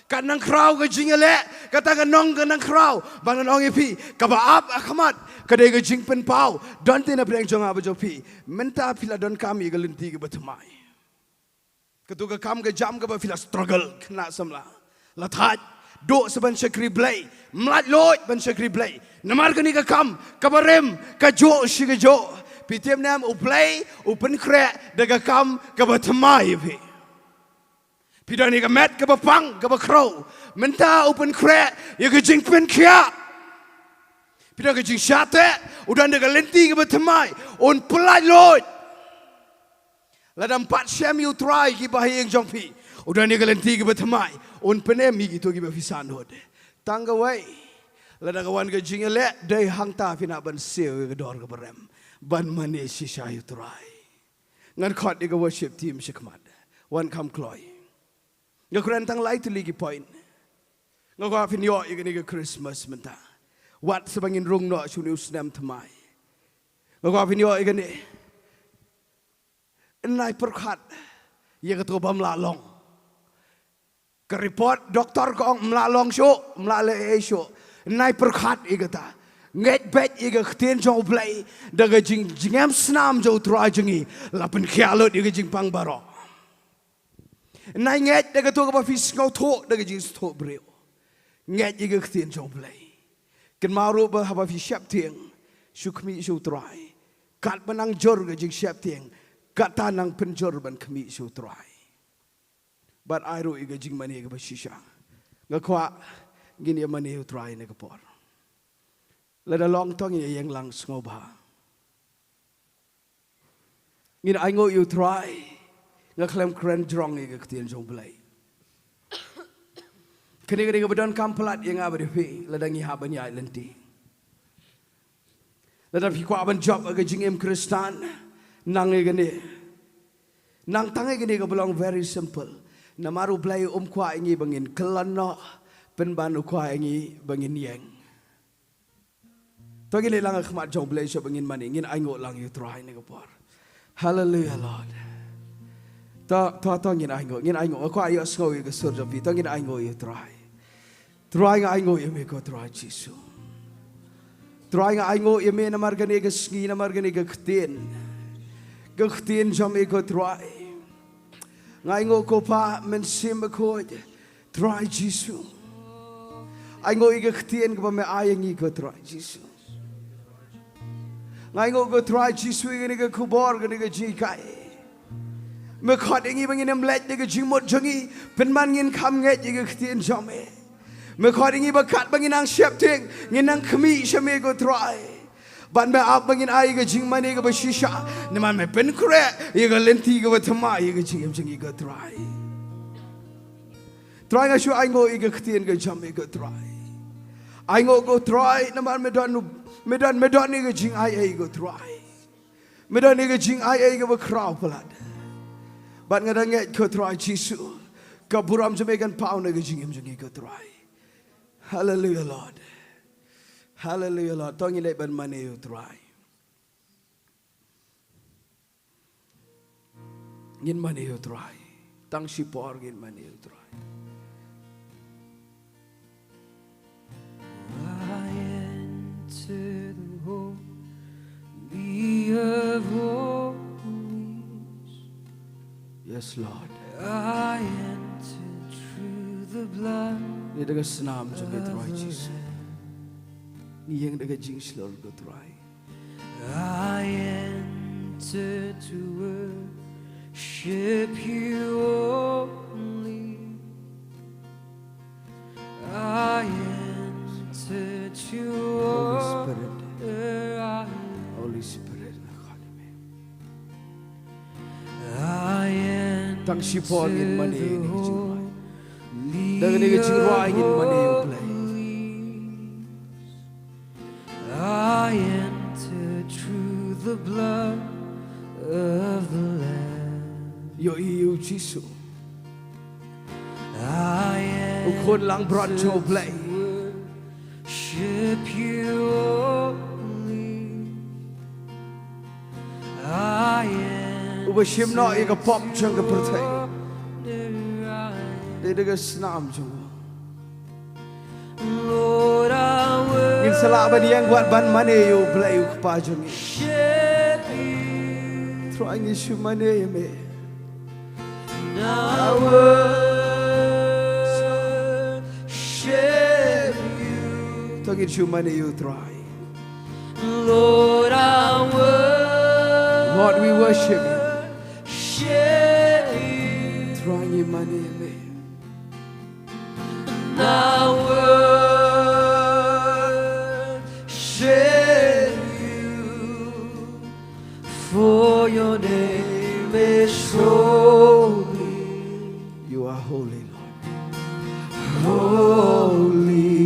Ka nang khraw ka jingïaleh, kata ka nang ka nang khraw. Ba ngan ong ïa phi, kaba ap ha khmat ka dei ka jingpynpaw. Don te na pdeng jong nga bad jong phi, mynta phi la donkam ïa ka lynti kaba thymmai. Katu ka kam ka jam kaba phi la struggle, khynnah samla. La thait, duh sa ban shakri Blei, ym laitluid ban shakri Blei. Namar kane ka kam kaba rim kajuh shi kajuh. Phi tip ne em, U Blei u pynkhreh da ka kam kaba thymmai ïa phi. Phi don ïa ka met kaba pang kaba khraw, mynta u pynkhreh ïa ka jingpynkhiah. Phi don ka jingshah teh, u don da ka lynti kaba thymmai, un pyllait luid. Lada ym pat shem ïa U Trai ki bahaïing jong phi, u don ïa ka lynti kaba thymmai, un pynim ïa kito kiba phi sangnud. Tang kawei, lada ka wan ka jingïaleh, dei hangta phin hap ban siew ïa ka dor kaba rem ban mane shisha ïa U Trai. Ngan khot ïa ka worship team shakhmat, wan kham kloi. Nga kren tang lai tylli ki point. Nga kwah phin ïoh ïa kane ka Christmas mynta. Wat sa ba ngin rung noh shuh une u snem thymmai. Nga kwah phin ïoh ïa kane. Nai pyrkhat ïa kato bym lah long. Ka report doktor ka ong, ym lah long shuh, ym lah leh ei ei shuh. Nai pyrkhat ïa kata. Ngeit beit ïa ka ktien jong U Blei, da ka jing, jingem snam jong U Trai jong ngi, la pynkhiah lut ïa ka jingpang baroh. Nai ngeit da kato kaba phi sngewthuh da ka jingsngewthuh briew. Ngeit ïa ka ktien jong U Blei. Kynmaw ruh ba haba phi sheptieng, shu khmih sha U Trai. Katba nang jur ka jingsheptieng, kata nang pynjur ban khmih sha U Trai. Bad ai ruh ïa ka jingmane kaba shisha. Nga kwah ngin ïa mane ïa U Trai na ka por. Lada long to ngin ïa ïeng lang sngewbha. Ngin ainguh ïa U Trai. Nga khlem kren jrong ïa ka ktien jong U Blei. Kane ka dei kaba donkam palat ïa nga bad ïa phi lada ngi hap ban ïaid lynti. Lada phi kwah ban jop ha ka jingim Khristan, nang ïa kane. Nang tang ïa kane kaba long very simple. Namar U Blei um kwah ïa ngi ba ngin kyllon noh, pynban u kwah ïa ngi ba ngin ïeng. To ngin leit lang ha khmat jong U Blei shuh ba ngin mane, ngin ainguh lang ïa U Trai na ka por. Hallelujah, Lord. To, to, to ngin ainguh, ngin ainguh. Nga kwah ïohsngew ïa ka sur jong phi, to ngin ainguh ïa U Trai. Trai, nga ainguh ïa me ko Trai Jisu. Trai, nga ainguh ïa me namar kane ka sngi, namar kane ka ktien. Ka ktien jong me ko Trai. Nga ainguh ko Pa Mynsiem Bakhuid. Trai Jisu. Ainguh ïa ka ktien kaba me ai ïa ngi ko Trai Jisu. Nga ainguh ko Trai Jisu ïa kane ka khubor, kane ka jinghikai. Me khot ïa ngi ba ngin ym leit da ka jingmut jong ngi, pynban ngin kham ngeit ïa ka ktien jong me. Me khot ïa ngi ba katba ngin nang sheptieng, ngin nang khmih sha me ko Trai. Bad me ap ba ngin ai ïa ka jingmane kaba shisha, namar me pynkhreh ïa ka lynti kaba thymmai ïa ka jingim jong ngi ko Trai. Trai, nga shu ainguh ïa ka ktien ka jong me ko Trai. Ainguh ko Trai, namar me don, me don, me don ïa ka jingaiei ko Trai. Me don ïa ka jingaiei kaba khraw palat. Bad nga da ngeit ko Trai Jisu, ka burom jong me kan paw na ka jingim jong ngi ko Trai. Hallelujah, Lord. Hallelujah, Lord. To ngin leit ban mane ïa U Trai. Ngin mane ïa U Trai. Tang shipor ngin mane ïa U Trai. I enter the holy of holies. Yes, Lord. I enter through the blood. Ngi da ka snam jong me Trai Jisu. Ngi ïeng da ka jingshlur ko Trai. I enter to worship you only. I enter to Holy Spirit. Honor I Holy Spirit, nga khot ïa me. I enter Tang shipor ngin mane ïa kane ka jingrwai. Da kane ka jingrwai ngin mane ïa U Blei. I enter through the blood of the Lamb. Ïohi ïa U Jisu. I enter U khun langbrot jong U Blei. To worship you only. I enter Uba shim noh ïa ka pop jong ka pyrthei. Dei da ka snam jong u. Lord, I worship Ngin sa lah ban ïeng bad ban mane ïa U Blei U Kpa jong ngi. You. Trai, ngi shu mane ïa me. I worship you. To ngin shu mane ïa u Trai. Lord, I worship Lord, we worship you. You. Trai, ngi mane ïa me. I worship you, for your name is holy. You are holy, Lord. Holy,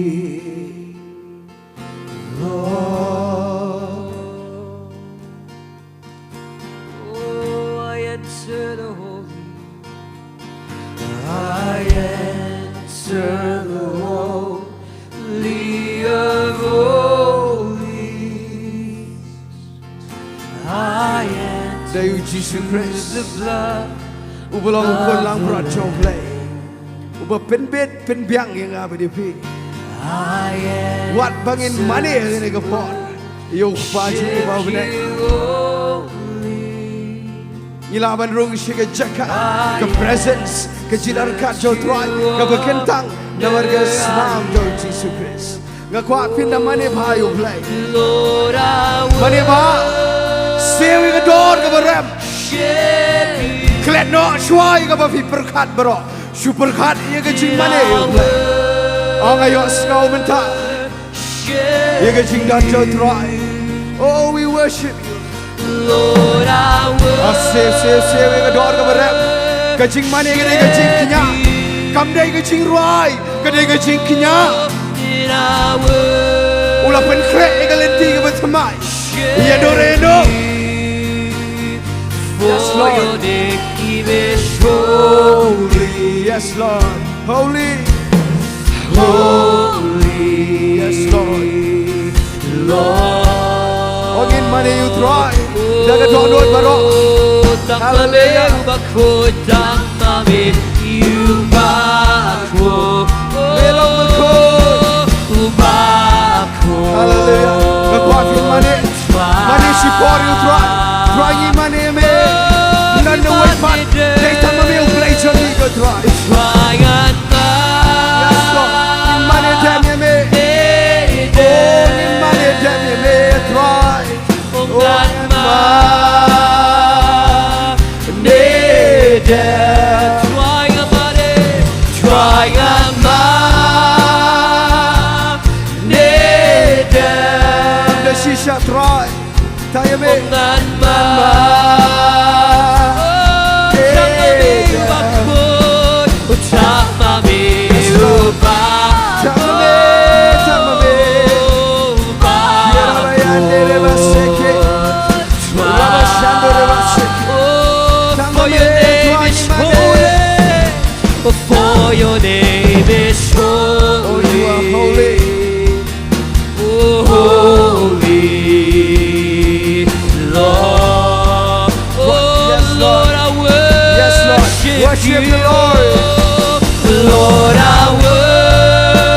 Lord. Oh, I enter the holy. I enter the holy of holies. I enter Dei u Jisu Khrist. The blood Uba long u khun langbrot jong U Blei. ba pynbit pynbiang ïa nga bad ïa phi. Wat ba ngin mane ha kane ka por ïa u Kpa jong ngi ba u bneng. Ngi lah ban rung sha ka jaka, ka presence, ka jingïaryngkat jong u Trai kaba kyntang namar ka snam jong u Jisu Khrist. Nga kwah phin da mane bha ïa u Blei. Mane bha. Siew ïa ka dor kaba rem. Klet noh shuwa ïa kaba phi pyrkhat baroh. Shu pyrkhat ïa ka jingmane ïa u Blei. Ong nga ïohsngew mynta ïa ka jingdon jong u Trai. Oh, we worship you. Ah, siew, siew, siew ïa ka dor kaba rem. Ka jingmane ka dei ka jingkñia. Kam dei ka jingrwai, ka dei ka jingkñia. U la pynkhreh ïa ka lynti kaba thymmai. Ïa dur ïa dur. Yes, Lord. Holy. Yes, Lord. Holy. Holy. Yes, Lord. Lord. Oh, ngin mane ïa u Trai da ka dohnud baroh. Hallelujah. Tang ma me u bakhuid, tang ma me u bakhuid. Me long bakhuid. U bakhuid. Hallelujah. Nga kwah phin mane. Mane shipor ïa u Trai. Trai, ngi mane ïa me. Ngan da wad pat. Dei tang ma me u Blei jong ngi ko Trai. Yes, Lord. Ngin mane dem ïa me. Oh, ngin mane dem ïa me, Trai. Oh, ngin mane dem. Trai, ngan mane. Trai, ngan mane dem. Da shisha Trai. Tang ïa me. Ong ngan mane. Tang ma me u bakhuid. Tang ma me u bakhuid. Tang ma me, tang ma me. U bakhuid. Ïa raba ïa ne raba seke. Raba shando raba seke. Tang ma me, Trai, ngi mane. For your name is holy. Oh, you are holy. Oh, holy Lord. Oh, yes, Lord. Lord, I worship you. Yes, Lord. Worship the Lord. Lord, I worship you.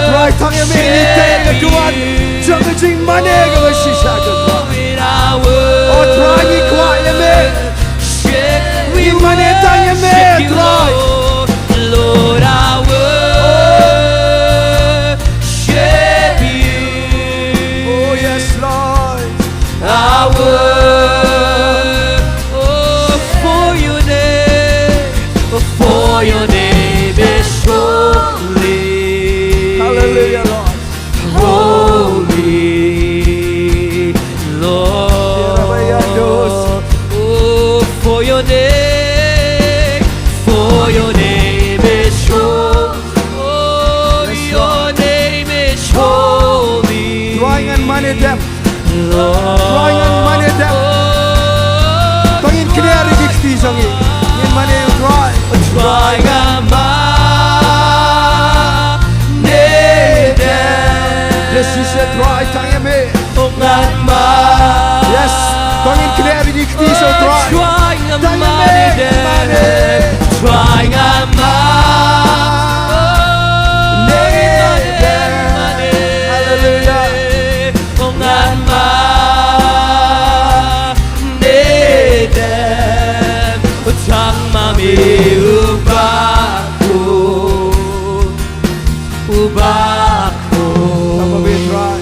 Trai, tang ïa me ngi teh ïa ka duwan jong ka jingmane kaba shisha ka Trai. Oh, Trai, ngi kwah ïa me. Ngi mane tang ïa me, Trai. Lord, I worship you. Oh, yes, Lord. I worship, oh, for your name, for your name is holy. Hallelujah, Lord. Holy Lord. Oh, for your name, for your name is holy. Yes, Lord. Your name is holy. Trai, ngan mane dem. Lord. Trai, ngan mane dem. To ngin kynriah ïa ki kti jong ngi. Ngin mane, Trai. Trai, ngan mane dem. Yes, yes, yes, Trai, tang ïa me. Ngan mane. Yes. To ngin kynriah ïa ki kti jong u Trai. Tang ïa me, ngan mane. Trai, ngan mane. Hallelujah. Ngan mane dem. Tang ma me u bakhuid. U bakhuid. Tang ma me, Trai.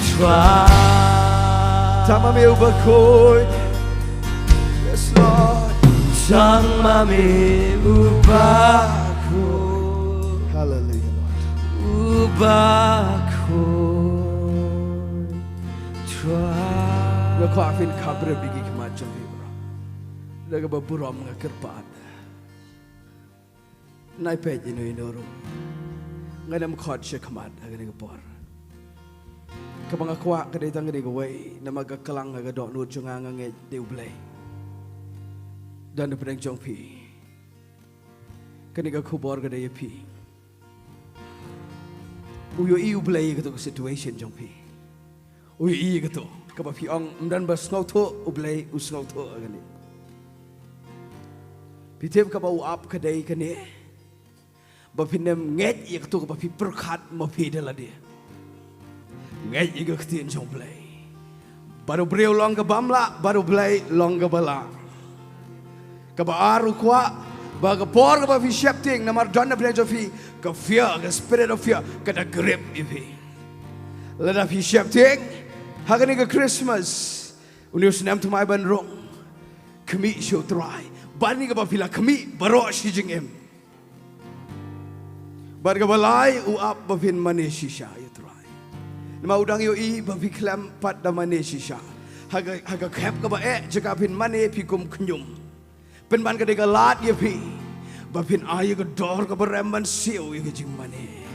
Trai. Tang ma me u bakhuid. Yes, Lord. Tang ma me u bakhuid. Hallelujah, Lord. U bakhuid. Trai. Nga kwah phin khapbriew ïa ki khmat jong phi baroh. Da kaba burom nga kyrpad. Nai peit ïa no ïa no ruh. Ngan ym khot sha khmat ha kane ka por. Kaba nga kwah ka dei tang kane kawei, namar ka klang ha ka dohnud jong nga, nga ngeit dei u Blei. Don ha pdeng jong phi. Kane ka khubor ka dei ïa phi. U ïohi u Blei ïa kato ka situation jong phi. U ïohi ïa kato. Kaba phi ong, ym don ba sngewthuh, u Blei u sngewthuh ïa kane. Phi tip kaba u ap ka dei kane. ba phin ym ngeit ïa kato kaba phi pyrkhat ma phi da lade. Ngeit ïa ka ktien jong U Blei. Bad u briew long kaba ym lah, bad U Blei long kaba lah. Kaba ar u kwah ba ka por kaba phi sheptieng, namar don na pdeng jong phi ka fear, ka spirit of fear, ka da grip ïa phi. Lada phi sheptieng ha kane ka Christmas, une u snem thymmai ban rung, khmih sha U Trai. Bad ïa kaba phi la khmih baroh shi jingim. Bad kaba lai, u ap ba phin mane shisha ïa U Trai. Namar u dang ïohi ba phi khlem pat da mane shisha. Ha ka, ha ka khep kaba eh, jaka phin mane phi kum khñium. Pynban ka dei ka lad ïa phi ba phin ai ïa ka dor kaba rem ban siew ïa ka jingmane.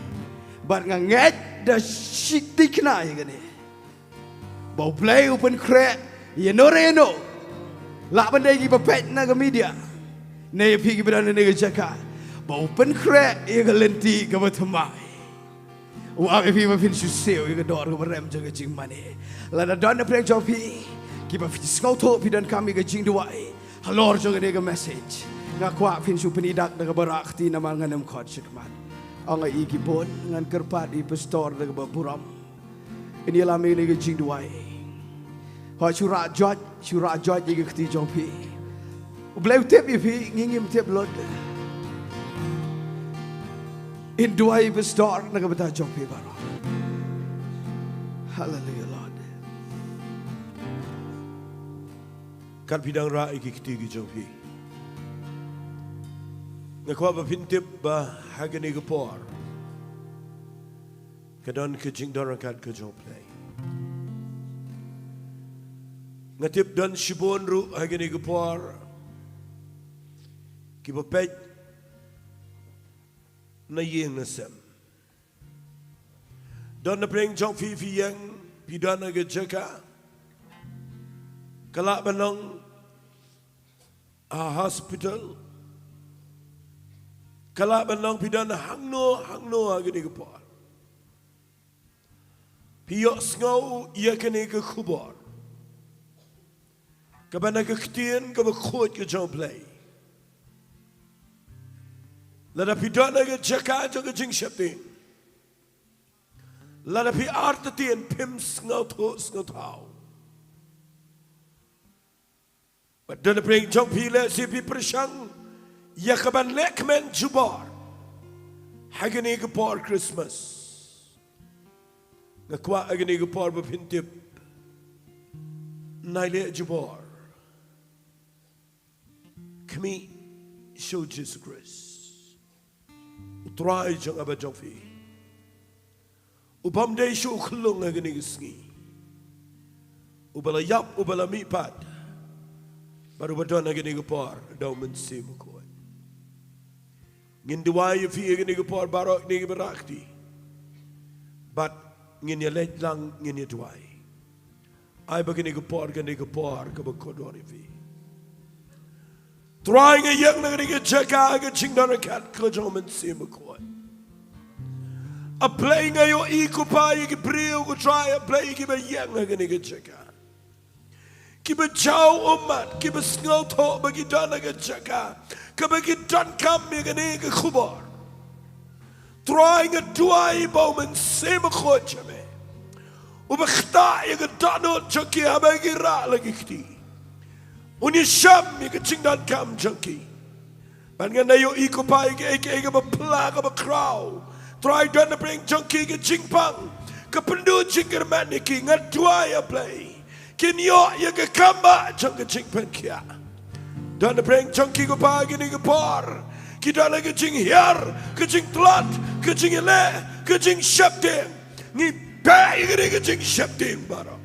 Bad nga ngeit da shi tikna ïa kane ba U Blei u pynkhreh ïa no re no. Lah ban dei kiba peit na ka media, ne ïa phi kiba don ha kane ka jaka, ba u pynkhreh ïa ka lynti kaba thymmai. U ap ïa phi ba phin shu siew ïa ka dor kaba rem jong ka jingmane. Lada don na pdeng jong phi kiba phi sngewthuh phi donkam ïa ka jingduwai halor jong kane ka message, nga kwah phin shu pyni dak da kaba rah kti, namar ngan ym khot shakhmat. Ong ïa i ki bun, ngan kyrpad ïa i pastor da kaba burom. Yn ïalam ïa kane ka jingduwai. Hooid, shu rah joit, shu rah joit ïa ka kti jong phi. U Blei u tip ïa phi, ngi ngim tip lut. Yn duwai, pastor, na ka bynta jong phi baroh. Hallelujah, Lord. Kat phi dang rah ïa ki kti ki jong phi, nga kwah ba phin tip ba ha kane ka por ka don ka jingdon ryngkat ka jong U Blei. Nga tip don shibun ruh ha kane ka por kiba peit na ïing na sem. Don na pdeng jong phi, phi ïeng, phi don ha ka jaka, ka lah ban long ha hospital, ka lah ban long phi don hangno hangno ha kane ka por. Phi ïohsngew ïa kane ka khubor kaba na ka ktien kaba khuid ka jong U Blei. Lada phi don ha ka jaka jong ka jingsheptieng, lada phi artatien, phim sngewthuh sngewthaw. Bad don na pdeng jong phi, lehse phi pyrshang ïa ka ban lehkmen jubor ha kane ka por Christmas. Nga kwah ha kane ka por ba phin tip, nai leh jubor. Khmih sha U Jisu Khrist, U Trai jong nga bad jong phi, u bym dei shuh u khyllung ha kane ka sngi, uba la ïap, uba la mihpat, bad uba don ha kane ka por da U Mynsiem Bakhuid. Ngin duwai ïa phi ha kane ka por baroh kine kiba rah kti, bad ngin ïaleit lang, ngin ïaduwai. Ai ba kane ka por kan dei ka por kaba kordor ïa phi. Trai, nga ïeng na kane ka jaka ha ka jingdon ryngkat ka jong U Mynsiem Bakhuid. A Blei, nga ïohi ko Pa ïa ki briew, ko Trai, A Blei, kiba ïeng ha kane ka jaka, kiba jaw ummat, kiba sngewthuh ba ki don ha ka jaka kaba ki donkam ïa kane ka khubor. Trai, nga duwai ba U Mynsiem Bakhuid jong me uba ktah ïa ka dohnud jong ki haba ki rah la ki kti, un ïashem ïa ka jingdonkam jong ki. Bad ngan da ïohi ko Pa ïa kaei kaei kaba pla, kaba khraw. Trai, don na pdeng jong ki ka jingpang, ka pynduh jingkyrmen ïa ki. Nga duwai, A Blei, kin ïoh ïa ka kam ba jong ka jingpynkhiah. Don na pdeng jong ki ko Pa ha kine ki por, ki don ha ka jinghiar, ka jingtlot, ka jingïaleh, ka jingsheptieng. Ngi beh ïa kane ka jingsheptieng baroh.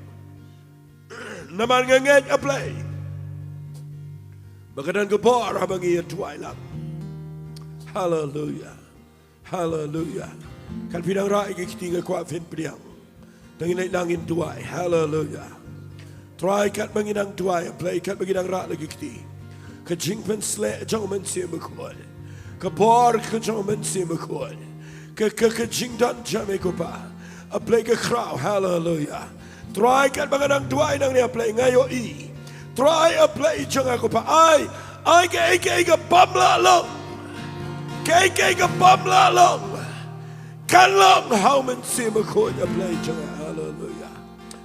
Namar nga ngeit, A Blei, ba ka don ka bor haba ngi ïa duwai lang. Haleluia. Haleluia. Kan phi dang rah ïa ki kti, nga kwah phin pdiang. Dang ngi leit lang ngin duwai. Haleluia. Trai, katba ngi dang duwai, A Blei, katba ngi dang rah la ki kti, ka jingpynshlur jong U Mynsiem Bakhuid, ka bor ka jong U Mynsiem Bakhuid, ka, ka, ka jingdon jong me ko Pa, A Blei, ka khraw. Haleluia. Trai, katba nga dang duwai nangne, A Blei, nga ïohi, Trai, A Blei jong nga ko Pa, ai, ai kaei kaei ka bym lah long, Kaei kaei kaba ym lah long, kan long ha U Mynsiem Bakhuid, A Blei jong nga. Haleluia.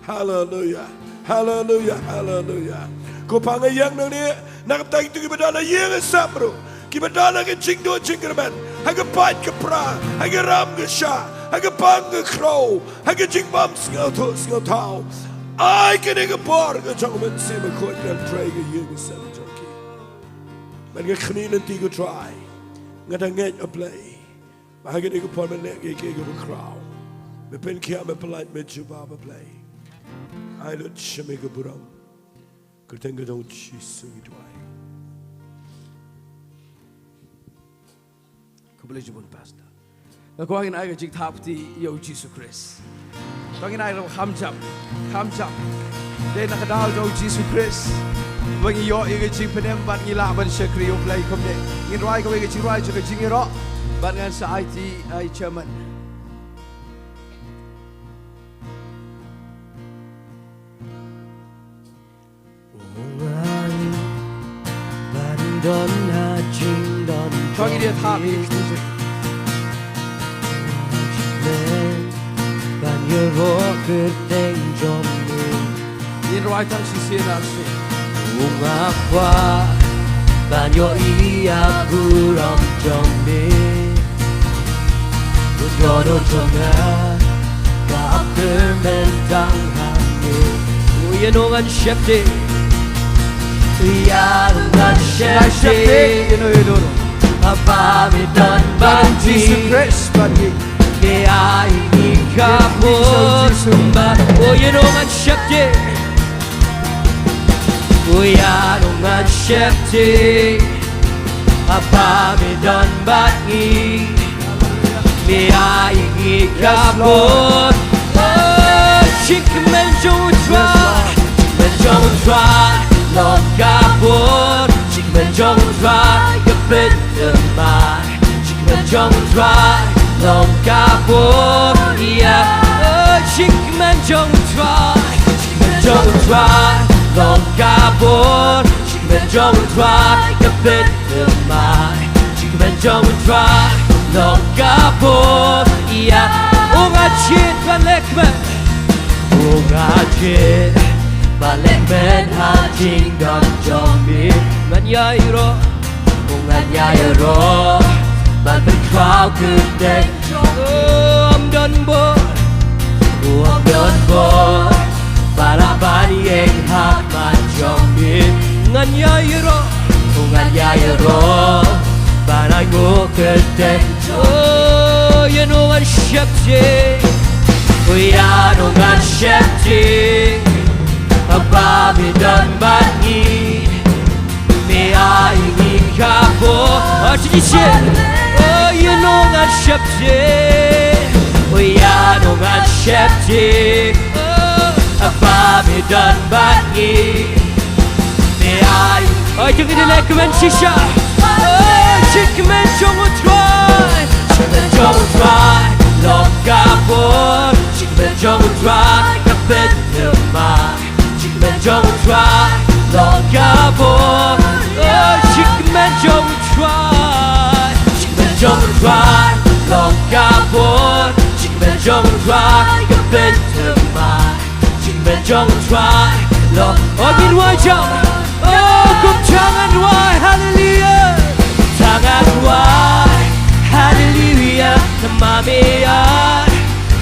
Haleluia. Haleluia. Haleluia. Ko Pa, nga ïeng nangne na ka bynta kito kiba don ha ïing ha sem ruh, kiba don ha ka jingduh jingkyrmen, ha ka paid ka pra, ha ka ram ka shah, ha ka bang ka khrew, ha ka jingbym sngewthuh sngewthaw. Ai kane ka bor ka jong U Mynsiem Bakhuid ban trei ha ka ïing ha sem jong ki. Ban ka khmih lynti, ko Trai, nga da ngeit, A Blei, ba ha kane ka por men leh kiei kiei kiba khraw. Me pynkhiah, me pyllait, me jubab, A Blei. Ai lut sha me ka burom. Kyrteng ka jong U Jisu ngi duwai. Khublei shibun, Pastor. Nga kwah ngin ai ka jingthap kti ïa U Jisu Khrist. Kwah ngin ai ruh kham jam, kham jam. Dei na ka daw jong U Jisu Khrist ba ngi ïoh ïa ka jingpynim bad ngi lah ban shakri U Blei kumne. Ngin rwai kawei ka jingrwai jong ka jingïaroh bad ngan sa aiti ïa i chairman. Ban don ha jingdon. Kong i dia thap i. Ban ïaroh kyrteng jong me. Ngin rwai tang shisien ar sien. U nga kwah ban ïohi ïa ka burom jong me. U dohnud jong nga ka ap kyrmen tang ha me. U ïa nong ngan sheptieng. U ïa nong ngan sheptieng. Ïa nong, ïa nong. Haba me don bad ngi. Jisu Khrist bad ngi. Te ai ngi ka bor. Jisu. Bad u ïa nong ngan sheptieng. U ïa nong ngan sheptieng. Haba me don bad ngi. Me ai ngi ka bor. Oh, jingkmen jong U Trai. Jingkmen jong U Trai. Long ka bor. Jingkmen jong U Trai. Ka pynthymmai. Jingkmen jong U Trai. Long ka bor. Ïa. Oh, jingkmen jong U Trai. Jingkmen jong U Trai. Long ka bor. Jingkmen jong U Trai. Ka pynthymmai. Jingkmen jong U Trai long ka bor ïa. U nga jied ban leh kmen. U nga jied ban leh kmen ha jingdon jong me. Ngan ïaroh. U ngan ïaroh ban pynkhraw kyrteng jong me. Ym don bor. Ym don bor. Ba lah ban ïeng ha khmat jong me. Ngan ïaroh. U ngan ïaroh ban ainguh kyrteng jong. Oh, ïa nong ngan sheptieng. Oh, ïa nong ngan sheptieng. Haba me don bad ngi. Me ai ngi ka bor. Oh, shisien. Oh, ïa nong ngan sheptieng. Oh, ïa nong ngan sheptieng. Oh, haba me don bad ngi. Me ai. Oh, jong ngi dei leh kmen shisha. Oh, jingkmen jong U Trai. Jingkmen jong U Trai long ka bor. Jingkmen jong U Trai ka pynthymmai. Jingkmen jong U Trai long ka bor. Oh, jingkmen jong U Trai. Jingkmen jong U Trai long ka bor. Jingkmen jong U Trai ka pynthymmai. Jingkmen jong U Trai long. Oh, ngin rwai jam. Oh, kumta ngan rwai. Haleluia. Kumta ngan rwai. Haleluia. Namar me ïa.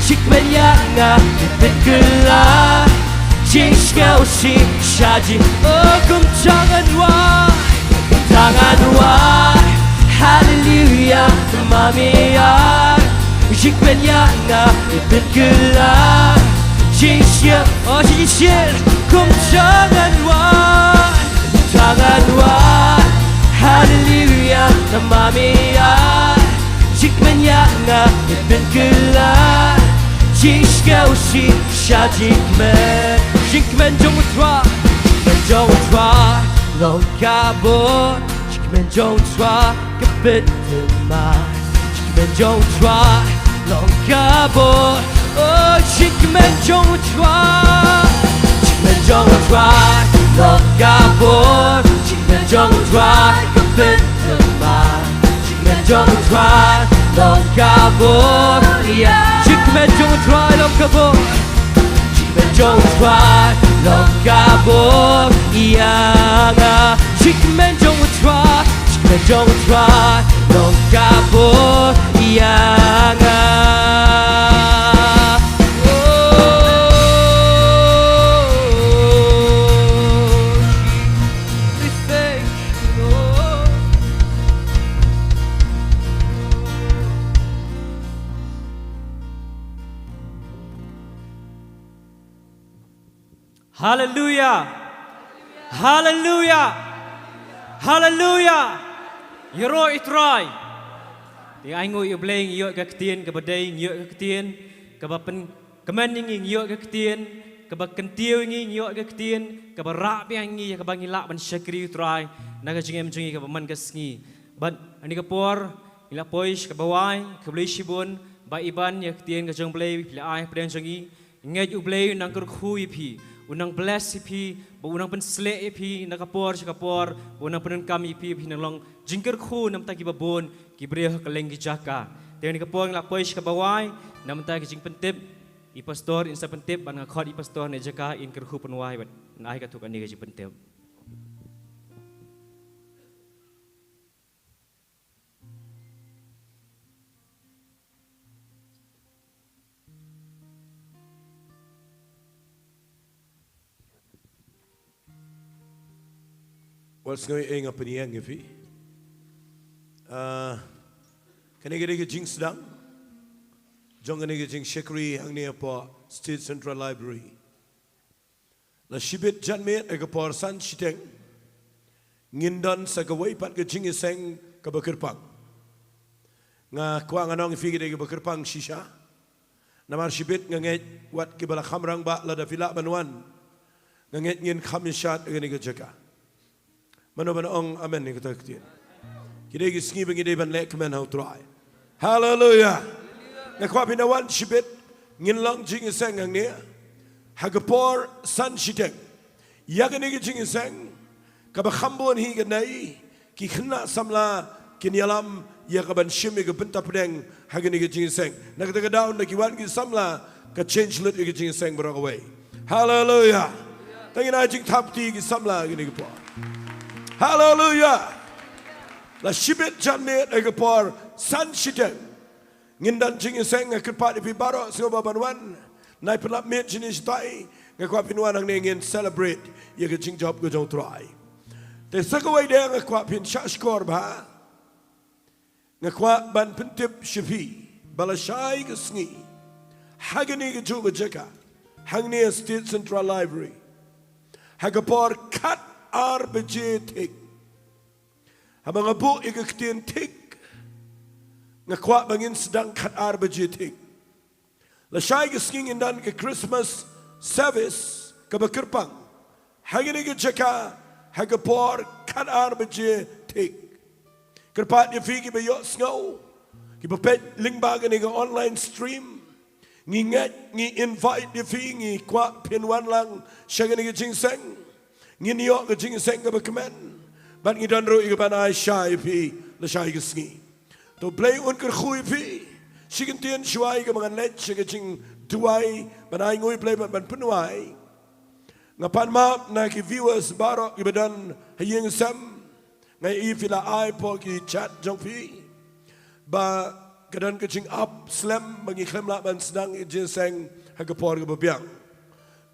Jingkmen ïa nga. Pynkylla. Jingsngewsih sha jing. Oh, kumta ngan rwai. Kumta ngan rwai. Haleluia. Namar me ïa. Jingkmen ïa nga. Pynkylla. Jingsngewsih. Oh, jingsngewsih. Kumta ngan rwai. Kumta ngan rwai. Haleluia. Namar me ïa. Jingkmen ïa nga. Pynkylla. Jingsngewsih. Sha jingkmen, jingkmen jong U Trai, jingkmen jong U Trai long ka bor, jingkmen jong U Trai ka pynthymmai, jingkmen jong U Trai long ka bor, oh, jingkmen jong U Trai, jingkmen jong U Trai long ka bor, jingkmen jong U Trai ka pynthymmai, jingkmen jong u Trai long ka bor ïa. Shi kmen jong u Trai long ka bor. Shi kmen jong u Trai long ka bor ïa nga. Shi kmen jong u Trai, shi kmen jong u Trai long ka bor ïa nga. Oh, Jesus, thank you, Lord. Haleluya. Haleluya. Haleluya. Ïaroh ïa u Trai. Te ai nguh ïa u Blei, ngi ïoh ka ktien kaba dei, ngi ïoh ka ktien kaba pynkmen ïa ngi, ngi ïoh ka ktien kaba kyntiew ïa ngi, ngi ïoh ka ktien kaba rah biang ïa ngi ïa kaba ngi lah ban shakri ïa u Trai na ka jingim jong ngi kaba man ka sngi. Bad ha kane ka por ngi la poi sha kaba wai. Khublei shibun Bah Iban ïa ka ktien ka jong u Blei ba phi la ai hapdeng jong ngi. Ngeit u Blei u nang kyrkhu ïa phi, u nang bless ïa phi, bad u nang pynshlur ïa phi na ka por sha ka por, bad u nang pyndonkam ïa phi ba phin nang long jingkyrkhu na ka bynta kiba bun ki briew ha kylleng ki jaka. Te ha kane ka por ngi la poi sha kaba wai na ka bynta ka jingpyntip. I pastor in sa pyntip, bad nga khot i pastor na ka jaka in kyrkhu pynwai bad in ai katto katne ka jingpyntip. Wat sngew ei nga pynïeng ïa phi. Ah, kane ka dei ka jingsdang jong kane ka jingshakri hangne hapoh State Central Library. La shibit janmiet ha ka por san shiteng ngin don sa kawei pat ka jingïaseng kaba kyrpang. Nga kwah ngan ong ïa phi ka dei kaba kyrpang shisha. Namar shibit nga ngeit wat kiba la kham rangbah lada phi lah ban wan, nga ngeit ngin kham ïaishad ha kane ka jaka. Mano ban ong amen ïa kata ka ktien? Ki dei ki sngi ba ngi dei ban leh kmen ha u Trai. Haleluya. Nga kwah phin wan shibit, ngin long jingïaseng hangne ha ka por san shiteng. Ïa kane ka jingïaseng kaba kham bun hi kane, ki khynnah samla kin ïalam ïa ka ban shim ïa ka bynta pdeng ha kane ka jingïaseng. Na kata ka daw, na ki wan ki samla, ka change lut ïa ka jingïaseng baroh kawei. Haleluya. Tang ïa na jingthap kti ki samla ha kane ka por. Haleluya. La shibit janmiet ha ka por san shiteng ngin don jingïaseng. Nga kyrpad ïa phi baroh sngewbha ban wan. Nai pynlap miet shane shatai, nga kwah phin wan hangne ngin celebrate ïa ka jingjop ka jong u Trai. Te sa kawei de nga kwah phin shah shkor bha. Nga kwah ban pyntip sha phi ba lashai ka sngi ha kane kajuh ka jaka, hangne ha State Central Library, ha ka por khatar baje thik. Haba nga buh ïa ka ktien thik, nga kwah ba ngin sdang khatar baje thik. Lashai ka sngi ngin don ka Christmas service kaba kyrpang ha kane ka jaka ha ka por khatar baje thik. Kyrpad ïa phi kiba ïohsngew, kiba peit lyngba kane ka online stream. Ngi ngeit, ngi invite ïa phi, ngi kwah phin wan lang sha kane ka jingïaseng. Ngin ïoh ka jingïaseng kaba kmen, bad ngi don ruh ïa ka ban ai sha ïa phi lashai ka sngi. To Blei un kyrkhu ïa phi. Shi kyntien shuwa ïa kaba ngan leit sha ka jingduwai ban ai nguh ïa u Blei bad ban pynwai, nga pan map na ki viewers baroh kiba don ha ïing sem. Nga ïohi phi la ai hapoh ki chat jong phi ba ka don ka jingap slem ba ngi khlem lah ban sdang ïa ka jingïaseng ha ka por kaba biang.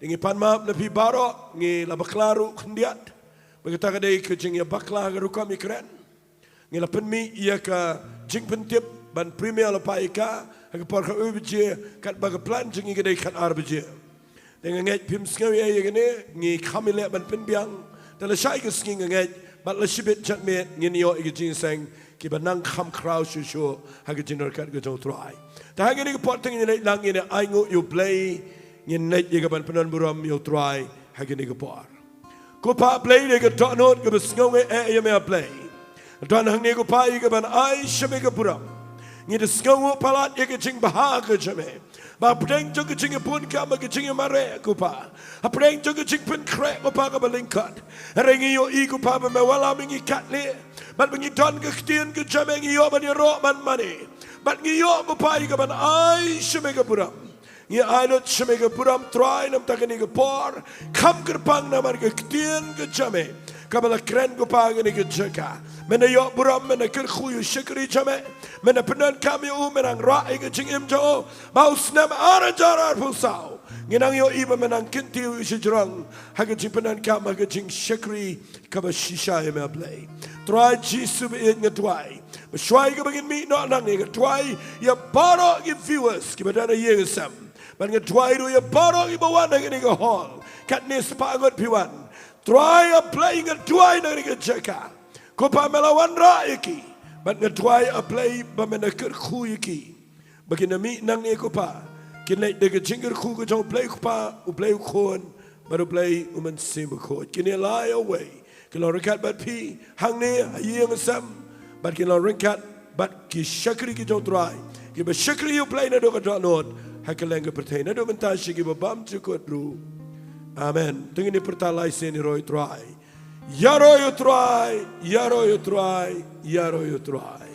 Te ngi pan map na phi baroh, ngi la bakla ruh khyndiat ba kata ka dei ka jingïabakla ha ka rukom ïakren. Ngi la pynmih ïa ka jingpyntip ban premier lypa ïa ka ha ka por khatar baje, katba ka plan jong ngi ka dei khatar baje. Te nga ngeit phim sngew ïa kane, ngi kham ïaleh ban pynbiang. Te lashai ka sngi nga ngeit bad la shibit janmiet ngin ïoh ïa ka jingïaseng kiba nang kham khraw shuh shuh ha ka jingdon ryngkat ka jong u Trai. Te ha kane ka por te ngin leit lang, ngin ai nguh ïa u Blei, ngin leit ïa ka ban pyndonburom ïa u Trai ha kane ka por. Ko Pa Blei, dei ka dohnud kaba sngewnguh eh ïa me A Blei. Don hangne ko Pa ïa ka ban ai sha me ka burom. Ngi da sngewnguh palat ïa ka jingbha ka jong me. Ba hapdeng jong ka jingïabun ka ma ka jingïamareh ko Pa. Hapdeng jong ka jingpynkhreh ko Pa kaba lyngkot. Hynrei ngi ïohi ko Pa ba me wallam ïa ngi katne. Bad ba ngi don ka ktien ka jong me ngi ïoh ban ïaroh ban mane. Bad ngi ïoh ko Pa ïa ka ban ai sha me ka burom. Ngi ai lut sha me ka burom Trai namar kane ka por. Kham kyrpang namar ka ktien ka jong me. Kaba la kren ko Pa kane ka jaka. Me na ïoh burom me na kyrkhu ïa u shakri jong me. Me na pyndonkam ïa u me nang rah ïa ka jingim jong u. Ba u snem ar hajar arphew saw. Ngi nang ïohi ba me nang kyntiew ïa u shajrong. Ha ka jingpyndonkam ha ka jingshakri kaba shisha ïa me Blei. Trai Jisu ba ïeit nga duwai. Ba shwa ïa kaba ngin mih noh nangne nga duwai ïa baroh ki viewers kiba don ha ïing ha sem. Bad nga duwai ruh ïa baroh kiba wan ha kane ka hall. Katne spah ngut phi wan. Trai A Blei nga duwai na kane ka jaka. Ko Pa me la wanrah ïa ki. Bad nga duwai A Blei ba me na kyrkhu ïa ki. Ba kin da mih nangne ko Pa. Kin leit da ka jingkyrkhu ka jong U Blei Kpa, U Blei U Khun, bad U Blei U Mynsiem Bakhuid. Kin ïalai away. Kin long ryngkat bad phi, hangne, ha ïing ha sem. Bad kin long ryngkat bad ki shakri ki jong Trai. Kiba shakri ïa U Blei naduh ka dohnud. Ha kylleng ka pyrthei naduh mynta sha kiba bymjukut ruh. Amen. To ngin ïa pyrta lai sien ïaroh ïa U Trai. Ïaroh ïa U Trai, ïaroh ïa U Trai, ïaroh ïa U Trai.